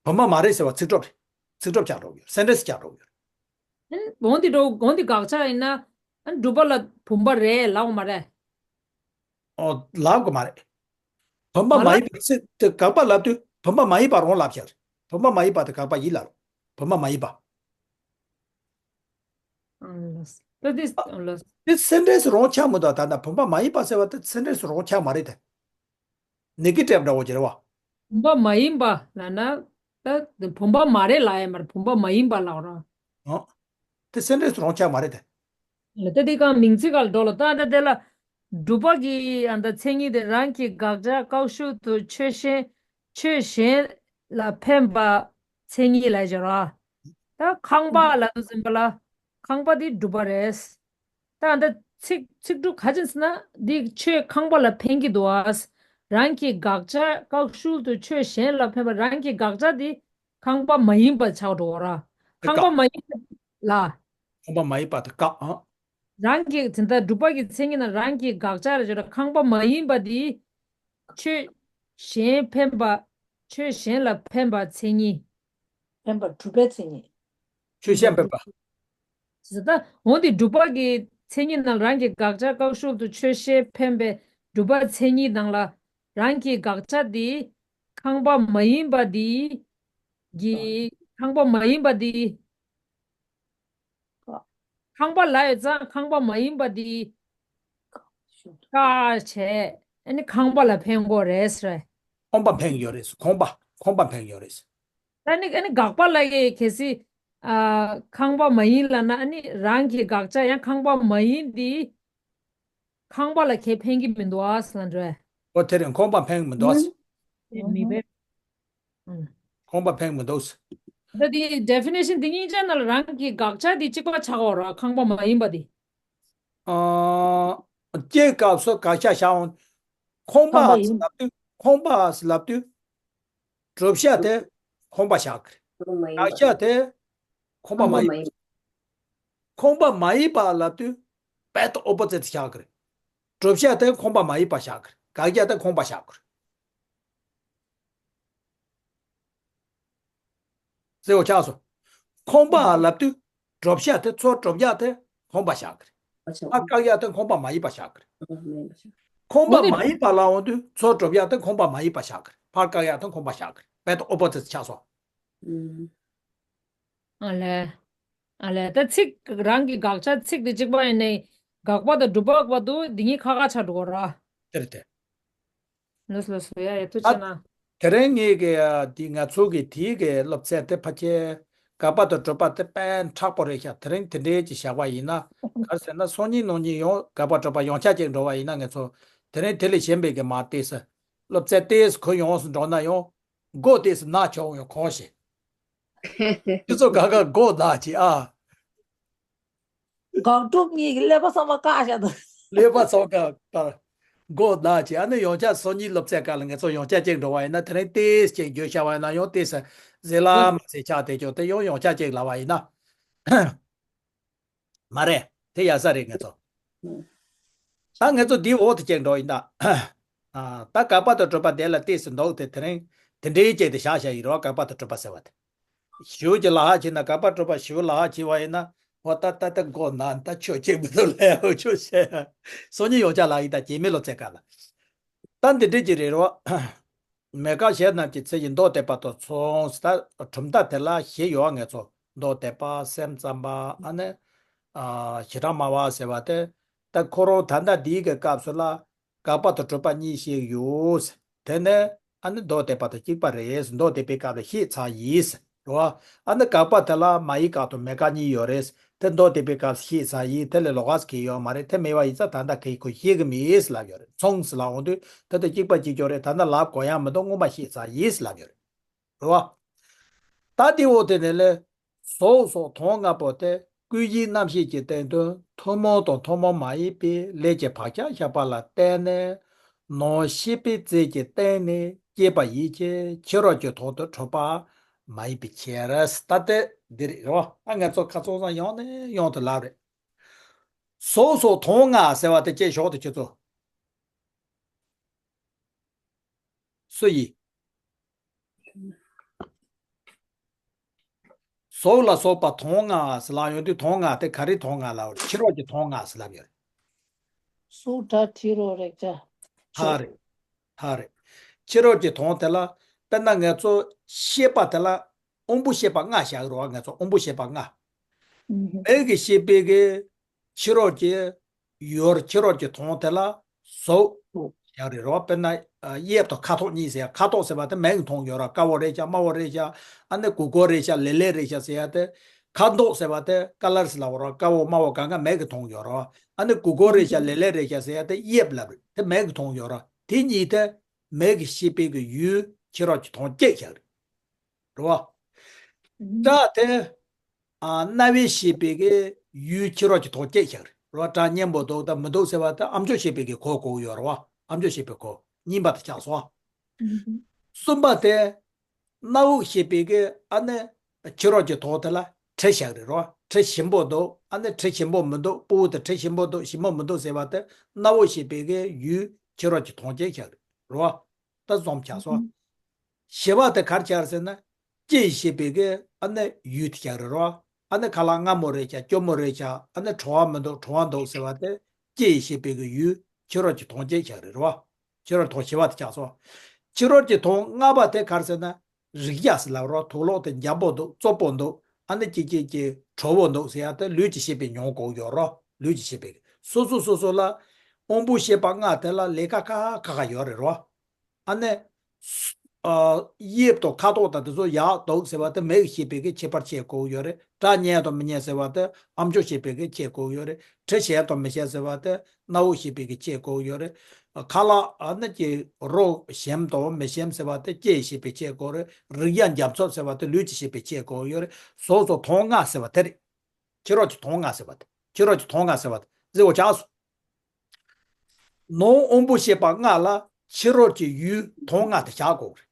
བུམ་པ་མ་རེད་ཟེར་བ་ཚིག་གྲུབ་རེད། ཚིག་གྲུབ་ཆགས་འགྲོ་གི་ཡོད། སེན་ཊེན་སི་ཆགས་འགྲོ་གི་ཡོད། འོན་ཏེ་འགྲོ་འོན་ཏེ་དགག་བྱ་ཡིན་ན། གྲུབ་པ་ལ་བུམ་པ་རེད་ལབ་དགོས་མ་རེད། ཨོ། ལབ་དགོས་མ་རེད། བུམ་པ་མ་ཡིན་པ་ཚིག་དེ་དགག་པ་ལབ་དུས་བུམ་པ་མ་ཡིན་པ་རང་ལབ་བཞག་རེད། བུམ་པ་མ་ཡིན་པ་དེ་དགག་པ་ཡིན་ལབ་རོགས། བུམ་པ་མ་ཡིན་པ། ཨང་ལགས། ད་དེ་ཨང་ལགས། དེ་སེན་ཊེན་སི་རང་ཆགས་མི་འདུག་ད་ལྟ་བུམ་པ་མ་ཡིན་པ་ཟེར་བ་དེ་སེན་ཊེན་སི་རང་ཆགས་མ་རེད་དེ། ནེ་གེ་ཊིབ་འདྲ་བོ་ཅིག་རེད་བ། བུམ་པ་མ་ཡིན་པ་ལབ་ན། ད་བུམ་པ་མ་རེད་ལབ་ཡ་མ་རེད། བུམ་པ་མ་ཡིན་པ་ལབ་ར། ཨང་། དེ་སེན་ཊེན་སི་རང་ཆགས་མ་རེད་དེ། ལ་ད་དེ་གང་མིང་ཚིག་ག་ལ་འགྲོ་ལ་ད་ད་དེ་ལ། སྒྲུབ་པ་གི་ཨ་ད་མཚན་ཉིད་དེ་རང་གི་དགག་བྱ་བཀག་ཤུལ་དུ་ཆོས་གཞན། ཆོས་གཞན་ལ་འཕེན་པ་མཚན་ཉིད་ལ་སྦྱར་བ། ད་ཁང་པ་ལ་དུ་ཟིན་པ་ལ། ཁང་པ་དེ་སྒྲུབ་པ་རེད། ད་ཨ་ད་ཚིག་ཚིག་འབྲུ་ག་ཅན་ཟེར་ན་འདི་ཆོས་ཁང་པ་ལ་འཕེན་གྱི་འདུག་ཨ། རང་གི་དགག་བྱ་བཀག་ཤུལ་དུ་ཆོས་གཞན་ལ་འཕེན་པ། རང་གི་དགག་བྱ་དེ་ཁང་པ་མ་ཡིན་པ་ཆགས་འགྲོ་བ་ར། ཁང་པ་མ་ཡིན་པ་ལ། ཁང་པ་མ་ཡིན་པ་དེ་བཀག་ཨང་། རང་གི་དེ་ལྟར་སྒྲུབ་པ་གི་མཚན་ཉིད་ན་རང་གི་དགག་བྱ་ལ་བརྗོད་ན་ཁང་པ་མ་ཡིན་པ་དེ། ཆོས་གཞན་འཕེན་པ། ཆོས་གཞན་ལ་འཕེན་པ་མཚན་ཉིད། འཕེན་པ་གྲུབ་པའི་མཚན་ཉིད། ཆོས་གཞན་འཕེན་པ། ད་འོན་ཏེ་སྒྲུབ་པ་གི་མཚན་ཉིད་ནང་རང་གི་དགག་བྱ་བཀག་ཤུལ་དུ་ཆོས་གཞན་འཕེན་པའི་སྒྲུབ་པ་མཚན་ཉིད་ནང་ལ་རང་གི་དགག་བྱ་དེ་ཁང་པ་མ་ཡིན་པ་དེ་གི་ཁང་པ་མ་ཡིན་པ་དེ། ཁང་པ་ལ་ཡོད་ཙང་ཁང་པ་མ་ཡིན་པ་འདི་བཀག་བྱས་ཨ་ནི་ཁང་པ་ལ་འཕེན་དགོས་རེད་ཟེར། ཁང་པ་འཕེན་ཡོད་རེད། ཁང་པ་ཁང་པ་འཕེན་ཡོད་རེད། ད་ནི་ཨ་ནི་དགག་པ་ལ་གི་གལ་སྲིད་ཨ་ཁང་པ་མ་ཡིན་ལབ་ན་ཨ་ནི་རང་གི་དགག་བྱ་ཡང་ཁང་པ་མ་ཡིན་འདི་ཁང་པ་ལ་གལ་འཕེན་གྱི་མི་འདུག་ཨ་ཟེར་ན་འགྲོ། ཨོ་དེ་རིང་ཁང་པ་འཕེན་གྱི་མི་འདུག་ཨ། མི་བས། ཁང་པ་འཕེན་མི་འདུག་ད་དེ་ཌེ་ཕི་ནེ་ཤན་འདི་གཉིས་ཆ་ནང་ལ་རང་གི་དགག་བྱ་དེ་གཅིག་པ་ཆགས་འོ་ར་ཁང་པ་མ་ཡིན་པ་དེ། ཨ། སྐྱེ་སྐབས་སུ་དགག་བྱ་བཞག་འོང་། ཁང་པ་ཁང་པ་ཡིན། ལབ་དུས་ཁང་པ་ལབ་དུས། གྲུབ་བྱ་དེ་ཁང་པ་བཞག་གི་རེད། དགག་བྱ་དེ་ཁང་པ་མ་ཡིན། ཁང་པ་མ་ཡིན་པ་ལབ་དུས་རྦད་དེ་ཨོ་པོ་ཛིཊ་བཞག་གི་རེད། གྲུབ་བྱ་དེ་ཁང་པ་མ་ཡིན་པ་བཞག་གི་རེད། དགག་བྱ་དེ་ཁང་པ་བཞག་གི་རེད། གསལ་བོ་ཆགས་སོང་། ཁང་པ་ལབ་དུས་གྲུབ་བྱ་དེ་མཚོ་གྲུབ་བྱ་དེ་ཁང་པ་བཞག་གི་རེད། ཨ་ཆ། ཨ་བཀག་ཡ་དེ་ཁང་པ་མ་ཡིན་པ་བཞག་གི་རེད། ཁང་པ་མ་ཡིན་པ་ལབ་འོང་དུས་མཚོ་གྲུབ་ཡ་དེ་ཁང་པ་མ་ཡིན་པ་བཞག་གི་རེད། ཕར་བཀག་ཡ་དེ་ཁང་པ་བཞག་གི་རེད། རྦད་དེ་ཨོ་པོ་ཛིཊ་ཆགས་སོང་། ཨ་ལས། ཨ་ལས་ད་ཚིག་རང་གི་དགག་བྱ་ཚིག་དེ་གཅིག་པ་ཡིན་ནའི་དགག་པ་དང་སྒྲུབ་པ་བར་དུ་འདི་གཉིས་ཁ་ཁ་ཆགས་འགྲོ་གི་ར། དེ་རེད་དེ། ལོས་ལོས་ཡ་ཡ་ཐུགས་རྗེ་ཆེ་གནང་། དེ་རིང་ངེད་ཀྱི་འདི་ང་ཚོ་གི་དེའི་གི་སློབ་ཚན་དེ་ཕལ་ཆེར་དགག་པ་དང་སྒྲུབ་པ་དེ་དཔེ་མཁྲེགས་པོ་རེད་ཤག་དེ་རིང་དེ་འདྲའི་ཅིག་བཞག་པ་ཡིན་ན་ག་རེ་ཟེར་ན་སང་ཉིན་གནངས་ཉིན་ཡང་དགག་པ་སྒྲུབ་པ་ཡང་བསྐྱར་ཅིག་འགྲོ་བ་ཡིན་ན་ང་ཚོ་དེ་རིང་དེ་ལས་གཞན་པའི་གི་མ་བལྟས་སི་སློབ་ཚན་ཏོག་ཙམ་གོ་ཡོང་སི་འགྲོ་ན་ཡང་མགོ་ཏོག་ཙམ་ན་ཆོག་ཡོང་གང་ཞིག་ཁྱེད་ཚོ་ག་ག་མགོ་ན་ཅིག་ཨ། དགག་སྒྲུབ་གཉིས་ཀྱི་ཀླད་པ་ཚང་མ་བཀག་བཞག་འདུག་ཀླད་པ་ཚང་མ་བཀག་ད། མགོ་ན་བྱས། ཨ་ནི་ཡོངས་ཁྱབ་སང་ཉིན་སློབ་ཚན་སྐབས་ལ་ངེད་ཚོ་ཡོངས་ཁྱབ་ཅིག་འགྲོ་བ་ཡིན་ན། དེ་རིང་ཏོག་ཙམ་ཅིག་བརྗོད་བྱ་བ་ཡིན་ན་ཡང་ཏོག་ཙམ་ཟེར་ལ་མ་ཟེར་ཆགས་བསྡད་ཀྱང་། དེ་ཡང་ཡོངས་ཁྱབ་ཅིག་ལབ་པ་ཡིན་ན། མ་རེད། དེ་ཡག་ས་རེད། ངེད་ཚོ། ད་ངེད་ཚོ་འདིའི་འོག་ཏུ་ཅིག་འགྲོ་ཡིན་ད། ཨ། ད་དགག་པ་དང་གྲུབ་པ་དེ་ལ་ཏོག་ཙམ་འདུག་སྟེ། དེ་རིང་དེ་འདྲའི་ཅིག་དེ་བཞག་བཞག་ཡིན་རོགས། དགག་པ་དང་གྲུབ་པ་ཟེར་བ་དེ། ཞེ་པོ་ཅིག་ལག་པ་བྱས་ན། དགག་པ་གྲུབ་པ་ཞེ་པོ་ལག་པ་བྱས་པ་ཡིན་ན། འོ་ད་ད་ད་མགོ་ན་ད་ཆོས་ཅིག་མི་འདུག་ལབ་ཡག་ཆོས་བཤད། སང་ཉིན་ཡོངས་ཁྱབ་ལབ་ཡིན་ད། རྗེས་མའི་སློབ་ཚན་སྐབས་ལ། ད་འདི་འདྲའི་ཅིག་རེད་རོགས། མེད་དགག་གཞན་རྣམས་ཀྱི་ཚུལ་གྱིས། མདོ་སྡེ་པ་དང་མཚུངས། ད་གྲུབ་མཐའ་དེ་ལ་བཞི་ཡོད། ངེད་ཚོ་མདོ་སྡེ་པ། སེམས་ཙམ་པ། ཨ་ནི། ཨ། བྱེ་བྲག་སྨྲ་བ་ཟེར་བ་དེ། ད་ཁོ་རང་ད་ལྟ་འདིའི་གི་སྐབས་སུ་ལ་དགག་པ་དང་གྲུབ་པ་གཉིས་བཤད་ཡོད། དེ་ནི་ཨ་ནི་མདོ་སྡེ་པ་དང་གཅིག་པ་རེད། མདོ་སྡེ་པའི་སྐབས་ལ་བཤད་ཚར་ཡིན། རེད་བ། ཨ་ནི་དགག་པ་དེ་ལ་མ་ཡི་དགག་དང་མེད་དགག་གཉིས་ཡོད་རེད། དེ་མདོ་སྡེ་པའི་སྐབས་སུ་བཤད་ཚར་ཡིན། དེ་ལས་ལོགས་ཀ་གང་ཡང་ཡོད་མ་རེད། དེ་མེད་པ་ཡིན་ཙང་ད་ལྟ་གང་ཡང་ཁོ་བཤད་གི་མེད་ལབ་ཡོད་རེད། མཚུངས་ལབ་འོང་དུས་ད་ལྟ་གཅིག་པ་གཅིག་རྐྱང་རེད། ད་ལྟ་ལབ་དགོས་ཡག་མི་འདུག་སྔོན་མ་བཤད་ཚར་ཡིན་ལབ་ཡོད་རེད། རེད་བ། ད་དེའི་འོག་དེ་ནས་ལས། ཟོག་སོགས་དོན་ལྔ་པོ་སྟེ། ཀུན་གཞིའི་རྣམ་ཤེས་ཀྱི་སྟེང་དུ་ཐུན་མོང་དང་ཐུན་མོང་མ་ཡིན་པའི་ལས་ཀྱི་བག་ཆགས་བཞག་པ་ལ་བརྟེན་ནས། ནང་ཤེས་པའི་རྩལ་གྱིས་བརྟེན་ནས་སྐྱེས་པ་ཡིན་གྱི། ཕྱི་རོལ་གྱི་དོན་དུ་འཁྲུལ་པ་མ་ཡིན་པའི་ཕྱིར། ད་ལྟ་འདི་རེད་རོ། ཨ། ང་ཚོ་ཁ་སང་སང་ཡང་ནས་ཡང་དུ་ལབ་རེད། ཟོག་སོགས་དོན་ལྔ་ཟེར་བ་དེ་ཅིག་ཞོག་དེ་ཁྱེད་ཚོ་སུ་ཡིན། ཟོག་ལ་སོགས་པ་དོན་ལྔ་ཟེར་ལབ་ཡོང་དུས། དོན་ལྔ་དེ་ག་རེ་དོན་ལྔ་ལབ་རེད། ཕྱི་རོལ་གྱི་དོན་ལྔ་ཟེར་ལབ་ཡོད་རེད། སོགས་སྒྲ་དྲི་རོ་རེག་བྱ། ཧ་རེད། ཧ་རེད། ཕྱི་རོལ་གྱི་དོན་དེ་ལ། དཔེར་ན་ང་ཚོ་ཤེས་པ་དེ་ལ་དབང་པོ་ཤེས་པ་ལྔ་བཞག་རོགས། ང་ཚོ་དབང་པོ་ཤེས་པ་ལྔ། ཨུ་ཧུ། མིག་གི་ཤེས་པའི་གི་ཕྱི་རོལ་གྱི་ཡུལ། ཕྱི་རོལ་གྱི་དོན་དེ་ལ་གཟུགས་ཞེས་རེད་རོ། དཔེར་ན་ཨ་གཡས་དང་ཁ་དོག་གཉིས་ཟེར། ཁ་དོག་ཟེར་བ་དེ་མིག་གིས་མཐོང་ཡོད་ར། དཀར་པོ་རེད་ཤག་དམར་པོ་རེད་ཤག་ཨ་ནི་གུར་གུམ་རེད་ཤག་ལེབ་ལེབ་རེད་ཤག་ཟེར་ཡ་དེ། ཁ་དོག་ཟེར་བ་དེ་ཀ་ལར་ཟེར་ལབ་ར། དཀར་པོ་དམར་པོ་གང་ག་མིག་གིས་མཐོང་ཡོད་ར། ཨ་ནི་གུར་གུམ་རེད་ཤག་ལེབ་ལེབ་རེད་ཤག་ཟེར་ཡ་དེ་དབྱིབས་ལབ་རེད། དེ་མིག་གིས་མཐོང་ཡོད་ར། དེ་གཉིས་དེ་མིག་གི་ཤེས་པའི་གི་ཡུལ་ཕྱི་རོལ་གྱི་དོན་བཅས་བཞག་རེད། རེད་བ། སྒྲ་དེ། ཨ། རྣ་བའི་ཤེས་པའི་གི་ཡུལ་ཕྱི་རོལ་གྱི་དོན་བཅས་བཞག་རེད། རེད་བ། སྒྲ་སྙན་པོ་འདུག་དང་མི་འདུག་ཟེར་བ་དེ་ཨ་མཆོག་ཤེས་པའི་གི་གོ་དགོས་ཡོད་རེད་བ། ཨ་མཆོག་ཤེས་པའི་གོ། གཉིས་པ་དེ་ཆགས་སོང་། གསུམ་པ་དེ། རྣ་བོ་ཤེས་པའི་གི་ཨ་ནི་ཕྱི་རོལ་གྱི་དོན་དེ་ལ་དྲི་བཞག་རེད་རོ། དྲི་ཞིམ་པོ་འདུག་ཨ་ནི་དྲི་ཞིམ་པོ་མི་འདུག་སྤུ་གུ་དེ་དྲི་ཞིམ་པོ་འདུག་ཞིམ་པོ་མི་འདུག་ཟེར་བ་དེ་རྣ་བོ་ཤེས་པའི་གི་ཡུལ་ཕྱི་རོལ་གྱི་དོན་བཅས་བཞག་རེད་རོ། ད་རྩོམ་ཆགས་སོང་། བཞི་པ་དེ་ག་རེ་ཆགས་ཟེར་ན། ལྕེ་ཡིས་ཤེས་པའི་གི་ཨ་ནི་ཡུལ་དེ་ཆགས་རེད་རོ། ཨ་ནི་ཁ་ལག་མངར་མོ་རེད་ཤག་སྐྱོ་མོ་རེད་ཤག་ཨ་ནི་བྲོ་བ་མི་འདུག་བྲོ་བ་འདུག་ཟེར་བ་དེ་ལྕེ་ཡིས་ཤེས་པའི་གི་ཡུལ་ཕྱི་རོལ་གྱི་དོན་བཅས་བཞག་རེད་རོ། ཕྱི་རོལ་དོན་བཞི་པ་དེ་ཆགས་སོང་། ཕྱི་རོལ་གྱི་དོན་ལྔ་པ་དེ་ག་རེ་ཟེར་ན། རེག་བྱ་ཟེར་ལབ་རོ། དུག་ལོག་དེ་འཇམ་པོ་འདུག་བཙོག་པོ་འདུག་ཨ་ནི་ཅིག་ཅིག་ཅིག་དྲོ་པོ་འདུག་ཟེར་ཡ་དེ་ལུས་ཀྱི་ཤེས་པས་མྱོང་དགོས་ཡོད་རོ། ལུས་ཀྱི་ཤེས་པས། སོ་སོ་སོ་སོ་ལ་དབང་པོ་ཤེས་པ་ལྔ་དེ་ལ་ལས་ཀ་ཁག་ཁག་ཁག་ཁག་ཡོད་རེད་རོ། ཨ་ནི། ཨ། དབྱིབས་དང་ཁ་དོག་དང་དེ་ཚོ་ཡག་འདུག་ཟེར་བ་དེ་མིག་ཤེས་པའི་གི་ཁྱད་པར་ཕྱེ་དགོས་ཡོད་རེད། སྒྲ་སྙན་དང་མི་སྙན་ཟེར་བ་དེ་ཨ་མཆོག་ཤེས་པའི་གི་ཕྱེ་དགོས་ཡོད་རེད། དྲི་ཞིམ་དང་མི་ཞིམ་ཟེར་བ་དེ་རྣ་བོ་ཤེས་པའི་གི་ཕྱེ་དགོས་ཡོད་རེད། ཁ་ལག་ཨ་ནི་ཀྱི་རོ་ཞིམ་དང་མི་ཞིམ་ཟེར་བ་དེ་ལྕེ་ཤེས་པའི་ཕྱེ་དགོས་རེད། རེག་བྱ་འཇམ་རྩུབ་ཟེར་བ་དེ་ལུས་ཀྱི་ཤེས་པའི་ཕྱེ་དགོས་ཡོད་རེད། སོ་སོ་དོན་ལྔ་ཟེར་བ་དེ་རེད། ཕྱི་རོལ་གྱི་དོན་ལྔ་ཟེར་བ་དེ། ཕྱི་རོལ་གྱི་དོན་ལྔ་ཟེར་བ་དེ་ཟེར་བ་ཆགས་སོང་། ནང་དབང་པོ་ཤེས་པ་ལྔ་ལ་ཕྱི་རོལ་གྱི་ཡུལ་དོན་ལྔ་དེ་བཞག་དགོས་རེད།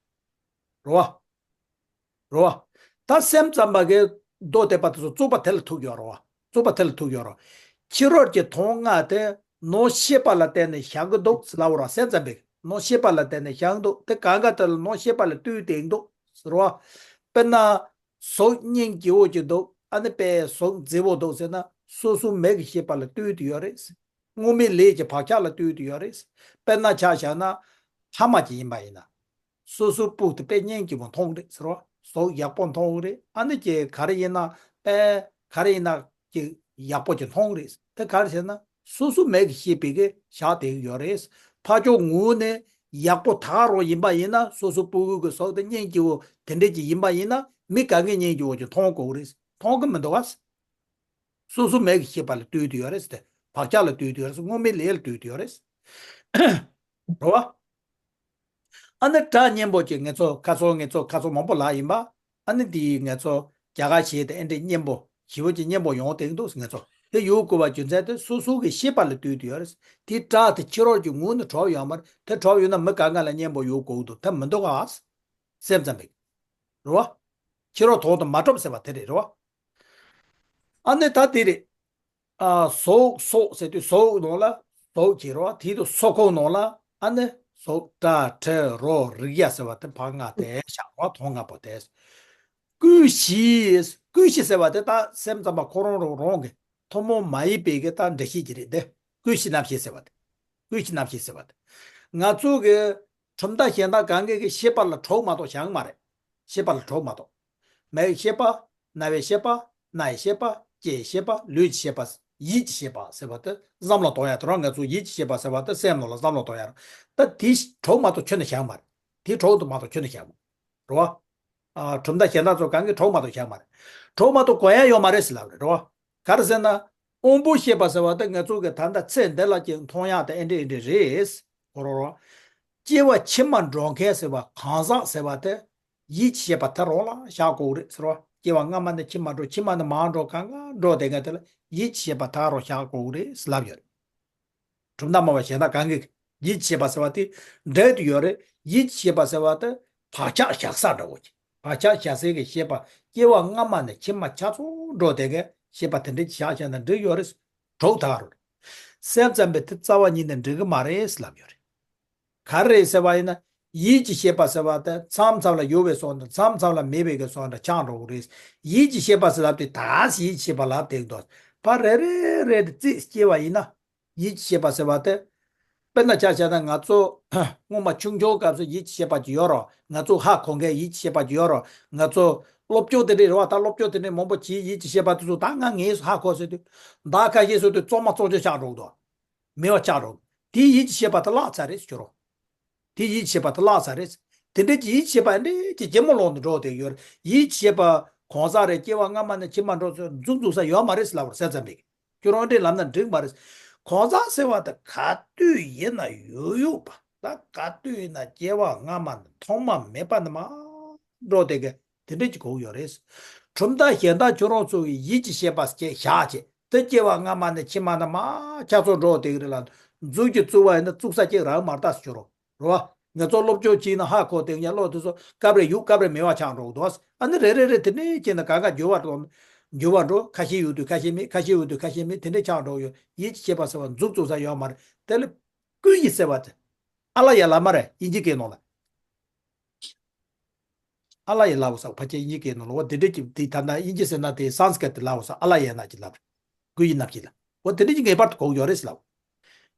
རེད་བ། རེད་བ། ད་སེམས་ཙམ་པ་གིས་མདོ་སྡེ་པ་དེ་ཚོ་རྩོད་པ་དེ་ལ་ཐུག་ཡོད་རེད་བ། རྩོད་པ་དེ་ལ་ཐུག་ཡོད་རེད། ཕྱི་རོལ་གྱི་དོན་ལྔ་དེ་ནང་ཤེས་པ་ལ་བརྟེན་ནས་བཞག་གི་འདུག་ཟེར་ལབ་རེད་བ། སེམས་ཙམ་པས་ནང་ཤེས་པ་ལ་བརྟེན་ནས་བཞག་གི་འདུག་དེ་གང་ག་དེ་ལ་ནང་ཤེས་པ་ལ་ལྟོས་ཏེ་འདུག་ཟེར་བ། དཔེར་ན། གཟུགས་སྙིང་རྗེ་བོ་ཅིག་འདུག་ཨ་ནི་དཔེ་གཟུགས་མཛེས་པོ་འདུག་ཟེར་ན་སོ་སོའི་མིག་གི་ཤེས་པ་ལ་ལྟོས་ཏེ་ཡོད་རེད། སྔོན་མའི་ལས་ཀྱི་བག་ཆགས་ལ་ལྟོས་ཏེ་ཡོད་རེད། དཔེར་ན་ཆ་བཞག་ན། ཕ་མ་ཅིག་ཡིན་པ་ཡིན་ན། སོ་སོའི་སྤུ་གུ་དེ་དཔེ་སྙིང་རྗེ་པོ་མཐོང་རེད་ཟེར་བ། གཟུགས་ཡག་པོ་མཐོང་རེད། ཨ་ནི་ཀྱི་ག་རེ་ཡིན་ན་དཔེ་ག་རེ་ཡིན་ན་ཀྱི་ཡག་པོ་ཅིག་མཐོང་རེད། དེ་ག་རེ་ཟེར་ན་སོ་སོའི་མིག་གིས་ཤེས་པའི་གི་བཞག་བསྡད་ཀྱི་ཡོད་རེད། ཕར་ཕྱོགས་ངོས་ནས་ཡག་པོ་ད་ག་རང་ཡིན་པ་ཡིན་ན། སོ་སོའི་སྤུ་གུ་གི་གཟུགས་དེ་སྙིང་རྗེ་བོ་དེ་འདྲས་ཅིག་ཡིན་པ་ཡིན་ན་མི་ག་གིས་སྙིང་རྗེ་བོ་ཅིག་མཐོང་དགོས་རེད། མཐོང་གི་མི་འདུག་ག་སོ་སོའི་མིག་གིས་ཤེས་པ་ལ་ལྟོས་ཏེ་ཡོད་རེད་ཟེར་ཏེ། བག་ཆགས་ལ་ལྟོས་ཏེ་ཡོད་རེད་ཟེར། སྔོན་མའི་ལས་ལ་ལྟོས་ཏེ་ཡོད་རེད། རེད་བ། ཨ་ནི་སྒྲ་སྙན་པོ་ཅིག་ངེད་ཚོ་ཁ་སང་ངེད་ཚོ་ཁ་སང་མང་པོ་ལབ་ཡིན་པ། ཨ་ནི་འདི་ངེད་ཚོ་རྒྱ་གར་གཞས་དེ་ཨེ་འདྲས་སྙན་པོ་ཞེ་པོ་ཅིག་སྙན་པོ་ཡོང་བསྡད་ཀྱི་འདུག་ངེད་ཚོ་ དེ་ཡོད་དགོས་པ་རྒྱུ་མཚན་དེ་སོ་སོ་གི་ཤེས་པ་ལ་ལྟོས་ཏེ་ཡོད་རེད། དེ་སྒྲ་དེ་ཕྱི་རོལ་གྱི་ངོས་ནས་གྲུབ་ཡོད་མ་རེད། དེ་གྲུབ་ཡོད་ན་མི་གང་ག་ལ་སྙན་པོ་ཡོད་དགོས་འདུག་དེ་མི་འདུག་ག་སེམས་ཙམ་པས། རེད་བ། ཕྱི་རོལ་དོན་དུ་མ་གྲུབ་ཟེར་བ་དེ་རེད། རེད་བ། ཨ་ནི་ད་དེ་རེད། ཨ། ཟོག་སོགས་ཟེར་དུས་ཟོག་ནང་ལ་ཟོག་བྱེད་རོགས། དེའི་དུ་སོག་ཁོག་ནང་ལ་ཨ་ནི་ཟོག་སྒྲ་དྲི་རོ་རེག་ཡ་ཟེར་བ་དེ་ཕར་ལྔ་དེ་བཞག་རོགས། དོན་ལྔ་པོ་དེ། ཀུན་གཞི། ཀུན་གཞི་ཟེར་བ་དེ་ད་སེམས་ཙམ་པ་ཁོ་རང་རང་རང་གི་ཐུན་མོང་མ་ཡིན་པའི་གི་ད་འགྲེལ་བཤད་ཀྱི་རེད་དེ། ཀུན་གཞི་རྣམ་ཤེས་ཟེར་བ་དེ། ཀུན་གཞི་རྣམ་ཤེས་ཟེར་བ་དེ། ང་ཚོ་གི་གྲུབ་མཐའ་གཞན་དག་གང་གའི་གི་ཤེས་པ་ལ་གྲོགས་མ་གཏོགས་བཞག་མ་རེད། ཤེས་པ་ལ་གྲོགས་མ་གཏོགས། མིག་ཤེས་པ། རྣ་བའི་ཤེས་པ། སྣའི་ཤེས་པ། ལྕེའི་ཤེས་པ། ལུས་ཀྱི་ཤེས་པ། ཡིད་ཀྱི་ཤེས་པ་ཟེར་བ་དེ་བསམ་བློ་གཏོང་ཡ་དེ་རང་། ང་ཚོ་ཡིད་ཀྱི་ཤེས་པ་ཟེར་བ་དེ་སེམས་ནང་ལ་བསམ་བློ་གཏོང་ཡ་རང་། ད་དེ་གྲོགས་མ་གཏོགས་ཁྱོན་ནས་བཞག་མ་རེད། དེ་གྲོགས་དུ་མ་གཏོགས་ཁྱོན་ནས་བཞག་མ་རེད། རེད་བ། ཨ། གྲུབ་མཐའ་གཞན་དག་ཚོ་གང་གིས་གྲོགས་མ་གཏོགས་བཞག་མ་རེད། གྲོགས་མ་གཏོགས་དགོས་ཡ་ཡོད་མ་རེད་ཟེར་ལབ་རེད། རེད་བ། ག་རེ་ཟེར་ན། དབང་པོ་ཤེས་པ་ཟེར་བ་དེ་ང་ཚོ་གི་ད་ལྟ་ཚེ་འདི་ལ་ཅིག་མཐོང་ཡག་དེ་ཨེ་འདྲ་ཨེ་འདྲ་རེད། གོ་རོགས་རོགས། སྐྱེ་བ་ཕྱི་མ་འགྲོ་མཁན་ཟེར་བ་གང་ཟག་ཟེར་བ་དེ། ཡིད་ཀྱི་ཤེས་པ་དེ་རང་ལ་བཞག་དགོས་རེད་ཟེར་བ། སྐྱེ་བ་སྔ་མ་ནས་ཕྱི་མ་འགྲོ། ཕྱི་མ་ནས་མར་འགྲོ། གང་ག་འགྲོ་བསྡད་མཁན་དེ་ལ་ཡིད་ཀྱི་ཤེས་པ་དེ་རང་བཞག་དགོས་རེད་ཟེར་ལབ་ཡོད་རེད། གྲུབ་མཐའ་སྨྲ་བ་གཞན་དག་གང་གིས་ཡིད་ཀྱི་ཤེས་པ་ཟེར་བ་དེ་འགྲིག་ཏུ་ཡོད་རེད། ཡིད་ཀྱི་ཤེས་པ་ཟེར་བ་དེ་བག་ཆགས་བཞག་ས་འདྲ་བོ་ཅིག་བག་ཆགས་བཞག་སའི་གི་ཤེས་པ། སྐྱེ་བ་སྔ་མ་ནས་ཕྱི་མ་ཆ་ཚང་འགྲོ་བསྡད་མཁན་ཤེས་པ་དེ་འདྲ་ཅིག་བཞག་བཞག་ན་འགྲིག་ཡོད་རེད། གྲོགས་དག་རེད། སེམས་ཙམ་པས་དེ་རྩ་བ་ཉིད་ནས་འགྲིག་གི་མ་རེད་ལབ་ཡོད་རེད། ག་རེ་རེད་ཟེར་བ་ཡིན་ན། ཡིད་ཀྱི་ཤེས་པ་ཟེར་བ་དེ་མཚམས་མཚམས་ལ་ཡོད་པའི་བཟོ་འདྲ། མཚམས་མཚམས་ལ་མེད་པའི་གི་བཟོ་འདྲ་ཆགས་འགྲོ་གི་རེད། ཡིད་ཀྱི་ཤེས་པ་ཟེར་ལབ་དུས་ད་ཡིད་ཀྱི་ཤེས་པ་ལབ་བསྡད་འདུག་ཕར་རེ་རེ་རེ་རེ་རྩིས་སྐྱེ་བ་ཡིན་ན། ཡིད་ཀྱི་ཤེས་པ་ཟེར་བ་དེ། དཔེར་ན་ཆ་བཞག་ན་ང་ཚོ་སྔོན་མ་ཆུང་ཆུང་སྐབས་སུ་ཡིད་ཀྱི་ཤེས་པ་ཅིག་ཡོད་རེད། ང་ཚོ་ཧ་གོ་མཁན་ཡིད་ཀྱི་ཤེས་པ་ཅིག་ཡོད་རེད། ང་ཚོ་སློབ་སྦྱོང་དེ་འདྲ་རེད་བ། ད་སློབ་སྦྱོང་དེ་འདྲ་མང་པོ་བྱས། ཡིད་ཀྱི་ཤེས་པ་དེ་ཚོ་ད་ང་ངས་ཧ་གོ་ཟེར་དུས། ད་ཁ་ཤས་ཚོ་དེ་གཙང་མ་གཙང་ཆོ་ཆགས་འགྲོ་གི་འདུག་མེད་པ་ཆགས་འགྲོ། དེའི་ཡིད་ཀྱི་ཤེས་པ་དེ་བརླག་ཚར་རེད་ཟེར་རོ། དེའི་ཡིད་ཀྱི་ཤེས་པ་དེ་བརླག་ཚར་རེད། དེ་འདྲའི་གྱི་ཡིད་ཀྱི་ཤེས་པ་འདྲའི་གྱི་ཇེ་མོ་ལོག་ཏུ་འགྲོ་བསྡད་ཡོད་རེད། ཡིད་ཀྱི་ཤེས་པ་གང་ཟག་རེ་སྐྱེ་བ་སྔ་མ་ནས་ཕྱི་མ་འགྲོ་ཚུལ་མཛུབ་འཛུགས་ས་ཡོད་མ་རེད་ཟེར་ལབ་པར་སེམས་ཙམ་པས། ཁྱོད་རང་འདྲའི་ལབ་ན་འགྲིག་མ་རེད། གང་ཟག་ཟེར་བ་དེ་ག་དུས་ཡིན་ན་ཡོད་ཡོད་པ། ད་ག་དུས་ཡིན་ན་སྐྱེ་བ་སྔ་མ་ནས་ཐོག་མ་མེད་པ་ནས་མར་འགྲོ་བསྡད་མཁན་དེ་འདྲ་ཅིག་གོ་གི་ཡོད་རེད། གྲུབ་མཐའ་གཞན་དག་ཁྱོད་རང་ཚོ་གི་ཡིད་ཀྱི་ཤེས་པ་སྐྱེ་བཞག་བྱས། དེ་སྐྱེ་བ་སྔ་མ་ནས་ཕྱི་མ་ནས་མར་ཆ་ཚང་འགྲོ་བསྡད་ཀྱི་རེད་ལ། མཛུབ་ཀྱིས་བཙུགས་པ་ཡིན་ན་བཙུགས་ས་གཅིག་རག་མ་རེད་ད་ཟེར་རོ། རེད་བ། ང་ཚོ་སློབ་སྦྱོང་བྱས་ན་ཧ་གོ་བསྡད་མཁན་བློ་དེ་ཚོ་སྐབས་རེ་ཡོད་སྐབས་རེ་མེད་པ་ཆགས་འགྲོ་གི་འདུག་ཨ་ནི་རེ་རེ་རེ་དེ་ནས་སྐྱེས་ན་གང་ག་འགྱུར་བ་འགྲོ། འགྱུར་བ་འགྲོ། ཁ་ཤས་ཡོད་དུས་ཁ་ཤས་མེད། ཁ་ཤས་ཡོད་དུས་ཁ་ཤས་མེད། དེ་འདྲ་ཆགས་འགྲོ་གི་ཡོད། ཡིད་ཀྱི་ཤེས་པ་ཟེར་བ་མཛུབ་བཙུགས་ས་ཡོད་མ་རེད། དེ་ལ་ཀུན་གཞི་ཟེར་བ་དེ། ཨ་ལ་ཡ་ལ་མ་རེད། དབྱིན་ཇི་སྐད་ནང་ལ། ཨ་ལ་ཡ་ལ་འོ་ས། ཕལ་ཆེར་དབྱིན་ཇི་སྐད་ནང་ལ་འོ་དེ་འདྲ་ཅིག་དེ་ད་ལྟ་དབྱིན་ཇི་ཟེར་ན་དེ་སཾ་སྐྲྀ་ཏ་ལ་འོ་ས། ཨ་ལ་ཡ་ན་ཅིག་ལབ་རེད། ཀུན་གཞི་རྣམ་ཤེས་ལ། འོ་དེ་འདྲ་ཅིག་ངེས་པར་དུ་གོ་གི་ཡོད་རེད་ཟེར་ལབ།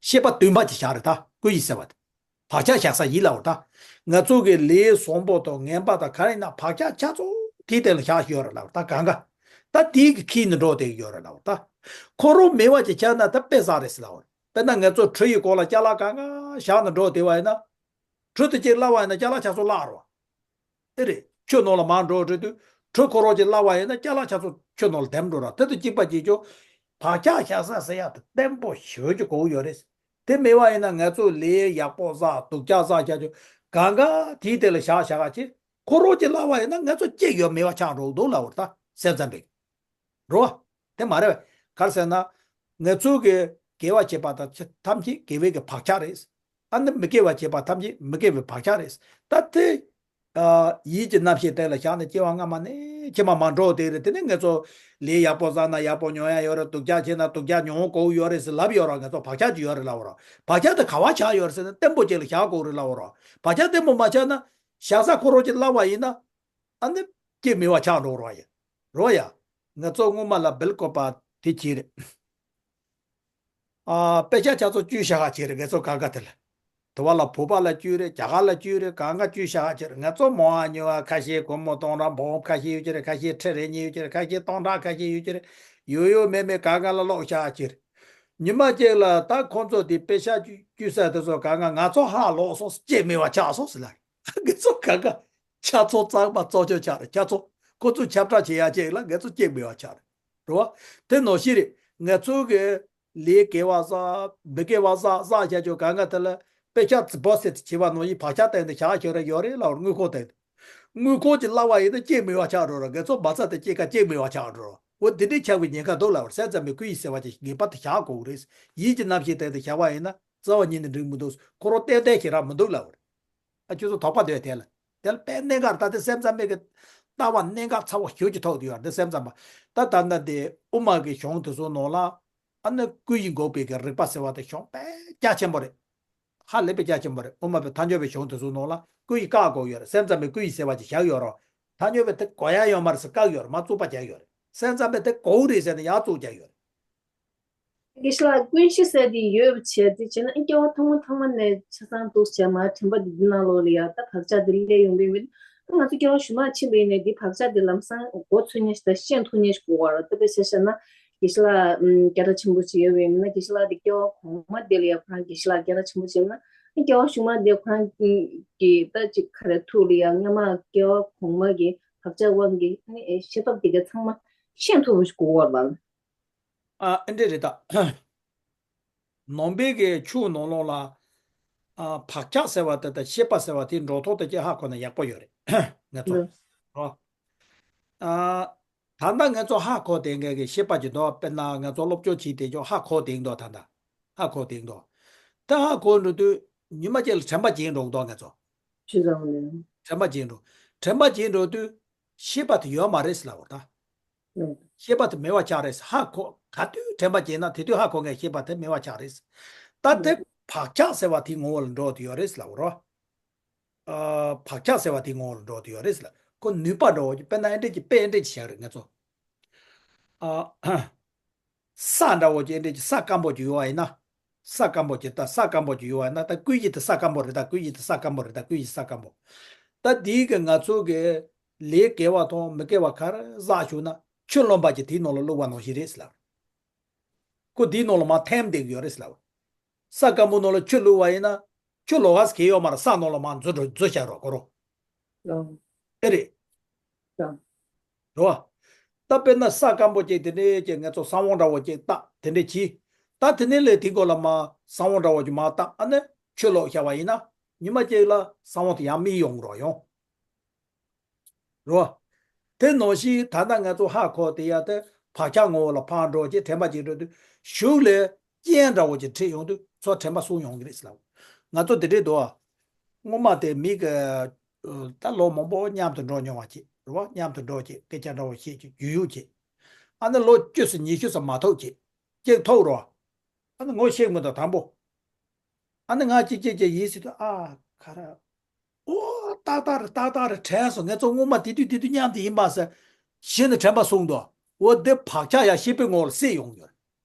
ཤེས་པ་བདུན་པ་ཅིག་བཞག་རེད་ད། ཀུན་གཞི་ཟེར་བ་དེ། བག་ཆགས་བཞག་ས་ཡིན་ལབ་རེད་ད། ང་ཚོ་གི་ལས་བཟང་པོ་དང་ངན་པ་དང་ག་རེ་ཡིན་ན་བག་ཆགས་ཆ་ཚང་དེའི་སྟེང་ལ་བཞག་ཡོད་རེད་ལབ་རེད་ད། གང་ག་ད་དེའི་གི་ཁྱེར་ནས་འགྲོ་བསྡད་ཀྱི་ཡོད་རེད་ལབ་རེད་ད། ཁོ་རང་མེད་པ་ཅིག་ཆགས་ན་ད་དཔེ་བཟང་རེད་ཟེར་ལབ་རེད། དཔེར་ན་ང་ཚོ་གྲུ་ཡི་སྐོར་ལ་ཅ་ལག་གང་ག་བཞག་ནས་འགྲོ་བསྡད་པ་ཡིན་ན། གྲུ་དེ་གཅིག་བརླག་པ་ཡིན་ན་ཅ་ལག་ཆ་ཚང་བརླག་རེད་བ། ཨེ་རེད། ཆུ་ནང་ལ་མར་འགྲོ་འགྲོ་དུས་གྲུ་ཁོ་རང་གཅིག་བརླག་པ་ཡིན་ན་ཅ་ལག་ཆ་ཚང་ཆུ་ནང་ལ་དེམ་འགྲོ་ར། དེ་དང་གཅིག་པ་གཅིག་རྐྱང་། བག་ཆགས་བཞག་ས་ཟེར་ཡག་དེ་བརྟན་པོ་ཞེ་པོ་ཅིག་དགོས་ཀྱི་ཡོད་རེད། དེ་མེད་པ་ཡིན་ན་ང་ཚོ་ལས་ཡག་པོ་བསགས། སྡུག་ཅག་བསགས་བྱ་རྒྱུ་གང་ག་དེའི་སྟེང་ལ་བཞག་བཞག་ག་ཅིག་ཁོ་རང་གཅིག་བརླག་པ་ཡིན་ན་ང་ཚོ་གཅིག་ཡོད་མེད་པ་ཆགས་འགྲོ་གི་འདུག་ལབ་པ་རེད་ད། སེམས་ཙམ་པས། རེད་བ། དེ་མ་རེད་བས། ག་རེ་ཟེར་ན། ང་ཚོ་གི་དགེ་བ་བྱེད་པ་དང་ཐམས་ཅད་དགེ་བའི་གི་བག་ཆགས་རེད། ཨ་ནི་མི་དགེ་བ་བྱེད་པ་ཐམས་ཅད་མི་དགེ་བའི་བག་ཆགས་རེད། ད་དེ། ཨ། ཡིད་ཀྱི་རྣམ་ཤེས་དེ་ལ་བཞག་ནས་སྐྱེ་བ་སྔ་མ་ནས་ཕྱི་མ་མར་འགྲོ་བསྡད་རེད། དེ་ནས་ང་ཚོ་ལས་ཡག་པོ་བསགས་ན་ཡག་པོ་མྱོང་ཡ་ཡོད་རེད། སྡུག་ཅག་བྱས་ན་སྡུག་ཅག་མྱོང་དགོས་ཡོད་རེད་ཟེར་ལབ་ཡོད་རེད། ང་ཚོ་བག་ཆགས་ཅིག་ཡོད་རེད་ལབ་པ་རེད། བག་ཆགས་དེ་ག་པར་ཆགས་ཡོད་རེད་ཟེར་ན་བརྟན་པོ་ཅིག་ལ་བཞག་དགོས་རེད་ལབ་པ་རེད། བག་ཆགས་བརྟན་པོ་མ་ཆགས་ན། བཞག་ས་ཁོ་རང་གཅིག་བརླག་པ་ཡིན་ན། ཨ་ནི་སྐྱེ་མེད་པ་ཆགས་འགྲོ་རོགས་ཡ། རོགས་ཡ། ང་ཚོ་སྔོན་མ་ལ་བིལ་བཀོད་པ་དེ་བྱས་རེད། ཨ། དཔེ་ཆ་ཆ་ཚང་བཅུག་བཞག་ག་བྱས་རེད། ང་ཚོ་གང་ག་དེ་ལ། དུ་བ་ལ་བོད་པ་ལ་བཅུག་རེད། རྒྱ་གར་ལ་བཅུག་རེད། གང་ག་བཅུག་བཞག་ག་བྱས་རེད། ང་ཚོ་མང་བ་ཉུང་བ་ཁ་ཤས་སྒོར་མོ་སྟོང་ཕྲག་འབུམ་ཁ་ཤས་ཡོད་ཀྱི་རེད། ཁ་ཤས་ཁྲི་རེ་གཉིས་ཡོད་ཀྱི་རེད། ཁ་ཤས་སྟོང་ཕྲག་ཁ་ཤས་ཡོད་ཀྱི་རེད། ཡོད་ཡོད་མེད་མེད་གང་ག་ལ་སློག་བཞག་ག་བྱས་རེད། ཉི་མ་གཅིག་ལ་ད་ཁོང་ཚོ་དེ་དཔེ་ཆ་བཅུག་བཅུག་ས་དེ་ཚོ་གང་ག་ང་ཚོ་ཧ་ལོག་སོང་། སྐྱེ་མེད་པ་ཆགས་སོང་ཟེར་ལ། ང་ཚོ་གང་ག་ཆ་ཚང་གཙང་མ་གཙང་ཆོ་ཆགས་རེད། ཆ་ཚང་ཁོ་ཚོས་ཁྱབ་བསྒྲགས་བྱེད་ཡ་ཅིག་ལ་ང་ཚོ་སྐྱེ་མེད་པ་ཆགས་རེད། རེད་བ། དེ་ནང་བཞིན་རེད། ང་ཚོ་གི་ལས་དགེ་བ་བསགས་མི་དགེ་བ་བསགས་བསགས་བྱ་ཆོ་གང་ག་དེ་ལ་དཔེ་ཆ་རྫིག་པོ་ཟེར་དེ་བྱེད་པ་ནང་བཞིན་བག་ཆགས་བསྟན་ཏེ་བཞག་ཆོག་རེད། ཡོད་རེད་ལབ་ར། དངུལ་ཁང་བསྟན་ཏེ། དངུལ་ཁང་གཅིག་བརླག་པ་ཡིན་ན་སྐྱེ་མེད་པ་ཆགས་འགྲོ་ར། ང་ཚོ་མ་རྩ་དེ་སྐྱེ་ཀ་སྐྱེ་མེད་པ་ཆགས་འགྲོ་ར། འོ་འདི་འདྲའི་ཆགས་པའི་ཉེན་ཁ་འདུག་ལབ་པ་རེད། སེམས་ཙམ་པའི་སྐུ་ཡི་ཟེར་བ་ཅིག་ངེས་པར་དུ་བཞག་དགོས་ཀྱི་རེད། ཡིད་ཀྱི་རྣམ་ཤེས་དེ་དང་བཞག་པ་ཡིན་ན་རྩ་བ་ཉིད་ནས་འགྲིག་མི་འདུག་ཁོ་རང་ཏན་ཏན་ཞེ་དྲག་མི་འདུག་ལབ་པ་རེད། ཨ་ཁྱོད་ཚོ་དོགས་པ་འདོད་དེ་ལ། དེ་ལ་དཔེ་གནད་འགག་ད་ལྟ་སེམས་ཙམ་པའི་གི་ལྟ་བ་གནད་འགག་ཚ་བོ་ཞེ་ཅིག་ཐོག་ཏུ་ཡོད་རེད། འདི་སེམས་ཙམ་པ་ད་ད་ལྟ་དེ་དབུ་མ་གི་གཞུང་དེ་ཚོ་ནང་ལ་ཨ་ནི་སྐུ་ཡིས་འགོག་པའི་གི་རིགས་པ་ཟེར་བ་དེ་གཞུང་དཔེ་རྒྱ་ཆེན་པོ་རེད། ཧ་ལས་པའི་རྒྱ་ཆེན་པོ་རེད། དབུ་མ་པའི་ཐལ་འགྱུར་བའི་གཞུང་དེ་ཚོ་ནང་ལ་སྐུ་ཡིས་བཀག་དགོས་ཡོད་རེད། སེམས་ཙམ་པའི་སྐུ་ཡིས་ཟེར་བ་ཅིག་བཞག་ཡོད་རེད། ཐལ་འགྱུར་བས་དེ་དགོས་ཡ་ཡོད་མ་རེད་ཟེར་བཀག་ཡོད་རེད། མ་བཙུགས་པ་བྱས་ཡོད་རེད། སེམས་ཙམ་པས་དེ་དགོས་རེད་ཟེར་ནས་ཡར་བཙུགས་བྱས་ཡོད་རེད། དགེ་བཤེས་ལགས། ཀུན་གཞི་ཟེར་དེ་ཡོད་པ་བྱས་དེ་བྱས་ན་ཨ་སྐྱེ་བ་ཐོག་མ་ཐོག་མ་ནས་ཆ་ཚང་འདུག་བྱས་མ་དྲན་པ་དེ་འདི་ནང་ལོགས་ལ་ཡ་ད་བག་ཆགས་དེ་སླེབས་ཡོང་པའི་མི་ད་ང་ཚོ་སྐྱེ་བ་གཞུག་མ་ཕྱིན་པ་ཡིན་ནའི་དེ་བག་ཆགས་དེ་ལམ་སང་མགོ་ཚོས་མཁན་ཞིག་དང་ཤེས་ཐུབ་མཁན་ཞིག་དགོས་པ་རེད། ད་དཔེ་བྱས་བཤད་ན་དགེ་བཤེས་ལགས་སྐད་གྲགས་ཆེན་པོ་ཞིག་ཡོད་པའི་མི་ན་དགེ་བཤེས་ལགས་དེ་སྐྱེ་བ་གོང་མ་དེ་ལ་ཡ་ཁོ་རང་དགེ་བཤེས་ལགས་སྐད་གྲགས་ཆེན་པོ་ཞིག་ཡིན་ན་ཨ་སྐྱེ་བ་གཞུག་མ་དེ་ཁོ་རང་གི་ད་ཅིག་ག་རེ་ཐུགས་ལ་ཡ་སྔ་མ་སྐྱེ་བ་གོང་མ་གི་བག་ཆགས་དབང་གིས་ནི་ཤེས་ཐབས་དེ་ག་ཚང་མ་ཤེས་ཐུབ་པ་ཞིག་དགོས་པ་རེད་པ། ཨ་ཨེ་འདྲས་རེད་ད། ནང་པའི་གི་ཆོས་ནང་ལོགས་ལ། ཨ་བག་ཆགས་ཟེར་བ་དེ་དང་ཤེས་པ་ཟེར་བ་དེ་འགྲོ་ཐོག་དེ་ཅིག་ཧ་གོ་ན་ཡག་པོ་ཡོད་རེད། ང་ཚོ། ལགས། རོ། ཨ་ད་ལྟ་ང་ཚོ་ཧ་གོ་བསྡད་མཁན་གི་ཤེས་པ་ཅིག་འདུག་དཔེར་ན་ང་ཚོ་སློབ་སྦྱོང་བྱས་བསྡད་ཀྱོག་ཧ་གོ་བསྡད་འདུག་ད་ལྟ་ཧ་གོ་བསྡད་འདུག་ད་ཧ་གོ་འགྲོ་དུས་ཉི་མ་གཅིག་ལ་དྲན་པ་བརྗེད་འགྲོ་གི་འདུག་ང་ཚོ། ཇི་ཙམ་ལས། དྲན་པ་བརྗེད་འགྲོ། དྲན་པ་བརྗེད་འགྲོ་དུས་ཤེས་པ་དེ་ཡོད་མ་རེད་ཟེར་ལབ་པ་ད། ཤེས་པ་དེ་མེད་པ་ཆགས་རེད། ཧ་གོ་ག་དུས་དྲན་པ་བརྗེད་ན་དེ་དུས་ཧ་གོ་མཁན་ཤེས་པ་དེ་མེད་པ་ཆགས་རེད། ད་དེ་བག་ཆགས་ཟེར་བ་དེའི་ངོ་བོ་ལ་འགྲོ་དུ་ཡོད་རེད་ལབ་རོ། ཨ་བག་ཆགས་ཟེར་བ་དེའི་ངོ་བོ་ལ་འགྲོ་དུ་ཡོད་རེད་ལབ། ཁོ་ནུས་པ་འདྲ་བོ་ཅིག་དཔེར་ན་ཨེ་འདྲས་ཀྱི་དཔེ་ཨེ་འདྲས་ཀྱི་བཞག་རེད་ང་ཚོ། ཨ་ས་འདྲ་བོ་ཅིག་ཨེ་འདྲས་ཀྱི་ས་སྐམ་པོ་ཅིག་ཡོད་པ་ཡིན་ན། ས་སྐམ་པོ་ཅིག་ད་ས་སྐམ་པོ་ཅིག་ཡོད་པ་ཡིན་ན་ད་སྐུ་ཡི་དེ་ས་སྐམ་པོ་རེད། ད་སྐུ་ཡི་དེ་ས་སྐམ་པོ་རེད། ད་སྐུ་ཡི་ས་སྐམ་པོ། ད་དེའི་གི་ང་ཚོ་གི་ལས་དགེ་བ་དང་མི་དགེ་བ་ག་རེ་བསགས་བྱུང་ན་ཆུ་ལོན་པ་ཅིག་དེའི་ནང་ལ་བླུགས་པ་ནང་བཞིན་རེད་ཟེར་ལབ། ཁོ་དེའི་ནང་ལ་མར་ཐིམ་བསྡད་ཀྱི་ཡོད་རེད་ཟེར་ལབ། ས་སྐམ་པོ་ནང་ལ་ཆུ་བླུགས་པ་ཡིན་ན་ཆུ་ལོག་ག་ས་གི་ཡོད་མ་རེད། ས་ནང་ལ་མར་འཛུལ་འགྲོ་འཛུལ་བཞག་རོགས་གོ་རོ། ལགས། ཨེ་རེད། ལགས། རེད་བ། ད་དཔེར་ན་ས་སྐམ་པོ་ཅིག་དེ་འདྲའི་ཅིག་ང་ཚོ་ས་བོན་འདྲ་བོ་ཅིག་བཏབ་དེ་འདྲའི་གྱིས། ད་དེ་ནས་ལས་དེའི་མགོ་ལ་མར་ས་བོན་འདྲ་བོ་ཅིག་མར་བཏབ་ཨ་ནི་ཆུ་ལོག་བཞག་པ་ཡིན་ན་ཉི་མ་གཅིག་ལ་ས་བོན་དེ་ཡང་མིད་ཡོང་རོགས་ཡོང་། རོ། དེ་ནང་བཞིན་ད་ལྟ་ང་ཚོ་ཧ་གོ་དེ་ཡ་དེ་བག་ཆགས་ངོ་བོ་ལ་ཕར་འགྲོ་ཅིག་དྲན་པ་ཅིག་འགྲོ་དུས་གཞུག་ལས་རྐྱེན་འདྲ་བོ་ཅིག་འཕྲད་ཡོང་དུས་ཚོ་དྲན་པ་སོང་ཡོང་གི་རེད་ཟེར་ལབ། ང་ཚོ་དེ་འདྲས་འདུག་ཨ། སྔོན་མ་དེ་མི་གི་ད་ལོ་མང་པོ་མཉམ་དུ་འགྲོ་མྱོང་བ་ཅིག་རེད་བ། མཉམ་དུ་འགྲོ་ཅིག་སྐད་ཆ་འདྲ་བོ་བཤད་ཅིག་ཡུལ་ཡུལ་ཅིག་ཨ་ནི་ལོ་བཅུ་ཙམ་ཉི་ཤུ་ཙམ་མ་ཐུག་ཅིག་ཅིག་ཐུག་རོ། ཨ་ནི་ངོ་ཤེས་མི་འདུག་དང་པོ། ཨ་ནི་ང་གཅིག་གཅིག་གཅིག་ཡིན་ཟེར་དུས་ཨ་ཁ་ར། ཨོ་ཏག་ཏག་རེད་ཏག་ཏག་རེད་དྲན་སོང་། ངེད་ཚོ་སྔོན་མ་དེ་དུས་དེ་དུས་མཉམ་དུ་ཡིན་པ་ཟེར། གཞི་ནས་དྲན་པ་སོང་འདུག་འོ་དེ་བག་ཆགས་ཡང་ཤེས་པའི་ངོ་བོར་སད་ཡོང་ཡོད་རེད།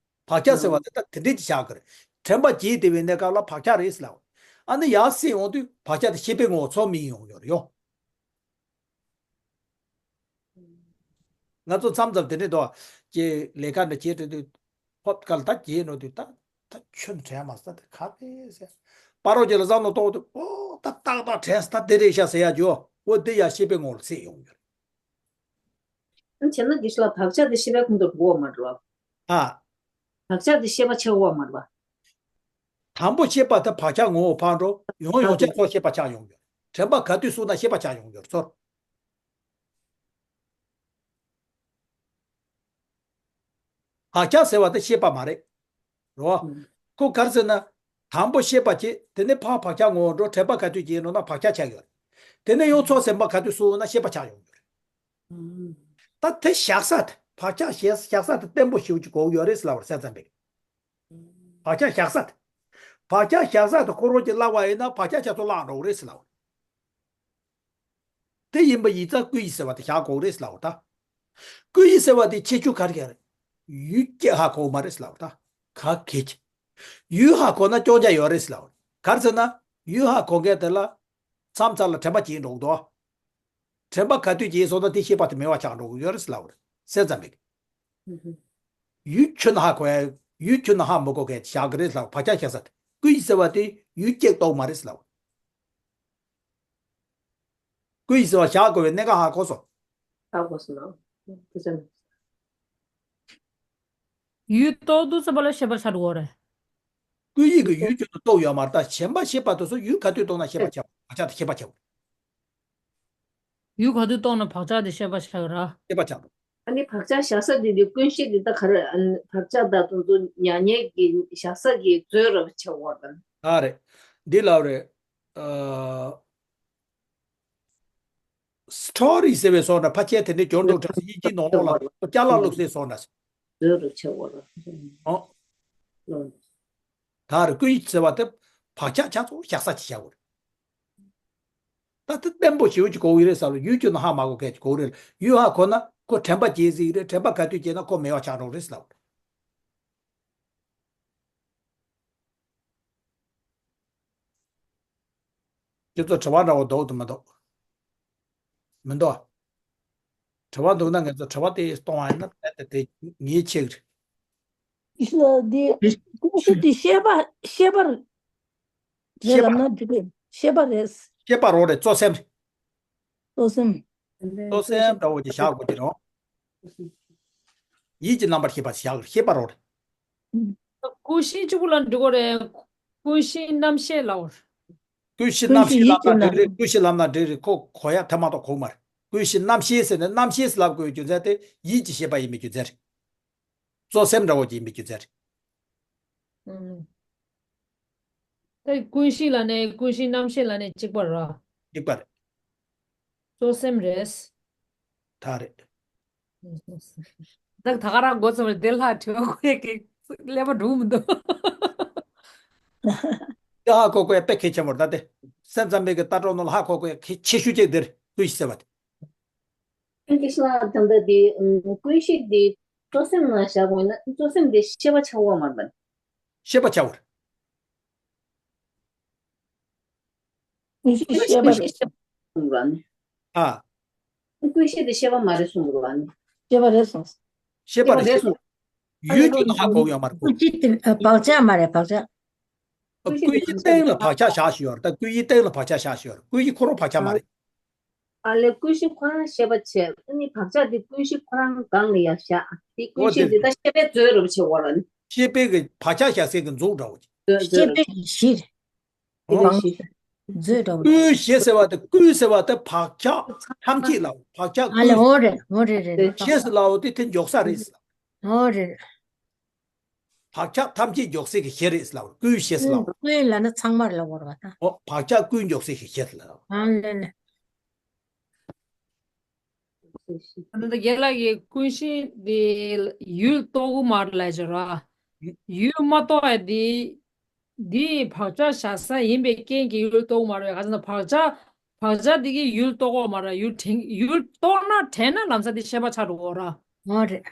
བག་ཆགས་ཟེར་བ་དེ་ད་དེ་འདྲས་ཀྱི་བཞག་གི་རེད། དྲན་པ་བརྗེད་བསྡད་པའི་གནས་སྐབས་ལ་བག་ཆགས་རེད་ཟེར་ལབ། ཨ་ནི་ཡང་སད་ཡོང་དུས་བག་ཆགས་དེ་ཤེས་པའི་ངོ་བོ་ཚོ་མིད་ཡོང་ཡོད་རེད་ཡོ། ང་ཚོ་མཚམས་མཚམས་དེ་འདྲས་འདུག་ཅེས་ལས་ཀ་འདྲ་བྱེད་འགྲོ་དུས་ཧོབ་ཁ་ལ་ད་བརྗེད་འགྲོ་དུས་ད་ད་ཁྱོད་དྲན་མ་སོང་ད་ག་རེ་ཟེར། པ་རོགས་ཅིག་ལ་བསམ་བློ་གཏོང་དུས་ཨོ་ད་ཏག་ཏག་དྲན་སོང་ད་དེ་རེད་ཤག་ཟེར་ཡ་ཅོ་འོ་དེ་ཡ་ཤེས་པའི་ངོ་ལ་སད་ཡོང་ཡོད་རེད། ཨ་བྱས་ན་དགེ་བཤེས་ལགས་བག་ཆགས་དེ་ཤེས་པའི་ཁོངས་སུ་འགྲོ་བ་མ་རེད་བ། ཨ། བག་ཆགས་དེ་ཤེས་པ་ཆགས་བ་མ་རེད་བ། དང་པོ་ཤེས་པ་དེ་བག་ཆགས་ངོ་བོ་ཕར་འགྲོ་ཡང་ཡང་ཆགས་ཚོ་ཤེས་པ་ཆགས་ཡོང་ཡོད། དྲན་པ་ག་དུས་སོང་ན་ཤེས་པ་ཆགས་ཡོང་ཡོད་ཚོར། བག་ཆགས་ཟེར་བ་དེ་ཤེས་པ་མ་རེད། རོ། ཁོ་ག་རེ་ཟེར་ན། དང་པོ་ཤེས་པ་བྱེད་དེ་ནས་ཕར་བག་ཆགས་ངོ་བོ་འགྲོ་དྲན་པ་ག་དུས་སྐྱེས་འགྲོ་ན་བག་ཆགས་ཆགས་ཡོད་རེད། དེ་ནས་ཡང་ཚོར་སེམས་པ་ག་དུས་སོང་ན་ཤེས་པ་ཆགས་ཡོང་ཡོད་རེད། ད་དེ་བཞག་ས་དེ་བག་ཆགས་བཞག་བཞག་ས་དེ་བརྟན་པོ་ཞེ་པོ་ཅིག་དགོས་ཡོད་རེད་ཟེར་ལབ་པ་རེད་སེམས་ཙམ་པས། བག་ཆགས་བཞག་ས་དེ། བག་ཆགས་བཞག་ས་དེ་ཁོ་རང་གིས་བརླག་པ་ཡིན་ན་བག་ཆགས་ཆགས་ཚུལ་བརླག་འགྲོ་གི་རེད་ཟེར་ལབ་པ་རེད། དེ་ཡིན་པ་ཡིན་ཙང་སྐུ་ཡི་ཟེར་བ་དེ་བཞག་དགོས་རེད་ཟེར་ལབ་པ་ད། སྐུ་ཡི་ཟེར་བ་དེ་ཁྱད་ཆོས་ག་རེ་ག་རེ། ཡུལ་སྐད་ཧ་གོ་མ་རེད་ཟེར་ལབ་པ་ད། ག་གེ་ཆེ། ཡུལ་ཧ་གོ་ན་སྐྱོན་ཆ་ཡོད་རེད་ཟེར་ལབ་པ་རེད། ག་རེ་ཟེར་ན། ཡུལ་ཧ་གོ་མཁན་དེ་ལ། མཚམས་མཚམས་ལ་དྲན་པ་སྐྱེས་འགྲོ་གི་འདུག་དྲན་པ་ག་དུས་སྐྱེས་སོང་ན་དེ་ཤེས་པ་དེ་མེད་པ་ཆགས་འགྲོ་གི་ཡོད་རེད་ཟེར་ལབ་པ་རེད། སེམས་ཙམ་པས། ཡུལ་ཁྱོན་ནས་ཧ་གོ་ཡ། ཡུལ་ཁྱོན་ནས་ཧ་མི་གོ་མཁན་བཞག་གི་རེད་ཟེར་ལབ་པ་བག་ཆགས་བཞག་ས་དེ། སྐུ་ཡི་ཟེར་བ་དེ་ཡུལ་སྐད་གཏོགས་མ་རེད་ཟེར་ལབ་པ་རེད། སྐུ་ཡི་ཟེར་བ་བཞག་དགོས་པའི་གནད་འགག་ཧ་གོ་སོང་། ཧ་གོ་སོང་ལགས། དེ་ཙམ། ཡུལ་རྟོགས་འདུག་ཟེར་བ་ལ་ཤེས་པ་ཆགས་འགྲོ་བ་རེད། སྐུ་ཡི་གི་ཡུལ་ཁྱོན་དུ་རྟོགས་ཡོད་མ་རེད་ད་ཞེན་པ་ཤེས་པ་དེ་ཚོ་ཡུལ་ག་དུས་རྟོགས་ན་ཤེས་པ་ཆགས་བག་ཆགས་དེ་ཤེས་པ་ཆགས། ཡུལ་ག་དུས་རྟོགས་ན་བག་ཆགས་དེ་ཤེས་པ་ཆགས་ར། ཤེས་པ་ཆགས་འགྲོ། ཨ་ནི་བག་ཆགས་བཞག་ས་དེ་དུས་ཀུན་གཞི་དེ་ད་ག་རེ། ཨ་ནི་བག་ཆགས་དང་དེ་ཚོ་ཉར་མཁན་གྱི་བཞག་ས་གི་མཛོད་ར་ཆགས་ཡོད་རེད། ཨ་རེད། འདི་ལབ་རེད། ཨ། སི་ཊོ་རི་ཟེར་བའི་བཟོ་འདྲ། ཕལ་ཆེར་དེ་འདྲའི་སྦྱོར་འདུག་དྲན་སོང་། དབྱིན་ཇིའི་ནང་ལོགས་ལ་ཅ་ལག་བླུགས་སའི་བཟོ་འདྲ། མཛོད་ར་ཆགས་ཡོད་རེད། ཨོ། ལོ། ད་རེས་ཀུན་གཞི་ཟེར་བ་དེ་བག་ཆགས་ཆ་ཚང་བཞག་ས་ཅིག་བཞག་དགོས་རེད། ད་དེ་བརྟན་པོ་ཞེ་པོ་ཅིག་དགོས་ཀྱི་རེད་ཟེར་ལ། ཡུལ་གྱུར་ན་ཧ་མ་གོ་མཁན་ཅིག་དགོས་རེད། ཡུལ་ཧ་གོ་ན་ཁོ་དྲན་པ་སྐྱེ་སྲིད་ཀྱི་རེད། དྲན་པ་ག་དུས་སྐྱེས་ན་ཁོ་མེད་པ་ཆགས་འགྲོ་གི་རེད་ཟེར་ལ། ཁྱེད་ཚོ་དྲི་བ་འདྲ་བོ་འདུག་དང་མི་འདུག་མི་འདུག་དྲི་བ་འདུག་ན་ངེད་ཚོ་དྲི་བ་དེ་གཏོང་བ་ཡིན་ན་ད་ལྟ་དེ་ངེས་ཆེ་གི་རེད། ཨིས་ལ་དེ་ཀུན་གཞི་དེ་ཤེས་པ། ཤེས་པ་རེད། ཤེས་པ། ལབ་ན་འགྲིག་གི། ཤེས་པ་རེད། ཤེས་པ་རོ་རེད། གཙོ་སེམས་རེད། གཙོ་སེམས། གཙོ་སེམས་འདྲ་བོ་ཅིག་བཞག་དགོས་ཀྱི་རེད། ཡིད་ཀྱི་རྣམ་པར་ཤེས་པ་བཞག་ཤེས་པ་རོ་རེད། ཀུན་གཞི་གཅིག་པུ་ལ་འགྲིག་གི་རེད། ཀུན་གཞི་རྣམ་ཤེས་ལབ་པ་རེད། ཀུན་གཞི་རྣམ་ཤེས་ལབ་ན་འགྲིག་རེད། ཀུན་གཞི་ལབ་ན་འགྲིག་རེད། ཁོ་གོ་ཡ་ཐེངས་མ་གཏོགས་གོ་གི་མ་རེད། ཀུན་གཞི་རྣམ་ཤེས་ཟེར་ནས་རྣམ་ཤེས་ལབ་དགོས་རྒྱུ་མཚན་དེ་ཡིད་ཀྱི་ཤེས་པ་ཡིན་པའི་རྒྱུ་མཚན་རེད། གཙོ་སེམས་འདྲ་བོ་ཅིག་ཡིན་པའི་རྒྱུ་མཚན་རེད། ཨང་། ད་ཀུན་གཞི་ལབ་ནས་ཀུན་གཞི་རྣམ་ཤེས་ལབ་ནས་གཅིག་པ་རེད། གཅིག་པ་རེད། གཙོ་སེམས་རེད། ད་རེད། ད་ད་ག་རང་མགོ་ཚོམ་རེད། དེ་ལྷག་དྲི་བ་གོ་ཡ་གི་ཀླད་པ་འགྲོ་མི་འདུག་དེ་ཧ་གོ་དགོས་ཡ་དཔེ་གལ་ཆེན་པོ་རེད། ད་དེ་སེམས་ཙམ་པའི་གི་ལྟ་གྲུབ་ནང་ལ་ཧ་གོ་དགོས་ཡ་གལ་ཆེ་ཤོས་གཅིག་དེ་རེད། ཀུན་གཞི་ཟེར་བ་དེ། ཀུན་གཞི་ལ་ད་ལྟ་དེ་ཀུན་གཞི་དེ་གཙོ་སེམས་ནང་བཞག་དགོས་ན། གཙོ་སེམས་དེ་ཤེས་པ་ཆགས་ཡོད་མ་རེད། ཤེས་པ་ཆགས་པ་རེད། ཀུན་གཞི་ཤེས་པ་རེད་གསུངས་པ་ནི། ཨ། ཀུན་གཞི་དེ་ཤེས་པ་མ་རེད་གསུངས་པ་ནི། ཤེས་པ་རེད་གསུངས། ཤེས་པ་རེད། ཡུལ་གྱུར་ན་ཧ་གོ་ཡོད་མ་རེད་ཀོ། ཀུན་གཞི་དེ་བག་ཆགས་མ་རེད། བག་ཆགས། ཀུན་གཞི་སྟེང་ལ་བག་ཆགས་བཞག་བཞིན་ཡོད་རེད། ད་ཀུན་གཞི་སྟེང་ལ་བག་ཆགས་བཞག་བཞིན་ཡོད་རེད། ཀུན་གཞི་ཁོ་རང་བག་ཆགས་མ་རེད། ཨ་ལས་ཀུན་གཞི་ཁོ་རང་ཤེས་པ་བྱས། ཨ་ནི་བག་ཆགས་དེ་ཀུན་གཞི་ཁོ་རང་སྒང་ལ་ཡར་བཞག་དེ་ཀུན་གཞི་དེ་ད་ཤེས་པའི་མཛོད་རུ་བྱེད་འོ་ལ་ནི། ཤེས་པའི་གི་བག་ཆགས་བཞག་སའི་གི་མཛོད་འདྲ་བོ་ཅིག་མཛོད་མཛོད་ཤེས་པའི་གཞི་རེད། ཨོ། ཀུན་གཞི་མཛོད་འདྲ་བོ་ཀུན་ཞེས་ཟེར་བ་དེ། ཀུན་ཟེར་བ་དེ་བག་ཆགས་ཐམས་ཅད་ལ། བག་ཆགས་ཨ་ལས་ཀུན། འོ་རེད། འོ་རེད་རེད་རེད། ཞེས་ཟེར་ལའོ་དེ་དེ་མགྱོགས་ས་རེད། འོ་རེད། བག་ཆགས་ཐམས་ཅད་མགྱོགས་སའི་གི་གཞི་རེད་ལབ། ཀུན་ཞེས་ལབ། ཀུན་ལབ་ན་ཚང་མར་ལབ་དགོས་རེད་པ་ད། ཨོ། བག་ཆགས་ཀུན་མགྱོགས་སའི་གི་གཞི་རེད་ལབ། ཨ་ལེ་ལེ། ད་ལྟ་རྒན་ལགས་ཀྱིས་ཀུན་གཞི་དེ་ཡུལ་རྟོགས་ཀྱི་མ་རེད་ལབ་བྱས་ར། ཡུལ་མ་རྟོགས་ཡ་དེ། འདི་བག་ཆགས་བཞག་ས་ཡིན་པའི་རྐྱེན་གྱིས་ཡུལ་རྟོགས་མ་རེད། ག་ཟེར་ན་བག་ཆགས། བག་ཆགས་འདི་གིས་ཡུལ་རྟོགས་ཀྱི་མ་རེད། ཡུལ་དྲན། ཡུལ་རྟོགས་ན་དྲན་ན་ལམ་སང་འདི་ཤེས་པ་ཆགས་འགྲོ་གི་རེད། འོ་རེད།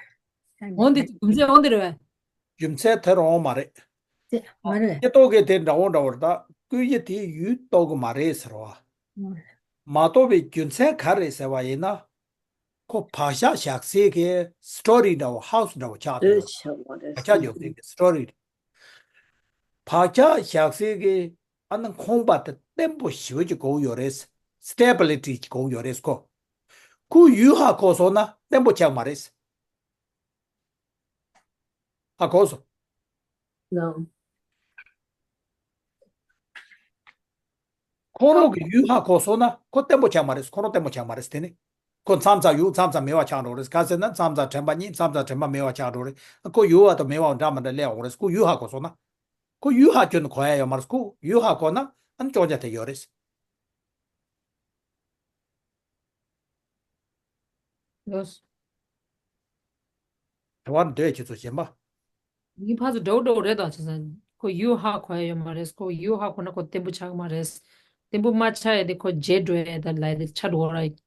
འོ་འདི་རྒྱུ་མཚན་འོ་འདི་རེད་པས། རྒྱུ་མཚན་དེ་རང་མ་རེད། དེ་མ་རེད། སྐྱེ་རྟོགས་ཀྱི་དེ་འདྲ་བོ་འདྲ་བོ་རེད། ད་ཀུན་གཞི་དེ་ཡུལ་རྟོགས་ཀྱི་མ་རེད་ཟེར་བ། མ་རེད། མ་རྟོགས་པའི་རྒྱུ་མཚན་ག་རེ་ཟེར་བ་ཡིན་ན། ཁོ་བག་ཆགས་བཞག་སའི་གི་སི་ཊོ་རི་འདྲ་བོ། ཧའུ་སི་འདྲ་བོ་ཆགས་འདུག་བག་ཆགས་འཇོག་སའི་གི་སི་ཊོ་རི། བག་ཆགས་བཞག་སའི་གི་ཨ་ནི་ཁང་པ་དེ་བརྟན་པོ་ཞེ་པོ་ཅིག་དགོས་ཡོད་རེད། སི་ཊེ་བི་ལི་ཊི་ཅིག་དགོས་ཡོད་རེད་ཁོ། ཁོ་ཡུལ་ཧ་གོ་སོང་ན་བརྟན་པོ་ཆགས་མ་རེད། ཧ་གོ་སོང་། ལགས། ཁོ་རང་གི་ཡུལ་ཧ་གོ་སོང་ན་ཁོ་བརྟན་པོ་ཆགས་མ་རེད། ཁོ་རང་བརྟན་པོ་ཆགས་མ་རེད། དེ་ནི་ཁོ་མཚམས་མཚམས་ཡོད། མཚམས་མཚམས་མེད་པ་ཆགས་འགྲོ་རེད། ག་ཟེར་ན་མཚམས་མཚམས་དྲན་པ་རྙེད། མཚམས་མཚམས་དྲན་པ་མེད་པ་ཆགས་འགྲོ་རེད། ཁོ་ཡོད་པ་དང་མེད་པ་འདྲ་མི་འདྲ་སླེབས་འོང་རེད། ཁོ་ཡུལ་ཧ་གོ་སོང་ན། ཁོ་ཡུལ་ཧ་ཁྱོན་ནས་གོ་ཡ་ཡོད་མ་རེད། ཁོ་ཡུལ་ཧ་གོ་ན་ཨ་ནི་ཅོག་ཅ་དེ་ཡོད་རེད། ལོས། དེ་བར་འདོད་ཁྱེད་ཚོ་གཞན་པ། ངའི་ཕར་ཚུར་འདྲ་བོ་འདྲ་བོ་རེད་དོ་བྱས་ཙང་། ཁོ་ཡུལ་ཧ་གོ་ཡ་ཡོད་མ་རེད། ཁོ་ཡུལ་ཧ་གོ་ན་ཁོ་བརྟན་པོ་ཆགས་ཀྱི་མ་རེད། བརྟན་པོ་མ་ཆགས་ཡ་དེ་ཁོ་བརྗེད་འགྲོ་ཡ་ད་ལབ་ཡ་དེ་ཆགས་འགྲོ་གི་རེད།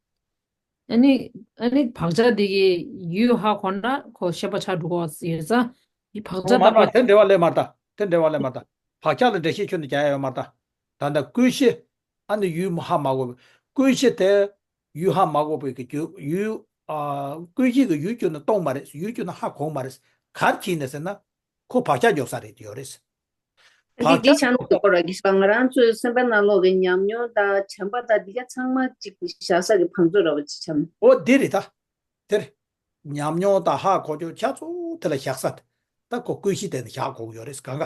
ཨ་ནི་ཨ་ནི་བག་ཆགས་དེ་གིས་ཡུལ་ཧ་གོ་ན་ཁོ་ཤེས་པ་ཆགས་འགྲོ་གི་ཡོད་ཙང་། ཡི་བག་ཆགས་ཨོ་མ་དང་རེད། དེ་འབྲེལ་བ་ལས་མ་རེད་ད། དེ་འབྲེལ་བ་ལས་མ་རེད་ད། བག་ཆགས་ལ་འགྲེལ་བཤད་ཁྱོན་ནས་རྒྱག་ཡ་ཡོད་མ་རེད་ད། ད་ལྟ་ཀུན་གཞི། ཨ་ནི་ཡུལ་ཧ་མ་གོ་བའི། ཀུན་གཞི་དེ་ཡུལ་ཧ་མ་གོ་བའི་གི་རྒྱུ། ཡུལ། ཨ། ཀུན་གཞི་གི་ཡུལ་གྱུར་ན་རྟོགས་མ་རེད། ཡུལ་གྱུར་ན་ཧ་གོ་མ་རེད། ག་རེ་བྱས་ནས་ཟེར་ན། ཁོ་བག་ཆགས་འཇོག་ས་རེད་ཡོད་རེད། འདི་བག་འདི་ཆགས་ཆ་ནས་འཇོག་གོ་ར་གི་ང་རང་ཚོའི་སེམས་པའི་ནང་ལོགས་ཀྱི་ཉམས་མྱོང་དང་བྱམས་པ་དང་འདི་ག་ཚང་མ་གཅིག་བཞག་ས་གི་བང་མཛོད་ར་བ་ཅིག་ཆགས་ནས། ཨོ་འདི་རེད་ད། དེར། ཉམས་མྱོང་དང་ཧ་གོ་ཆོག་ཆ་ཚང་དེ་ལ་བཞག་ས། ད་ཁོ་ཀུན་གཞི་དེ་ནས་བཞག་དགོས་ཀྱི་ཡོད་རེད། གང་ག་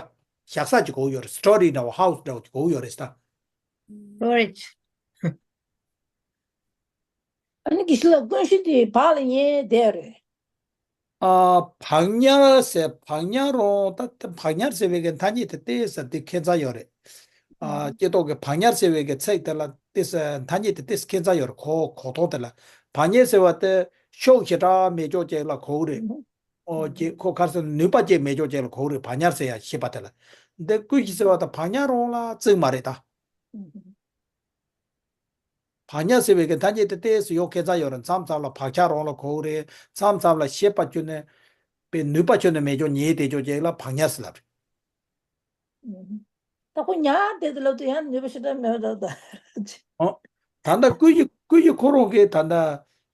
བཞག་ས་ཅིག་དགོས་ཀྱི་ཡོད་རེད། སི་ཊོ་རི་འདྲ་བོ་ཧའུ་སི་འདྲ་བོ་ཅིག་དགོས་ཀྱི་ཡོད་རེད་ད། ཨོ་རེད། ཨ་ནི་གི་ཤི་ལ་ཀུན་གཞི་དེ་བག་ལ་ཉལ་བསྡད་རེད། ཨ། བག་ཉལ་ཟེར། བག་ཉལ་རུང་ད་ད་བག་ཉལ་ཟེར་བའི་གི་ཐ་སྙད་དེ་ཏོག་ཙམ་དེ་ཁྱད་མཚར་ཡོད་རེད། ཨ། ཨ། སྐྱེ་ཐོག་གི་བག་ཉལ་ཟེར་བའི་གི་ཚིག་དེ་ལ་ཏོག་ཙམ་ཐ་སྙད་དེ་ཏོག་ཙམ་ཁྱད་མཚར་ཡོད་རེད། གོ་གོ་ཐོག་དེ་ལ། བག་ཉལ་ཟེར་བ་དེ་ཤུགས་ཞེ་དྲག་མེད་ཅོག་ཅིག་ལ་གོ་གི་རེད། ཨོ། ཨ། ཀྱེ་ཁོ་ག་རེ་ཟེར་ན་ནུས་པ་ཅིག་མེད་ཅོག་ཅིག་ལ་གོ་གི་རེད། བག་ཉལ་ཟེར་ཡ་ཞེས་པ་དེ་ལ། འདི་ཀུན་གཞི་ཟེར་བ་དང་བག་ཉལ་རུང་ལ་བརྩིས་མ་རེད་ད། ཨ། བག་ཉལ་ཟེར་བའི་གི་ཐ་སྙད་དེ་ཏོག་ཙམ་ཡོད་ཁྱད་མཚར་ཡོད་རེད། མཚམས་མཚམས་ལ་བག་ཆགས་རང་ལ་གོ་གི་རེད། མཚམས་མཚམས་ལ་ཤེས་པ་ཁྱོན་ནས་པའི་ནུས་པ་ཁྱོན་ནས་མེད་ཅོག་ཉལ་བསྡད་ཅོག་ཅིག་ལ་བག་ཉལ་ཟེར་ལབ་རེད། ད་ཁོ་ཉལ་བསྡད་དུས་ལབ་དུས་ཡང་ནུས་པ་ཞེ་དྲག་མེད་པ་འདྲ་པོ་འདུག་ཨོ། ད་ལྟ་ཀུན་གཞི་ཀུན་གཞི་ཁོ་རང་གི་ད་ལྟ་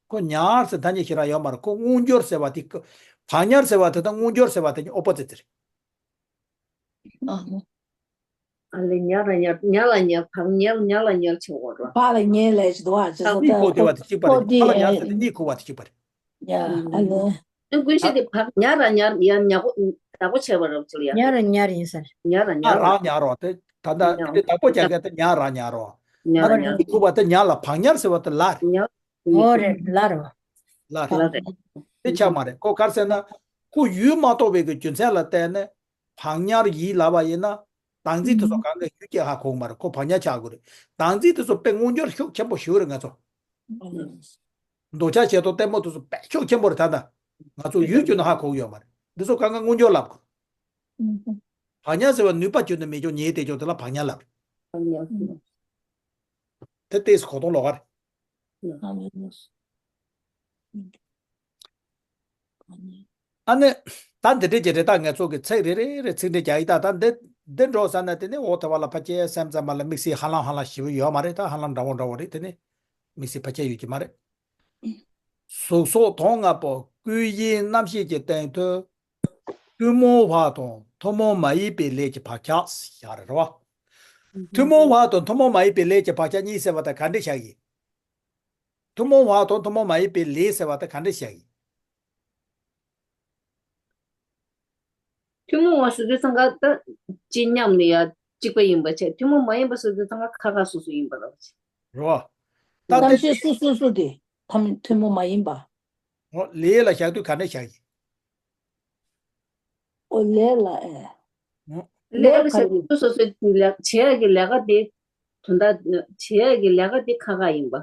ཁོ་ཉལ་ཟེར་ཐ་སྙད་ཞེ་དྲག་ཡོད་མ་རེད། ཁོ་སྔོ་འགྱུར་ཟེར་བ་དེ། བག་ཉལ་ཟེར་བ་དེ་དང་སྔོ་འགྱུར་ཟེར་བ་དེ་གཉིས་ཨོ་པོ་ཛིཊ་རེད། ཨ། ཨ་ལེ། ཉལ་ར་ཉལ། ཉལ་ལ་ཉལ། བག་ཉལ། ཉལ་ལ་ཉལ་བྱེད་དགོས་རེད། བག་ལ་ཉལ་ལས་ཅི་འདུག་ཨ། ཅི་ཟེར་གཉིད་ད་ཁུག་བསྡད་པ་དེ་གཅིག་པ་རེད། ཁོ་དེ་བག་ལ་ཉལ་ཟེར་དེ་གཉིད་ཁུག་པ་དེ་གཅིག་པ་རེད། ཡ། ཨ་ལེ། ཀུན་གཞི་དེ་བག་ཉལ་ར་ཉལ། ཡ། ཉལ་གོ་བདག་པོ་བྱས་པ་རེད་ཅི་ལ། ཡ། ཉལ་ར་ཉལ་ཡིན་ས་རེད། ཉལ་ར་ཉལ་ར་ཉལ་རོ། དེ་ད་ལྟ་ཉལ་དེ་བདག་པོ་རྒྱག་མཁན་དེ་ཉལ་ར་ཉལ་རོ། ཉལ་ར་ཉལ་རོ། གཉིད་ཁུག་པ་དེ་ཉལ་ལ། བག་ཉལ་ཟེར་བ་དེ་ལ་རེད། ཉལ། ཨོ་རེད། ལ་རེད་པ། ལ་རེད། ལ་རེད། དེ་ཆགས་མ་རེད། ཁོ་ག་རེ་ཟེར་ན། ཁོ་ཡུལ་མ་གཏོགས་པའི་གི་རྒྱུ་མཚན་ལ་བརྟེན་ནས་བག་ཉལ་ཡིན་ལབ་པ་ཡིན་ན། བདག་འཛིན་དེ་ཚོ་གང་ག་ཡུལ་གྱིས་ཧ་གོ་གི་མ་རེད། ཁོ་བག་ཉལ་ཆགས་དགོས་རེད། བདག་འཛིན་དེ་ཚོ་དཔེ་མངོན་འགྱུར་ཤུགས་ཆེན་པོ་ཞིག་རེད། ང་ཚོ་འདོད་ཆགས་ཞེ་སྡང་གཏི་མུག་དེ་ཚོ་དཔེ་ཤུགས་ཆེན་པོ་རེད། ད་ལྟ་ང་ཚོ་ཡུལ་གྱིས་ནི་ཧ་གོ་གི་ཡོད་མ་རེད། འདི་ཚོ་གང་ག་མངོན་འགྱུར་ལབ་དགོས། བག་ཉལ་ཟེར་བ་ནུས་པ་ཁྱོན་ནས་མེད་ཅོག་ཉལ་བསྡད་ཅོག་དེ་ལ་བག་ཉལ་ལབ་རེད། དེ་ཏོག་ཙམ་གོ་མཐོང་ལོགས་ཀ་རེད། ཨ་ནི། ད་འདི་འདྲས་ཀྱི་རེད། ད་ངས་ཚོགས་ཀྱི་ཚིག་རེ་རེ་རེ་ཚིག་འགྲེལ་རྒྱག་ཡིན། ད་ད་འདི་འདི་འགྲོ་ས་ན་དེ་ནི་འོ་དེ་བ་ལ་ཕལ་ཆེར་སེམས་ཙམ་པ་ལ་དམིགས་བསལ་ཧ་ལམ་ཧ་ལམ་ཞིབ་ཡོད་མ་རེད། ད་ཧ་ལམ་འདྲ་བོ་འདྲ་བོ་རེད། དེ་ནི་དམིགས་བསལ་ཕལ་ཆེར་ཡོད་ཀྱི་མ་རེད། གཟུགས་སོགས་དོན་ལྔ་པོ། ཀུན་གཞིའི་རྣམ་ཤེས་ཀྱི་སྟེང་དུ། ཐུན་མོང་བ་དང་ཐུན་མོང་མ་ཡིན་པའི་ལས་ཀྱི་བག་ཆགས་བཞག་རེད་པ། ཐུན་མོང་བ་དང་ཐུན་མོང་མ་ཡིན་པའི་ལས་ཀྱི་བག་ཆགས་གཉིས་ཟེར་བ་དང་ག་འདྲ་བཞག་ཡིན། ཐུན་མོང་བ་དང་ཐུན་མོང་མ་ཡིན་པའི་ལས་ཟེར་བ་དེ་ག་འདྲ་བཞག་ཡིན། ཐུན་མོང་བ་ཟེར་དུས་ཙང་ཀ་ད་ཅི་མཉམ་ནི་ཡ་གཅིག་པ་ཡིན་པ་བྱས། ཐུན་མོང་མ་ཡིན་པ་ཟེར་དུས་ཙང་ཀ་ཁ་ཁ་སོ་སོ་ཡིན་པ་རེད། རེད་པ། ད་གཏམ་དེ་བཤད་སོ་སོ་སོ་དེ་ཐམ་ཐུན་མོང་མ་ཡིན་པ། འོ། ལས་ལ་བཞག་དུས་ག་འདྲ་བཞག་ཡིན། ཨོ་ལས་ལ་ཨེ། ལས་ལ་ལས་ཁ་ཡིན། སོ་སོ་སོའི་ལས་བྱེད་ཡག་གི་ལས་ཀ་དེ། དོན་དག་བྱེད་ཡག་གི་ལས་ཀ་དེ་ཁག་ཁག་ཡིན་པ།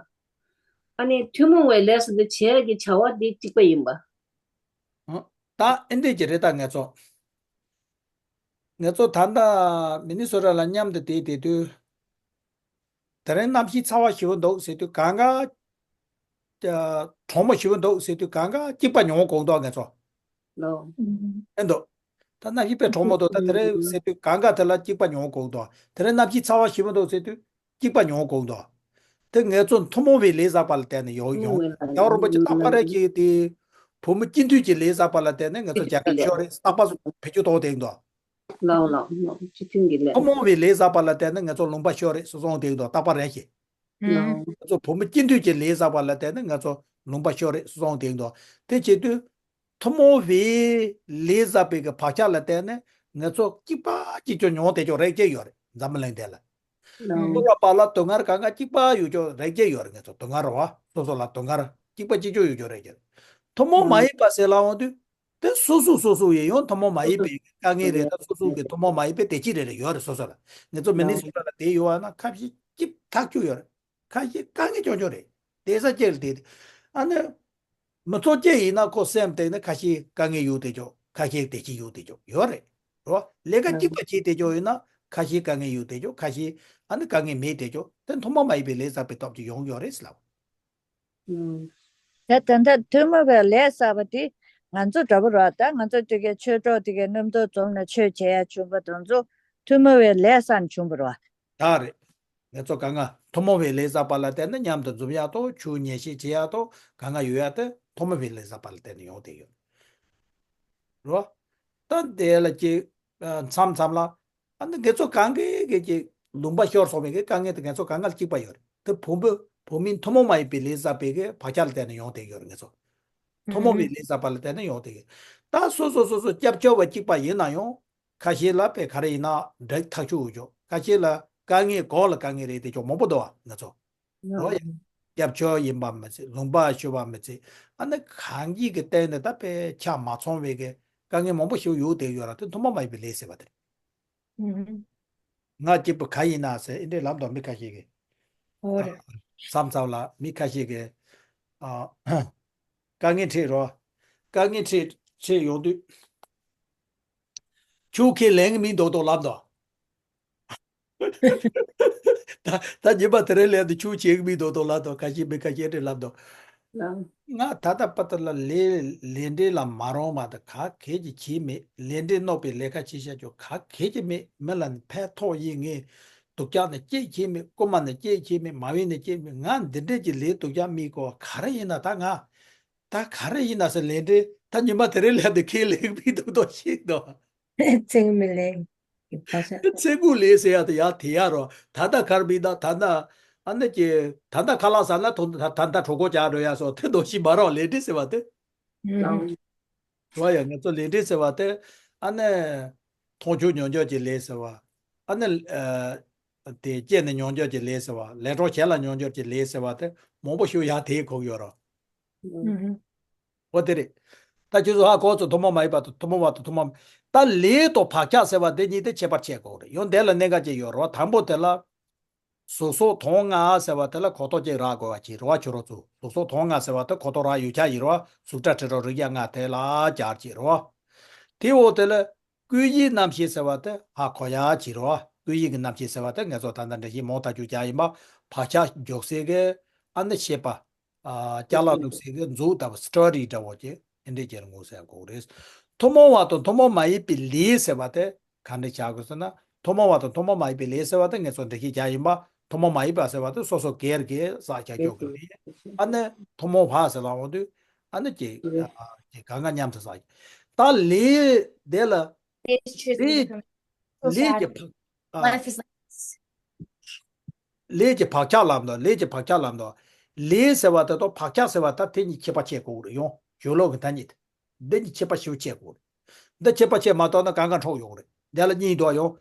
ཨ་ནི་ཐུན་མོང་བའི་ལས་སུ་དེ་བྱེད་ཡག་གི་བྱ་བ་དེ་གཅིག་པ་ཡིན་པ། ཨ། ད་ཨེ་འདྲས་ཀྱི་རེད། ད་ངས་ཚོགས། ངས་ཚོགས་ད་ལྟ་མི་ནི་སོ་ཊ་ལ་མཉམ་དུ་བསྡད་བསྡད་དུས། དེ་རིང་གནམ་གཤིས་ཚ་བ་ཞེ་པོ་འདུག་ཟེར་དུས་གང་ག་ཨ། གྲང་མོ་ཞེ་པོ་འདུག་ཟེར་དུས་གང་ག་གཅིག་པ་མྱོང་གོ་འདུག་ངས་ཚོགས། ལོ། ཨེ་འདུག་ད་གནམ་གཤིས་དཔེ་གྲང་མོ་འདུག་ད་དེ་རིང་ཟེར་དུས་གང་ག་དེ་ལ་གཅིག་པ་མྱོང་གོ་འདུག་དེ་རིང་གནམ་གཤིས་ཚ་བ་ཞེ་པོ་འདུག་ཟེར་དུས་གཅིག་པ་མྱོང་གོ་འདུག་དེ་ངས་ཚོགས་ཐུན་མོང་བའི་ལས་བསགས་པ་ལ་བརྟེན་ནས་ཡོང་ཡོང་། རྒྱལ་བ་རིན་པོ་ཆེ་རྟག་པ་རེ་གིས་དེ་བུ་མོ་སྤྱི་འཐུས་ཀྱི་ལས་བསགས་པ་ལ་བརྟེན་ནས་ངས་ཚོགས་རྒྱལ་ཁ་ཤོར་རེད། རྟག་པར་བེད་སྤྱོད་གཏོང་བསྡད་འདུག་ལའོ་ལའོ་ལའོ། སྤྱི་མཐུན་གྱི་ལས། ཐུན་མོང་བའི་ལས་བསགས་པ་ལ་བརྟེན་ནས་ང་ཚོ་ལུང་པ་ཤོར་རེད་ཟེར་གསུངས་བསྡད་འདུག་རྟག་པ་རེད་ཤག་ལའོ། ང་ཚོ་བུ་མོ་སྤྱི་འཐུས་ཀྱི་ལས་བསགས་པ་ལ་བརྟེན་ནས་ང་ཚོ་ལུང་པ་ཤོར་རེད་ཟེར་གསུངས་བསྡད་འདུག་དེ་བྱེད་དུས་ཐུན་མོང་བའི་ལས་བསགས་པའི་གི་བག་ཆགས་ལ་བརྟེན་ནས་ང་ཚོ་གཅིག་པ་གཅིག་རྐྱང་མྱོང་བསྡད་ཅོག་རེ་རྒྱས་ཡོད་རེད། འཛམ་བུ་གླིང་འདི་ལ། ལའོ། ལུང་པ་ལ་སྡུག་བསྔལ་གང་ག་གཅིག་པ་ཡོད་ཅོག་རེ་རྒྱས་ཡོད་རེད། ང་ཚོ་སྡུག་བསྔལ་རེད་པ། སོ་སོ་ལ་སྡུག་བསྔལ་གཅིག་པ་གཅིག་རྐྱང་ཡོད་ཅོག་རེ་རྒྱས་རེད། ཐུན་མོང་མ་ཡིན་པ་ཟེར་ལབ་ཡོང་དུས། དེ་སོ་སོ་སོ་སོ་ཡི་ཡང་ཐུན་མོང་མ་ཡིན་པའི་དཀའ་ངལ་རེད། ད་སོ་སོ་གི་ཐུན་མོང་མ་ཡིན་པའི་བདེ་སྐྱིད་རེ་རེ་ཡོད་རེད། སོ་སོ་ལ། ང་ཚོ་མི་ནི་སོ་ཊ་ལ་བསྡད་ཡོད་པ་ན་ཁ་ཤས་སྐྱིད་ཐག་ཆོད་ཡོད་རེད། ཁ་ཤས་དཀའ་ངལ་ཆུང་ཆུང་རེད། བསྡད་ས་གཅིག་ལ་བསྡད་དེ། ཨ་ནི་མི་ཚོགས་གཅིག་ཡིན་ན་ཁོ་སེམས་གཏིང་ནས་ཁ་ཤས་དཀའ་ངལ་ཡོད་བསྡད་ཅོག་ཁ་ཤས་བདེ་སྐྱིད་ཡོད་བསྡད་ཅོག་ཡོད་རེད། རེད་པ། ལས་ཀ་གཅིག་པ་བྱས་བསྡད་ཅོག་ཡིན་ན་ཁ་ཤས་དཀའ་ངལ་ཡོད་བསྡད་ཅོག་ཁ་ཤས་ཨ་ནི་དཀའ་ངལ་མེད་བསྡད་ཅོག་དེ་ཐུན་མོང་མ་ཡིན་པའི་ལས་བསགས་པའི་སྟོབས་ཀྱིས་ཡོང་ཡོད་རེད་ཟེར་ལབ། ད་ད་ལྟ་ཐུན་མོང་བའི་ལས་བསགས་པ་དེ་ང་ཚོ་འདྲ་པོ་རེད། ད་ང་ཚོ་དེ་གའི་ཆོས་གྲོགས་དེ་གའི་རྣམ་རྟོག་འཛོམས་ནས་ཆོས་བྱེད་ཡ་བྱུང་པ་དང་ཚོ་ཐུན་མོང་བའི་ལས་བསགས་ནས་བྱུང་བ་རེད་པ། ད་རེད། ང་ཚོ་གང་ག་ཐུན་མོང་བའི་ལས་བསགས་པ་ལ་བརྟེན་ནས་མཉམ་དུ་འཛོམས་ཡ་དང་ཆོས་ཉན་བཤད་བྱེད་ཡ་དང་གང་ག་ཡོད་ཡ་དེ་ཐུན་མོང་བའི་ལས་བསགས་པ་ལ་བརྟེན་ནས་ཡོང་བསྡད་ཡོད་རེད་པ། ད་དེ་ལ་ཅིག་མཚམས་མཚམས་ལ། ཨ་ནི་ང་ཚོ་གང་གི་གི་གི་ལུང་པ་ཤོར་སོང་བའི་གི་དཀའ་ངལ་དེ་ང་ཚོ་གང་ག་ལ་གཅིག་པ་ཡོད་རེད། དེ་བུ་མོ་བུ་མིན་ཐུན་མོང་མ་ཡིན་པའི་ལས་བསགས་པའི་གི་བག་ཆགས་ལ་བརྟེན་ནས་ཡོང་བསྡད་ཡོད་རེད། ང་ཚོ་ཐུན་མོང་བའི་ལས་བསགས་པ་ལ་བརྟེན་ནས་ཡོང་བསྡད་ཡོད། ད་སོ་སོ་སོ་སོ་སྐྱབས་བཅོལ་བ་གཅིག་པ་ཡིན་ན་ཡང་ཁ་ཤས་ལ་དཔེ་ག་རེ་ཡིན་ན་འདྲ་ཐག་ཆོད་ཡོད་ཅོག་ཁ་ཤས་ལ་དཀའ་ངལ་གོ་ལ་དཀའ་ངལ་རེད་བསྡད་ཅོག་མང་པོ་འདུག་པ་ང་ཚོ། རེད་པ། སྐྱབས་བཅོལ་ཡིན་པ་མི་ཚད། ལུང་པ་ཤོར་བ་མི་ཚད། ཨ་ནི་གང་གི་གི་སྟེང་ནས་ད་དཔེ་ཆ་མ་ཚང་བའི་གི་དཀའ་ངལ་མང་པོ་ཞིག་ཡོད་དེ་ཡོད་ར། དེ་ཐུན་མོང་མ་ཡིན་པའི་ལས་ཟེར་བ་དེ་རེད། ང་སྐྱིད་པོ་ག་ཡིན་ན་ཟེར་ཨེ་འདྲས་ལབ་འདུག་མི་ཁ་ཤས་ཀྱིས། ཨོ་རེད། བསམ་ཚར་ལ་མི་ཁ་ཤས་ཀྱིས། ཨ། དཀའ་ངལ་འཕྲད་རོ། དཀའ་ངལ་འཕྲད་འཕྲད་ཡོང་དུས། ཁྱོད་ཁས་ལེན་གི་མིན་མདོག་མདོག་ལབ་འདུག་ད་ད་ཉི་མ་དེ་རིང་ལས་དུ་ཆུ་བྱེད་ཀྱི་མི་འདུག་དོ་ལབ་འདུག་ཁ་ཤས་མི་ཁ་ཤས་རེ་ལབ་འདུག་ང་ད་ལྟ་བར་དུ་ལ་ལས་ལས་འབྲས་ལ་མ་རུང་བ་དང་ག་གེ་ཅིག་བྱས་མེད། ལས་འབྲས་གནོད་པའི་ལས་ཀ་བྱས་བཞག་རྒྱུ་ག་གེ་ཅིག་མེད། མི་ལ་ནི་ཕན་ཐོགས་ཡིན་ངེས། སྡུག་ཅག་ནི་སྐྱེས་བྱས་མེད། རྐུན་མ་ནི་སྐྱེས་བྱས་མེད། མ་བུ་ནི་སྐྱེས་མེད། ང་འདི་འདྲས་ཀྱི་ལས་སྡུག་ཅག་མི་གོ་ག་རེ་ཡིན་ན་ད་ང་ད་ག་རེ་ཡིན་ན་ཟེར་ལས་འབྲས་ད་ཉི་མ་དེ་རིང་ལས་དུ་ཁས་ལེན་མི་འདུག་དོ་ཞིག་འདུག་ཚེ་མི་ལས་ཀྱི་བག་ཆགས། ཚེ་གུ་ལས་ཟེར་ཡ་དེ་ཡ་དེ་ཡ་རོ། ད་ལྟ་གར་མི་ད་ད་ལྟ་ཨ་ནི་ཀྱི་ད་ལྟ་ཁ་ལག་ཟ་ན་ཐོ་ད་ད་ལྟ་གྲོད་ཁོག་ཀྱག་འགྲོ་ཡ་སོགས་དེ་འདོགས་ཤིག་མ་རོགས་ལས་འབྲས་ཟེར་བ་དེ། ཨང་། རོ་ཡ་ང་ཚོ་ལས་འབྲས་ཟེར་བ་དེ་ཨ་ནི་མཐོང་ཆོས་མྱོང་འགྱུར་གྱི་ལས་ཟེར་བ། ཨ་ནི་ཨ་དེ་སྐྱེས་ནས་མྱོང་འགྱུར་གྱི་ལས་ཟེར་བ། ལས་གྲོགས་གཞན་ལ་མྱོང་འགྱུར་གྱི་ལས་ཟེར་བ་དེ་མང་པོ་ཞིག་ཡ་དེ་གོ་གི་ཡོད་རོ། ཨང་། འོ་དེ་རེད། ད་ཁྱོད་ཚོ་ཧ་གོ་ཚོ་ཐུན་མོང་མ་ཡིན་པ་དང་ཐུན་མོང་བ་དང་ཐུན་མོང་། ད་ལས་དང་བག་ཆགས་ཟེར་བ་དེ་གཉིས་དེ་ཁྱད་པར་ཕྱེ་དགོས་རེད། ཡང་དེ་ལ་གནད་འགག་ཅིག་ཡོད་རེད་བ། དང་པོ་དེ་ལ་གཟུགས་སོགས་དོན་ལྔ་ཟེར་བ་དེ་ལ་གོ་རྟོགས་ཅིག་རག་དགོས་པ་ཅིག་རེད་བ། ཁྱོད་རང་ཚོ་གཟུགས་སོགས་དོན་ལྔ་ཟེར་བ་དེ་གོ་རྟོགས་རག་ཡོད་ཆ་ཡིན་རེད་བ། གཟུགས་སྒྲ་དྲི་རོ་རེག་བྱ་ལྔ་དེ་ལ་སྦྱར་ཅིག་རེད་བ། དེ་འོག་དེ་ལ་ཀུན་གཞིའི་རྣམ་ཤེས་ཟེར་བ་དེ་ཧ་གོ་ཡ་ཅིག་རེད་བ། ཀུན་གཞི་གི་རྣམ་ཤེས་ཟེར་བ་དེ་ང་ཚོ་ད་ལྟ་འདྲ་ཞིག་མང་ཐག་ཆོད་ཅག་ཡིན་པ། བག་ཆགས་འཇོག་སའི་གི་ཨ་ནི་ཤེས་པ། ཨ། ཅ་ལག་བླུགས་སའི་གི་མཛུབ་ལྟ་བུ་སི་ཊོ་རི་འདྲ་བོ་ཅིག་ཨེ་འདྲས་ཅིག་ལ་ངོས་ཟེར་དགོས་རེད། ཐུན་མོང་བ་དང་ཐུན་མོང་མ་ཡིན་པའི་ལས་ཟེར་བ་དེ་ག་འདྲས་བྱ་དགོས་ཟེར་ན། ཐུན་མོང་བ་དང་ཐུན་མོང་མ་ཡིན་པའི་ལས་ཟེར་བ་དེ་ངེད་ཚོ་འགྲེལ་བཤད་རྒྱག་ཡིན་པ། ཐུན་མོང་མ་ཡིན་པ་ཟེར་བ་དེ་སོ་སོ་སྒེར་གྱི་བསགས་བྱ་རྒྱུ་གི་ལས། ཨ་ནི་ཐུན་མོང་བ་ཟེར་ལ་འོང་དུས་ཨ་ནི་ཀྱི་ཀྱི་གང་ག་མཉམ་དུ་བསགས་ཀྱི། ད་ལས་དེ་ལ་ལས་ལས་ཀྱི་བག་ཨ། Life is like this. ལས་ཀྱི་བག་ཆགས་ལབ་འདུག་ལས་ཀྱི་བག་ཆགས་ལབ་འདུག་ལས་ཟེར་བ་དེ་དང་བག་ཆགས་ཟེར་བ་ད་དེ་གཉིས་ཁྱད་པར་ཕྱེ་དགོས་རེད། ཡང་གཞུང་ལུགས་ཀྱི་ཐ་སྙད་འདི་གཉིས་ཁྱད་པར་ཞིབ་ཕྱེ་དགོས་རེད། འདི་ཁྱད་པར་ཕྱེ་མ་ཐུབ་ན་གང་ག་འཕྲོག་ཡོང་རེད། འདི་ལ་གཉིས་འདུག་ཡང་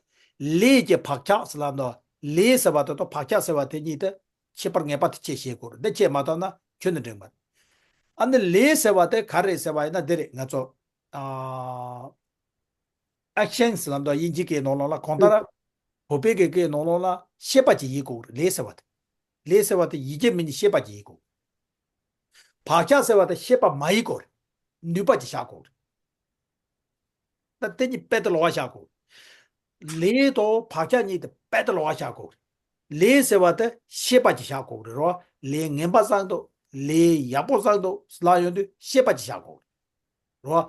ལས་ཀྱི་བག་ཆགས་ཟེར་ལབ་འདུག་ལས་ཟེར་བ་དེ་དང་བག་ཆགས་ཟེར་བ་དེ་གཉིས་དེ་ཁྱད་པར་ངེས་པར་དུ་ཕྱེ་ཤེས་དགོས་རེད། འདི་ཕྱེ་མ་ཐུབ་ན་ཁྱོན་ནས་འགྲིག་མ་རེད། ཨ་ནི་ལས་ཟེར་བ་དེ་ག་རེ་ཟེར་བ་ཡིན་ན་འདི་རེད། ང་ཚོ་ཨ། ཨེག་ཤན་ཟེར་ལབ་འདུག་དབྱིན་ཇི་སྐད་ནང་ལོགས་ལ། གང་ལྟར་བོད་པའི་གི་སྐད་ནང་ལོགས་ལ་ཤེས་པ་ཅིག་ཡིན་དགོས་རེད། ལས་ཟེར་བ་དེ། ལས་ཟེར་བ་དེ་ཡིན་གཅིག་མིན་གཅིག་ཤེས་པ་ཅིག་ཡིན་དགོས། བག་ཆགས་ཟེར་བ་དེ་ཤེས་པ་མ་ཡིན་དགོས་རེད། ནུས་པ་ཅིག་བཞག་དགོས་རེད། ད་དེ་གཉིས་དཔེ་དེ་ལོགས་ཀ་བཞག་དགོས། ལས་དང་བག་ཆགས་གཉིས་དེ་དཔེ་དེ་ལོགས་ཀ་བཞག་དགོས་རེད། ལས་ཟེར་བ་དེ་ཤེས་པ་ཅིག་བཞག་དགོས་རེད་རོ། ལས་ངན་པ་བསགས་འདུག་ལས་ཡག་པོ་བསགས་འདུག་ལབ་ཡོང་དུས་ཤེས་པ་ཅིག་བཞག་དགོས་རེད་རོ།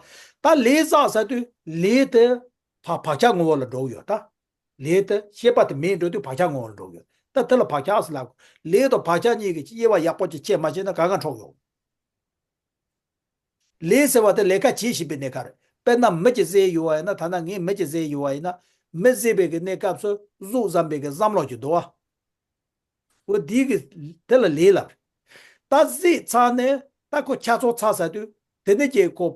ད་ལས་བསགས་ཟེར་དུས་ལས་དེ་བག་བག་ཆགས་ངོ་བོ་ལ་འགྲོ་གི་ཡོད་ད། ལས་དེ་ཤེས་པ་དེ་མེད་འགྲོ་དུས་བག་ཆགས་ངོ་བོ་ལ་འགྲོ་གི་ཡོད། ད་དེ་ལ་བག་ཆགས་ཟེར་ལབ་དགོས། ལས་དང་བག་ཆགས་གཉིས་ཀྱི་དབྱེ་བ་ཡག་པོ་ཅིག་ཕྱེ་མ་ཤེས་ན་གང་ག་འཕྲོག་ཡོང་། ལས་ཟེར་བ་དེ་ལས་ཀ་བྱེད་བཞིན་པའི་གནས་སྐབས་རེད། དཔེར་ན་མི་གཅིག་བསད་ཡོད་པ་ཡིན་ན། ཐ་ན་ངས་མི་གཅིག་བསད་ཡོད་པ་ཡིན་ན། མི་བསད་པའི་གི་གནས་སྐབས་སུ་གཟུགས་བཟུང་བའི་གི་བསམ་བློ་ཅིག་འདུག་བ། འོ་དེའི་གི་དེ་ལ་ལས་ལབ་རེད། ད་བསད་ཚར་ནས་ད་ཁོ་ཆ་ཚང་ཚར་ཟེར་དུས་དེ་ནས་ཀྱི་ཁོ་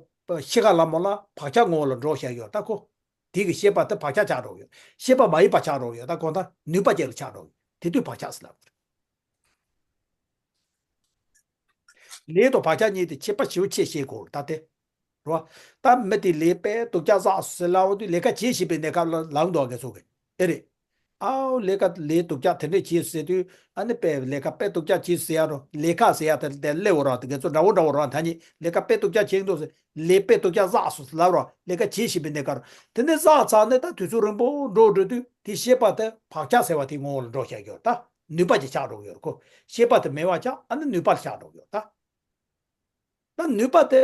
ཤི་ཁ་ལ་མོ་ལ་བག་ཆགས་ངོ་བོ་ལ་འགྲོ་བཞག་ཡོད། ད་ཁོ་དེའི་གི་ཤེས་པ་དེ་བག་ཆགས་ཆགས་འགྲོ་ཡོད། ཤེས་པ་མ་ཡིན་པ་ཆགས་འགྲོ་ཡོད། ད་གང་ལྟར་ནུས་པ་ཅན་ལ་ཆགས་འགྲོ་ཡོད། དེ་དུས་བག་ཆགས་ཟེར་ལབ་རེད། ལས་དང་བག་ཆགས་གཉིས་དེ་ཁྱད་པར་ཞེ་པོ་ཕྱེ་ཤེས་དགོས་རེད་ད་དེ། རོ། ད་མི་དེ་ལས་དཔེ་སྡུག་ཅག་བསགས་ཟེར་ལབ་དུས་ལས་ཀ་བྱེད་བཞིན་པའི་གནས་སྐབས་ལ་ལངས་འདུག་ངེད་ཚོ་གི་ཨེ་རེད། ཨའོ་ལས་ཀ་ལས་སྡུག་ཅག་དེ་འདྲས་བྱེད་ཟེར་དུས་ཨ་ནི་དཔེ་ལས་ཀ་དཔེ་སྡུག་ཅག་བྱེད་ཟེར་ཡ་རོ། ལས་ཀ་ཟེར་ཡ་དེ་དེ་སླེབས་འོ་ར། དེ་ངེད་ཚོ་འདྲ་བོ་འདྲ་བོ་རོ། ད་ནི་ལས་ཀ་དཔེ་སྡུག་ཅག་བྱེད་འདུག་ཟེར། ལས་དཔེ་སྡུག་ཅག་བསགས་སོང་ཟེར་ལབ་རོ། ལས་ཀ་བྱེད་བཞིན་པའི་གནས་སྐབས་རོ། དེ་ནས་བསགས་ཚར་ནས་ད་དུས་ཚོད་རིང་པོ་འགྲོ་འགྲོ་དུས་དེ་ཤེས་པ་དེ་བག་ཆགས་ཟེར་བ་དེའི་ངོ་བོ་ལ་འགྲོ་བཞག་ཡོད་ད། ནུས་པ་ཅིག་ཆགས་འགྲོ་གི་ཡོད་རེད་ཁོ། ཤེས་པ་དེ་མེད་པ་ཆགས། ཨ་ནི་ནུས་པ་ཆགས་འགྲོ་གི་ཡོད་ད། ད་ནུས་པ་དེ་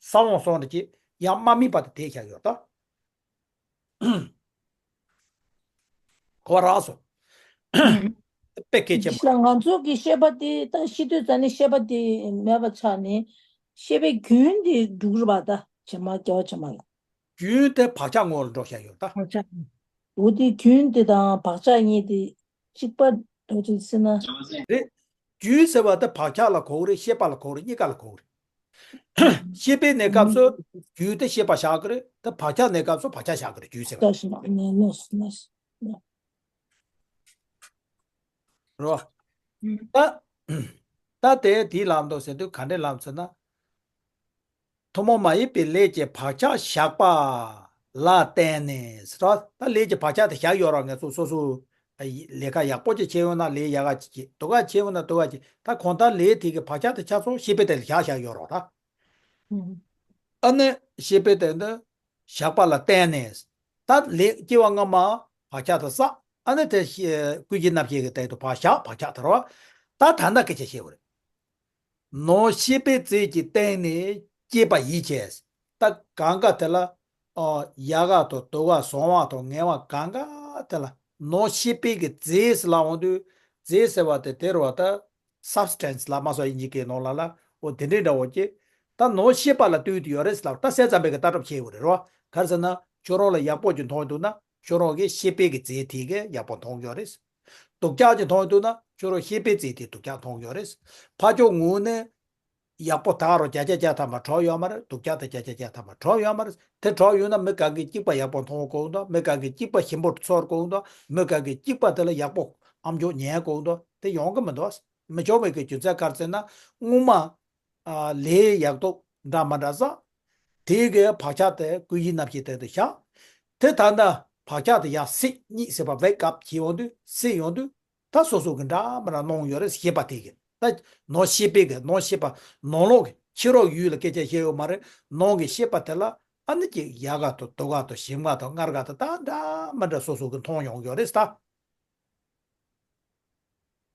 ས་བོན་སོང་རེད་ཀྱི་ཡང་མ་དམིགས་པ་དེ་དེ་བཞག་ཡོད་ད། གོ་བ་རག་སོང་། དཔེ་སྐད་ཆ་མ། ང་ཚོ་གི་ཤེས་པ་དེ་ད་ཤི་དུས་ཙ་ནས་ཤེས་པ་དེ་མེད་པ་ཆགས་ནས་ཤེས་པའི་རྒྱུན་དེ་འགྲུབ་རེད་པ། ད་བྱེ་མ་སྐྱེ་བ་བྱེ་མ་ལ། རྒྱུན་དེ་བག་ཆགས་ངོ་བོ་ལ་འགྲོ་བཞག་ཡོད་ད། བག་ཆགས། འོ་དེ་རྒྱུན་དེ་དང་བག་ཆགས་གཉིས་དེ་གཅིག་པ་འགྲོ་ཅིག་ཟེར་ན། རེད། རྒྱུན་ཟེར་བ་དེ་བག་ཆགས་ལ་གོ་གི་རེད། ཤེས་པ་ལ་གོ་གི་རེད། གཉིས་ཀ་ལ་གོ་གི་རེད། ཤེས་པའི་གནས་སྐབས་སུ་རྒྱུན་དེ་ཤེས་པ་བཞག་གི་རེད། དེ་བག་ཆགས་གནས་སྐབས་སུ་བག་ཆགས་བཞག་གི་རེད། རྒྱུན་ཟེར་བ། རོ། ད་ ད་དེ་དེའི་ལམ་དུ་ཟེར་དུས་ག་འདྲའི་ལམ་ཟེར་ན། ཐུན་མོང་མ་ཡིན་པའི་ལས་ཀྱི་བག་ཆགས་བཞག་པ་ལ་བརྟེན་ནས་ཟེར་བ། ད་ལས་ཀྱི་བག་ཆགས་དེ་བཞག་ཡོད་ར། ངས་སོ་སོ་སོ་ལས་ཀ་ཡག་པོ་ཅིག་བྱས་ཡོད་ན་ལས་ཡག་ག་ཅིག་བྱེད། སྡུག་ག་བྱས་ཡོད་ན་སྡུག་ག་ཅིག་ད་གང་ལྟར་ལས་དེ་གི་བག་ཆགས་དེ་ཆ་ཚང་ཤེས་པའི་དེ་ལ་བཞག་བཞག་ཡོད་ར་ད། ཨ་ནི་ཤེས་པའི་དེ་འདི་བཞག་པ་ལ་བརྟེན་ནས། ད་ལས་སྐྱེ་བ་སྔ་མ་བག་ཆགས་དེ་བསགས། ཨ་ནི་དེ་ཤེས་ཀུན་གཞི་རྣམ་ཤེས་ཀྱི་སྟེང་དུ་བག་བཞག་བག་ཆགས་དེ་ར་བ། ད་ད་ལྟ་སྐད་ཆ་བཤད་དགོས་རེད། ནང་ཤེས་པའི་རྫས་ཀྱི་སྟེང་ནས་སྐྱེས་པ་ཡིད་བྱེད། ད་གང་ག་དེ་ལ་ཨ་ཡག་ག་དང་སྡུག་ག་བཟང་བ་དང་ངན་བ་གང་ག་དེ་ལ་ནང་ཤེས་པའི་གི་རྫས་ལབ་འོང་དུས། རྫས་ཟེར་བ་དེ་དེ་རུ་བ་ད་སབ་སི་ཊན་སི་ལབ་མ་སོང་དབྱིན་ཇི་སྐད་ནང་ལ་ལ། འོ་དེ་འདྲའི་འདྲ་བོ་ཅིག་ད་ནང་ཤེས་པ་ལ་ལྟོས་ཏེ་ཡོད་རེད་ལབ། ད་གསལ་ཙམ་པའི་གི་ལྟ་གྲུབ་བྱེད་དགོས་རེད་རོ། ག་རེ་ཟེར་ན་ཁྱོད་རང་ལ་ཡག་པོ་ཅིག་མཐོང་འདུག་ན། ཁྱོད་རང་གིས་ཤེས་པའི་གི་རྫས་དེ་གིས་ཡག་པོ་མཐོང་ཡོད་རེད། སྡུག་ཅག་ཅིག་མཐོང་འདུག་ན་ཁྱོད་རང་ཤེས་པའི་རྫས་དེས་སྡུག་ཅག་མཐོང་ཡོད་རེད། ཕར་ཕྱོགས་ངོས་ནས་ཡག་པོ་ད་རུང་བརྒྱ་ཆ་བརྒྱ་ཐམ་པ་གྲུབ་ཡོད་མ་རེད། སྡུག་ཅག་དེ་བརྒྱ་ཆ་བརྒྱ་ཐམ་པ་གྲུབ་ཡོད་མ་རེད། དེ་གྲུབ་ཡོད་ན་མི་གང་གིས་གཅིག་པ་ཡག་པོ་མཐོང་དགོས་འདུག་མི་གང་གིས་གཅིག་པ་ཞིམ་པོ་ཚོར་དགོས་འདུག་མི་གང་གིས་གཅིག་པ་དེ་ལ་ཡག་པོ་ཨམ་ཅོག་ཉན་དགོས་འདུག་དེ་ཡོང་གི་མི་འདུག་མི་ཆོག་མེད་ཀྱི་རྒྱུ་མཚན་ག་རེ་ཟེར་ན། སྔོན་མ་ཨ་ལས་ཡག་སྡུག་འདྲ་མི་འདྲ་བསགས། དེ་གི་བག་ཆགས་དེ་ཀུན་གཞི་རྣམ་ཤེས་སྟེང་དུ་བཞག་དེ་ད་ལྟ་བག་ཆགས་དེ་ཡར་སད་གཉིད་སད་པ་wake up བྱེད་ཡོང་དུས། སད་ཡོང་དུས་ད་སོ་སོ་གི་འདྲ་མི་འདྲ་སྣང་ཡོད་རེད། ཤེས་པ་དེ་གི་ད་ནང་ཤེས་པའི་གི་ནང་ཤེས་པ་ནང་ལོགས་ཀྱི་ཕྱི་རོལ་ཡུལ་ལ་སྐད་ཆ་བཤད་ཡོད་མ་རེད། ནང་གི་ཤེས་པ་དེ་ལ་ཨ་ནི་ཅིག་ཡག་ག་དང་སྡུག་ག་དང་ཞིམ་ག་དང་མངར་ག་དང་ད་འདྲ་མི་འདྲ་སོ་སོ་གི་མཐོང་ཡོང་གི་ཡོད་རེད་ད།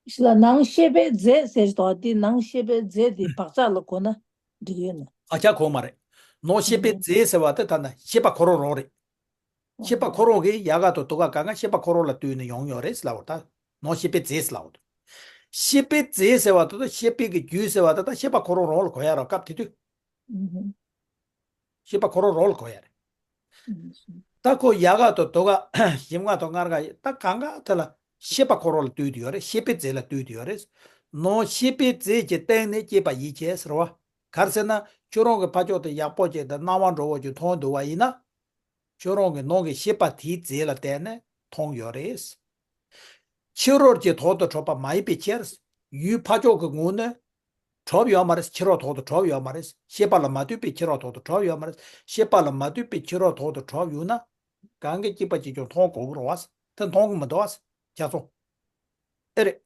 ཞེས་ལ་ནང་ཤེས་པའི་རྫས་ཟེར་དོ། དེ་ནང་ཤེས་པའི་རྫས་དེ་བག་ཆགས་ལ་གོ་ན་འགྲིག་ཡོད་ན། བག་ཆགས་གོ་མ་རེད། ནང་ཤེས་པའི་རྫས་ཟེར་བ་དེ་ད་ན་ཤེས་པ་ཁོ་རང་རང་རེད། ཤེས་པ་ཁོ་རང་གིས་ཡག་ག་དང་སྡུག་ག་གང་ག་ཤེས་པ་ཁོ་རང་ལ་ལྟོས་ནས་ཡོང་ཡོད་རེད་ལབ་པ་ད། ནང་ཤེས་པའི་རྫས་ལབ་པ་ད། ཤེས་པའི་རྫས་ཟེར་བ་དེ་ད་ཤེས་པའི་གི་རྒྱུ་ཟེར་བ་དེ་ད་ཤེས་པ་ཁོ་རང་རང་ལ་གོ་ཡ་རོ་སྐབས་དེ་དུས། ཤེས་པ་ཁོ་རང་རང་ལ་གོ་ཡ་རེད། ད་ཁོ་ཡག་ག་དང་སྡུག་ག་ཞིམ་ག་དང་མངར་ག་ད་གང་ག་དེ་ལ་ཤེས་པ་ཁོ་རང་ལ་ལྟོས་ཏེ་ཡོད་རེད། ཤེས་པའི་རྫས་ལ་ལྟོས་ཏེ་ཡོད་རེད། ནང་ཤེས་པའི་རྫས་ཀྱི་སྟེང་ནས་སྐྱེས་པ་ཡིད་བྱེད་ཟེར་བ། ག་རེ་ཟེར་ན་ཁྱོད་རང་གི་ཕ་ཕྱོགས་དེ་ཡག་པོ་ཅིག་དང་སྣང་བ་འགྲོ་བོ་ཅིག་མཐོང་འདུག་བ་ཡིན་ན། ཁྱོད་རང་གི་ནང་གི་ཤེས་པ་དེའི་རྫས་ལ་བརྟེན་ནས་མཐོང་ཡོད་རེད། ཕྱི་རོལ་གྱི་དོན་དུ་གྲུབ་པ་མ་ཡིན་པའི་ཕྱིར། ཡུལ་ཕ་ཕྱོགས་ཀྱི་ངོས་ནས་གྲུབ་ཡོད་མ་རེད། ཕྱི་རོལ་དོན་དུ་གྲུབ་ཡོད་མ་རེད། ཤེས་པ་ལ་མ་ལྟོས་པའི་ཕྱི་རོལ་དོན་དུ་གྲུབ་ཡོད་མ་རེད། ཤེས་པ་ལ་མ་ལྟོས་པའི་ཕྱི་རོལ་དོན་དུ་གྲུབ་ཡོད་ན། གང་གིས་གཅིག་པ་གཅིག་རྐྱང་མཐོང་དགོས་ཀྱི་རེད་བ། དེ་མཐོང་གི་མི་འདུག་བ། ཆ་ཚང་། ཨེ་རེད།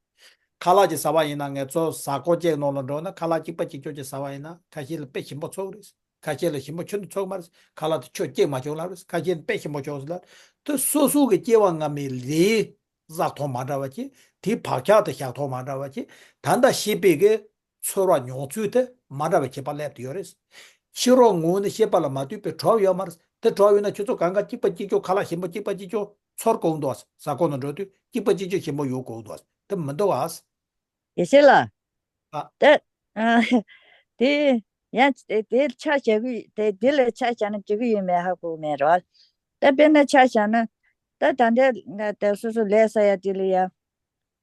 ཁ་ལག་ཅིག་ཟ་བ་ཡིན་ན་ངས་ཚོ་ཟ་ཁང་ཅིག་ནང་ལ་འགྲོ་ན་ཁ་ལག་གཅིག་པ་གཅིག་རྐྱང་ཅིག་ཟ་བ་ཡིན་ན་ཁ་ཤས་ལ་དཔེ་ཞིམ་པོ་ཚོར་གི་རེད། ཁ་ཤས་ལ་ཞིམ་པོ་ཁྱོན་ནས་ཚོར་གི་མ་རེད། ཁ་ལག་དེ་ཁྱོད་སྐྱེས་མ་བྱུང་ལབ་རེད། ཁ་ཤས་ལ་དཔེ་ཞིམ་པོ་བྱུང་ཟེར་ལབ། དེ་སོ་སོ་གི་སྐྱེ་བ་སྔ་མའི་ལས་བསགས་སྟངས་མ་འདྲ་བ་ཅིག་དེའི་བག་ཆགས་དེ་བཞག་སྟངས་མ་འདྲ་བ་ཅིག་ད་ལྟ་ཤེས་པའི་གི་ཚོར་བ་མྱོང་ཚུལ་དེ་མ་འདྲ་བའི་ཁྱད་པར་སླེབས་ཏེ་ཡོད་རེད། ཕྱི་རོལ་ངོས་ནས་ཤེས་པ་ལ་མ་ལྟོས་པའི་གྲུབ་ཡོད་མ་རེད། དེ་གྲུབ་ཡོད་ན་ཁྱོད་ཚོ་གང་ག་གཅིག་པ་གཅིག་རྐྱང་ཁ་ལག་ཞིམ་པོ་གཅིག་པ་གཅིག་རྐྱང་ཚོར་དགོས་འདུག་ཟ་ཁང་དུ་འགྲོ་དུས་གཅིག་པ་གཅིག་རྐྱང་ཞིམ་པོ་ཡོང་དགོས་འདུག་དེ་མི་འདུག་ཨ། དགེ་བཤེས་ལགས། ཨ། ད། ཨ། དེ། ཡང་དེ་དེ་ཆ་བཞག་གི་དེ་དེ་ལ་ཆ་བཞག་ན་འགྲིག་གི་ཡོད་མེད་ཧ་གོ་མེད་རོགས། ད་དཔེར་ན་ཆ་བཞག་ན། ད་ད་ལྟ་ང་ད་སོ་སོ་ལས་ས་ཡ་དེ་ལ་ཡ།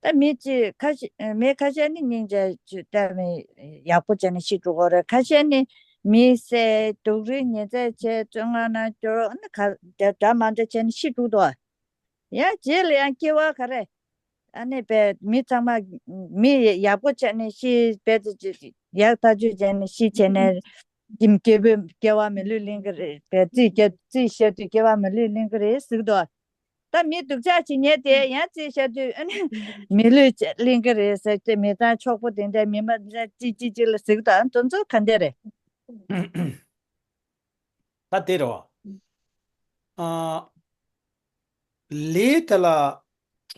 ད་མི་གཅིག་ཁ་ཤས་མི་ཁ་ཤས་ནི་སྙིང་རྗེ་ཅིག་ལྟ་མི་ཡག་པོ་བྱས་ནས་ཤི་འགྲོ་གི་རེད། ཁ་ཤས་ནི་མི་བསད་སྡུག་རུས་ཉེས་ཚད་བྱས་བཙོན་ཁང་ནང་སྐྱོར་ཨ་ནི་ག་འདྲ་འདྲ་མ་འདྲ་བྱས་ནས་ཤི་འགྲོ་འདུག་ཡང་རྗེས་ལ་ཡང་སྐྱེ་བ་ག་རེ། ཨ་ནི་པས་མི་ཚང་མ་མི་ཡག་པོ་བྱས་ནས་ཤི་པས་ཡག་ཐག་ཆོད་བྱས་ནས་ཤི་བྱས་ནས་ཀྱི་སྐྱེ་བོའི་སྐྱེ་བ་མི་ལུས་ལེན་གི་རེད་པས་རྩིས་རྩིས་བཤད་དུས་སྐྱེ་བ་མི་ལུས་ལེན་གི་རེད་ཟེར་གི་འདུག་ད་མི་སྡུག་ཅག་ཅིག་ཉལ་ཏེ་ཡང་རྩིས་བཤད་དུས་ཨ་ནི་མི་ལུས་ལེན་གི་རེད་ཟེར་ཏེ་མི་ཚང་ཆོག་པོ་དེ་འདྲ་མི་མ་འདྲ་ཅིག་ཅིག་ཅིག་ལ་ཟེར་གི་འདུག་ཨ་དེ་ཚོ་ག་འདྲ་རེད། ད་དེ་རེད་བ། ཨ། ལས་དེ་ལ་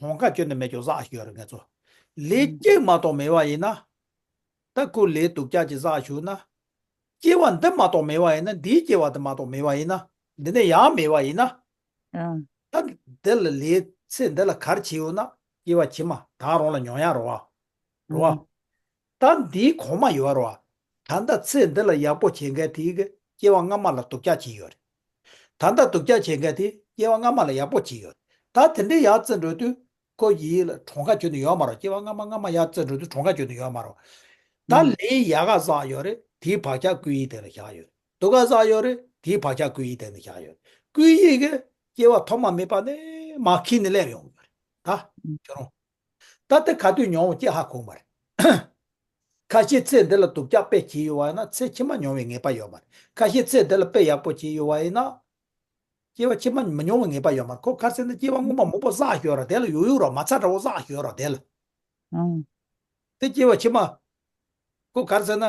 གྲངས་ཀ་བཅོས་ནས་མེད་ཀྱང་བསགས་ཞུ་ཡ་རེད་ངས་ཚོ། ལས་གཅིག་མ་གཏོགས་མེད་པ་ཡིན་ན། ད་ཁོ་ལས་སྡུག་ཅག་ཅིག་བསགས་ཞུ་ན། སྐྱེ་བ་འདི་མ་གཏོགས་མེད་པ་ཡིན་ན་འདིའི་སྐྱེ་བ་འདི་མ་གཏོགས་མེད་པ་ཡིན་ན། འདི་ནས་ཡང་མེད་པ་ཡིན་ན། ཨང་། ད་འདི་ལ་ལས་ཚེ་འདི་ལ་ག་རེ་བྱས་ཡོད་ན་སྐྱེ་བ་ཕྱི་མ་ད་རུང་ལ་མྱོང་ཡ་རེད་བ། རེད་བ། ཨང་། ད་འདིའི་གོང་མ་ཡོད་རེད་བ། ད་ལྟ་ཚེ་འདི་ལ་ཡག་པོ་བྱེད་མཁན་དེ་གི་སྐྱེ་བ་སྔ་མ་ལ་སྡུག་ཅག་བྱས་ཡོད་རེད། ད་ལྟ་སྡུག་ཅག་བྱེད་མཁན་དེ་སྐྱེ་བ་སྔ་མ་ལ་ཡག་པོ་བྱས་ཡོད་རེད། ད་དེ་འདྲའི་ཡར་བརྩི་འགྲོ་དུས་ཁོ་ཡིད་ལ་གྲངས་ཀ་བཅོས་ནས་ཡོད་མ་རེད། སྐྱེ་བ་སྔ་མ་སྔ་མ་ཡར་བརྩི་འགྲོ་དུས་གྲངས་ཀ་བཅོས་ནས་ཡོད་མ་རེད། ད་ལས་ཡག་ག་བསགས་ཡོད་རེད། དེའི་བག་ཆགས་ཀུན་གཞིའི་སྟེང་ལ་བཞག་ཡོད་རེད། སྡུག་ག་བསགས་ཡོད་རེད། དེའི་བག་ཆགས་ཀུན་གཞིའི་སྟེང་ལ་བཞག་ཡོད་རེད། ཀུན་གཞི་གི་སྐྱེ་བ་ཐོག་མ་མེད་པ་ནས་མར་འཁྱེར་ནས་སླེབས་ཡོང་གི་ཡོད་རེད། ད་ཁྱོད་རང་། ད་དེ་ག་དུས་མྱོང་བ་ཅི་ཧ་གོ་མ་རེད། ཁ་ཤས་ཚེ་འདི་ལ་སྡུག་ཅག་དཔེ་བྱས་ཡོད་པ་ཡིན་ན་ཚེ་ཕྱི་མ་མྱོང་བའི་ངེས་པ་ཡོད་མ་རེད། ཁ་ཤས་ཚེ་འདི་ལ་དཔེ་ཡག་པོ་བྱས་ཡོད་པ་ཡིན་ན། སྐྱེ་བ་ཕྱི་མ་མི་མྱོང་བའི་ངེས་པ་ཡོད་མ་རེད། ཁོ་ག་རེ་ཟེར་ན་སྐྱེ་བ་སྔོན་མ་མང་པོ་བསགས་ཡོད་ར་དེ་ལ་ཡོད་ཡོད་ར་མ་ཚད་འདྲ་བོ་བསགས་ཡོད་ར་དེ་ལ། ཨང་། དེ་སྐྱེ་བ་ཕྱི་མ། ཁོ་ག་རེ་ཟེར་ན།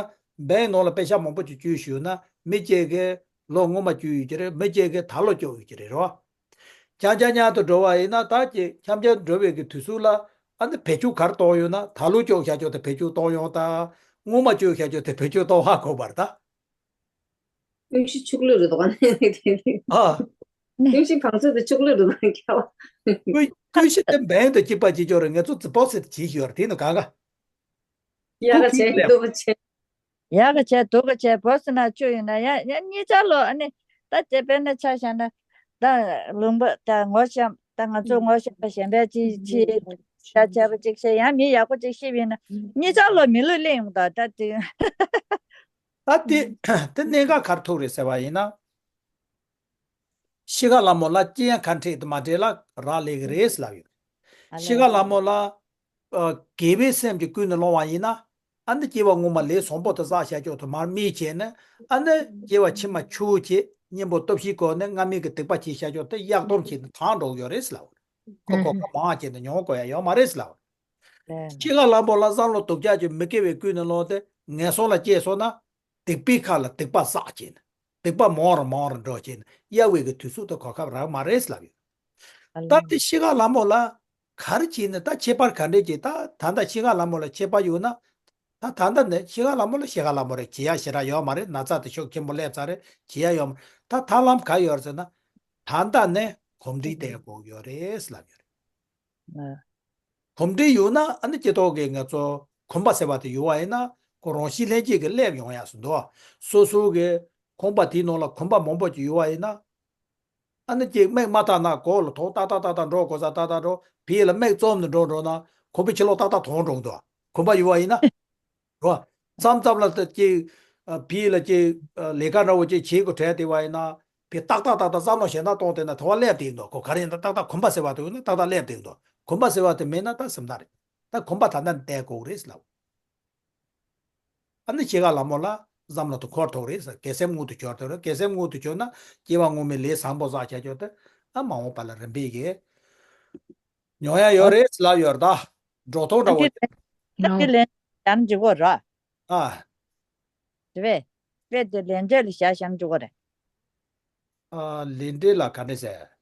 འབའ་ནང་ལ་པེ་ཤ་མང་པོ་ཅིག་བཅུག་ཞུས་ན་མི་གཅིག་གིས་ལོ་སྔོན་མ་བཅུག་ཡོད་ཀྱི་རེད། མི་གཅིག་གིས་ད་ལོ་བཅུག་ཡོད་ཀྱི་རེད་རོ། རྐྱང་རྐྱང་རྐྱང་དུ་འགྲོ་བ་ཡིན་ན་ད་ཀྱི་འཁྱམ་རྐྱང་འགྲོ་བའི་གི་དུས་ཚོད་ལ་ཨ་ནི་བེད་སྤྱོད་ག་རེ་གཏོང་ཡོང་ན་ད་ལོ་བཅུག་བྱ་ཆོག་དེ་བེད་སྤྱོད་གཏོང་ཡོང་ད། སྔོན་མ་བཅུག་བྱ་ཆོག་དེ་བེད་སྤྱོད་གཏོང་ཧ་གོ་བར་ད། ཀུན་གཞི་ཕྱུགས་ལོས་རེད་དོ་ག་ནས་དེ་དེ། ཨ། ཀུན་གཞི་བང་མཛོད་དེ་ཕྱུགས་ལོས་རེད་དོ་ག་ནས་ཁྱབ། ཀུན་ཀུན་གཞི་དེ་འབའ་དང་གཅིག་པ་གཅིག་ཀྱང་རེད། ངེད་ཚོ་ཛི་པོ་སི་ཊི་བྱེད་ཤེས་ཡོད་རེད། དེ་ནི་གང་ག་ཡག་ག་བྱས་སྡུག་ག་བྱས། ཡག་ག་བྱས་སྡུག་ག་བྱས་བོ་སི་ན་ཆུ་ཡིན་ན་ཡང་ཡང་གཉིས་ཆ་ལོ་ཨ་ནི་ད་དེ་དཔེར་ན་ཆ་བཞག་ན་ད་ལུང་པ་ད་ངོ་ཤེས་ད་ང་ཚོ་ངོ་ཤེས་པ་གཞན་པའི་ཅི་ཅི་ད་བྱས་པ་ཅིག་བཤད་ཡང་མི་ཡག་པོ་ཅིག་ཤེས་པ་ཡིན་ན་གཉིས་ཆ་ལོ་མི་ལུས་ལེན་ཡོང་ད་ད་དེ། ད་དེ་དེ་གནད་འགག་ག་རེ་ཐུག་རེད་ཟེར་བ་ཡིན་ན། ཤི་ཁ་ལ་མོ་ལ་ཅི་ཡང་ཁ་འཕྲད་དུ་མ་འདྲེས་ལ་རག་ལས་ཀྱི་རེད་ལབ་ཡོད། ཤི་ཁ་ལ་མོ་ལ་དགེ་བའི་སེམས་ཀྱིས་ཀུན་ནས་སློང་བ་ཡིན་ན་ཨ་ནི་སྐྱེ་བ་སྔོན་མ་ལས་བཟང་པོ་དེ་བསགས་བྱ་ཆོག་དུ་མར་མི་བྱས་ནས་ཨ་ནི་སྐྱེ་བ་ཕྱི་མ་ཆུ་བྱས་གཉེན་པོ་སྟོབས་ཤིག་གོ་ནས་སྔ་མའི་གི་སྡིག་པ་བྱས་བྱ་ཆོག་དེ་གཡག་སྡོམ་བྱས་ནས་ཐང་འགྲོ་ཡོད་རེད་ལབ། ཁོ་ཁོ་ཁ་མང་བྱས་ནས་མྱོང་དགོས་ཡ་ཡོད་མ་རེད་ལབ། ཤི་ཁ་ལ་མོ་ལ་བསམ་བློ་སྡུག་ཅག་ཅིག་མི་དགེ་བའི་ཀུན་ནས་སློང་དེ་ངན་སོང་ལ་སྐྱེས་སོང་ན། སྡིག་པའི་ཁ་ལ་སྡིག་པ་བསགས་བྱས་ནས་སྡིག་པ་མང་རུ་མང་རུ་འགྲོ་བྱས་ནས་གཡར་བའི་གི་དུས་ཚོད་དེ་གོ་སྐབས་རག་མ་རེད་ལབ་ཡོད། ད་དེ་ཤི་ཁ་ལ་མོ་ལ་ག་རེ་བྱས་ནས་ད་ཁྱད་པར་ག་འདྲས་ཀྱི་ད་ད་ལྟ་ཤི་ཁ་ལ་མོ་ལ་ཁྱད་པར་ཡོད་ན། ད་ད་ལྟ་ནས་ཤི་ཁ་ལ་མོ་ལ་ཤི་ཁ་ལ་མོ་རེད་བྱེད་ཡ་ཞེ་དྲག་ཡོད་མ་རེད། ན་ཚ་དེ་ཤུགས་ཆེན་པོ་སླེབས་ཚར་རེད་བྱེད་ཡ་ཡོད་མ་རེད། ད་ཐབས་ལམ་ག་ཡོད་རེད་ཟེར་ན། ད་ལྟ་ནས་གོམས་འདྲིས་བསྟེན་དགོས་ཡོད་རེད་ལབ་ཡོད་རེད། གོམས་འདྲིས་ཡོད་ན་ཨ་ནི་སྤྱི་ཚོགས་ཀྱི་ང་ཚོ་གོམས་པ་ཟེར་བ་དེ་ཡོད་པ་ཡིན་ན་ཁོ་རང་བཞིན་ལྷན་སྐྱེས་ཀྱི་སླེབས་ཡོང་ཡག་སུ་འདུག་སོ་སོ་གི་ཁོམ་པ་དེའི་ནང་ལ་གོམས་པ་མང་པོ་ཅིག་ཡོད་པ་ཡིན་ན། ཨ་ནི་ཅིག་མིག་མ་བལྟ་ན་གོ་ལ་ཐོག་ཏག་ཏག་ཏག་ཏག་འགྲོ་དགོས་ས་ཏག་ཏག་འགྲོ་བིས་ལ་མིག་བཙུམ་ནས་འགྲོ་འགྲོ་ན་ཁོ་པའི་ཕྱི་ལོགས་ཏག་ཏག་མཐོང་འགྲོ་འདུག་གོམས་པ་ཡོད་པ་ཡིན་ན། རོ། མཚམས་མཚམས་ལ་ཅིག་བིས་ལ་ཅིག་ལས་ཀ་འདྲ་བོ་ཅིག་བྱེད་དགོས་གྲས་དེ་བ་ཡིན་ན་བིས་ཏག་ཏག་ཏག་ཏག་བསམ་བློ་གཞན་དག་གཏོང་དེ་ན་དེ་བ་སླེབས་དེ་འདུག་ཁོ་ག་རེ་ཡིན་ན་ཏག་ཏག་གོམས་པ་ཟེར་བ་དེ་ཡོད་ན་ཏག་ཏག་སླེབས་དེ་འདུག་གོམས་པ་ཟེར་བ་དེ་མེད་ན་ད་སེམས་ཐག་རེད། ད་གོམས་པ་ད་ལྟ་ནས་བསྟན་དགོས་རེད་ལབ། ཨ་ནི་ཤི་ཁ་ལ་མོ་ལ་བསམ་བློ་དུ་འཁོར་ཐུབ་རེད་ཟེར། དགེ་སེམས་མངོན་དུ་གྱུར་ཐུབ་རེད། དགེ་སེམས་མངོན་དུ་གྱུར་ན་སྐྱེ་བ་སྔོན་མའི་ལས་བཟང་པོ་བསགས་བྱ་ཆོག་དེ་ཨ་མ་འོངས་པ་ལ་རིམ་པས་ཀྱིས་མྱོང་ཡ་ཡོད་རེད་ལབ་ཡོད་རེད་ད། འགྲོ་ཐོག་འདྲ་བོ། ཨ་ནི་ལན་ལན་འཇུག་གོ་ར། ཨ། དེ་བས། དཔེ་དེ་ལན་འབྲས་ལ་བཞག་བཞག་འཇུག་གོ་རེད། ཨ། ལས་འབྲས་ལ་ག་འདྲ་ཟེར།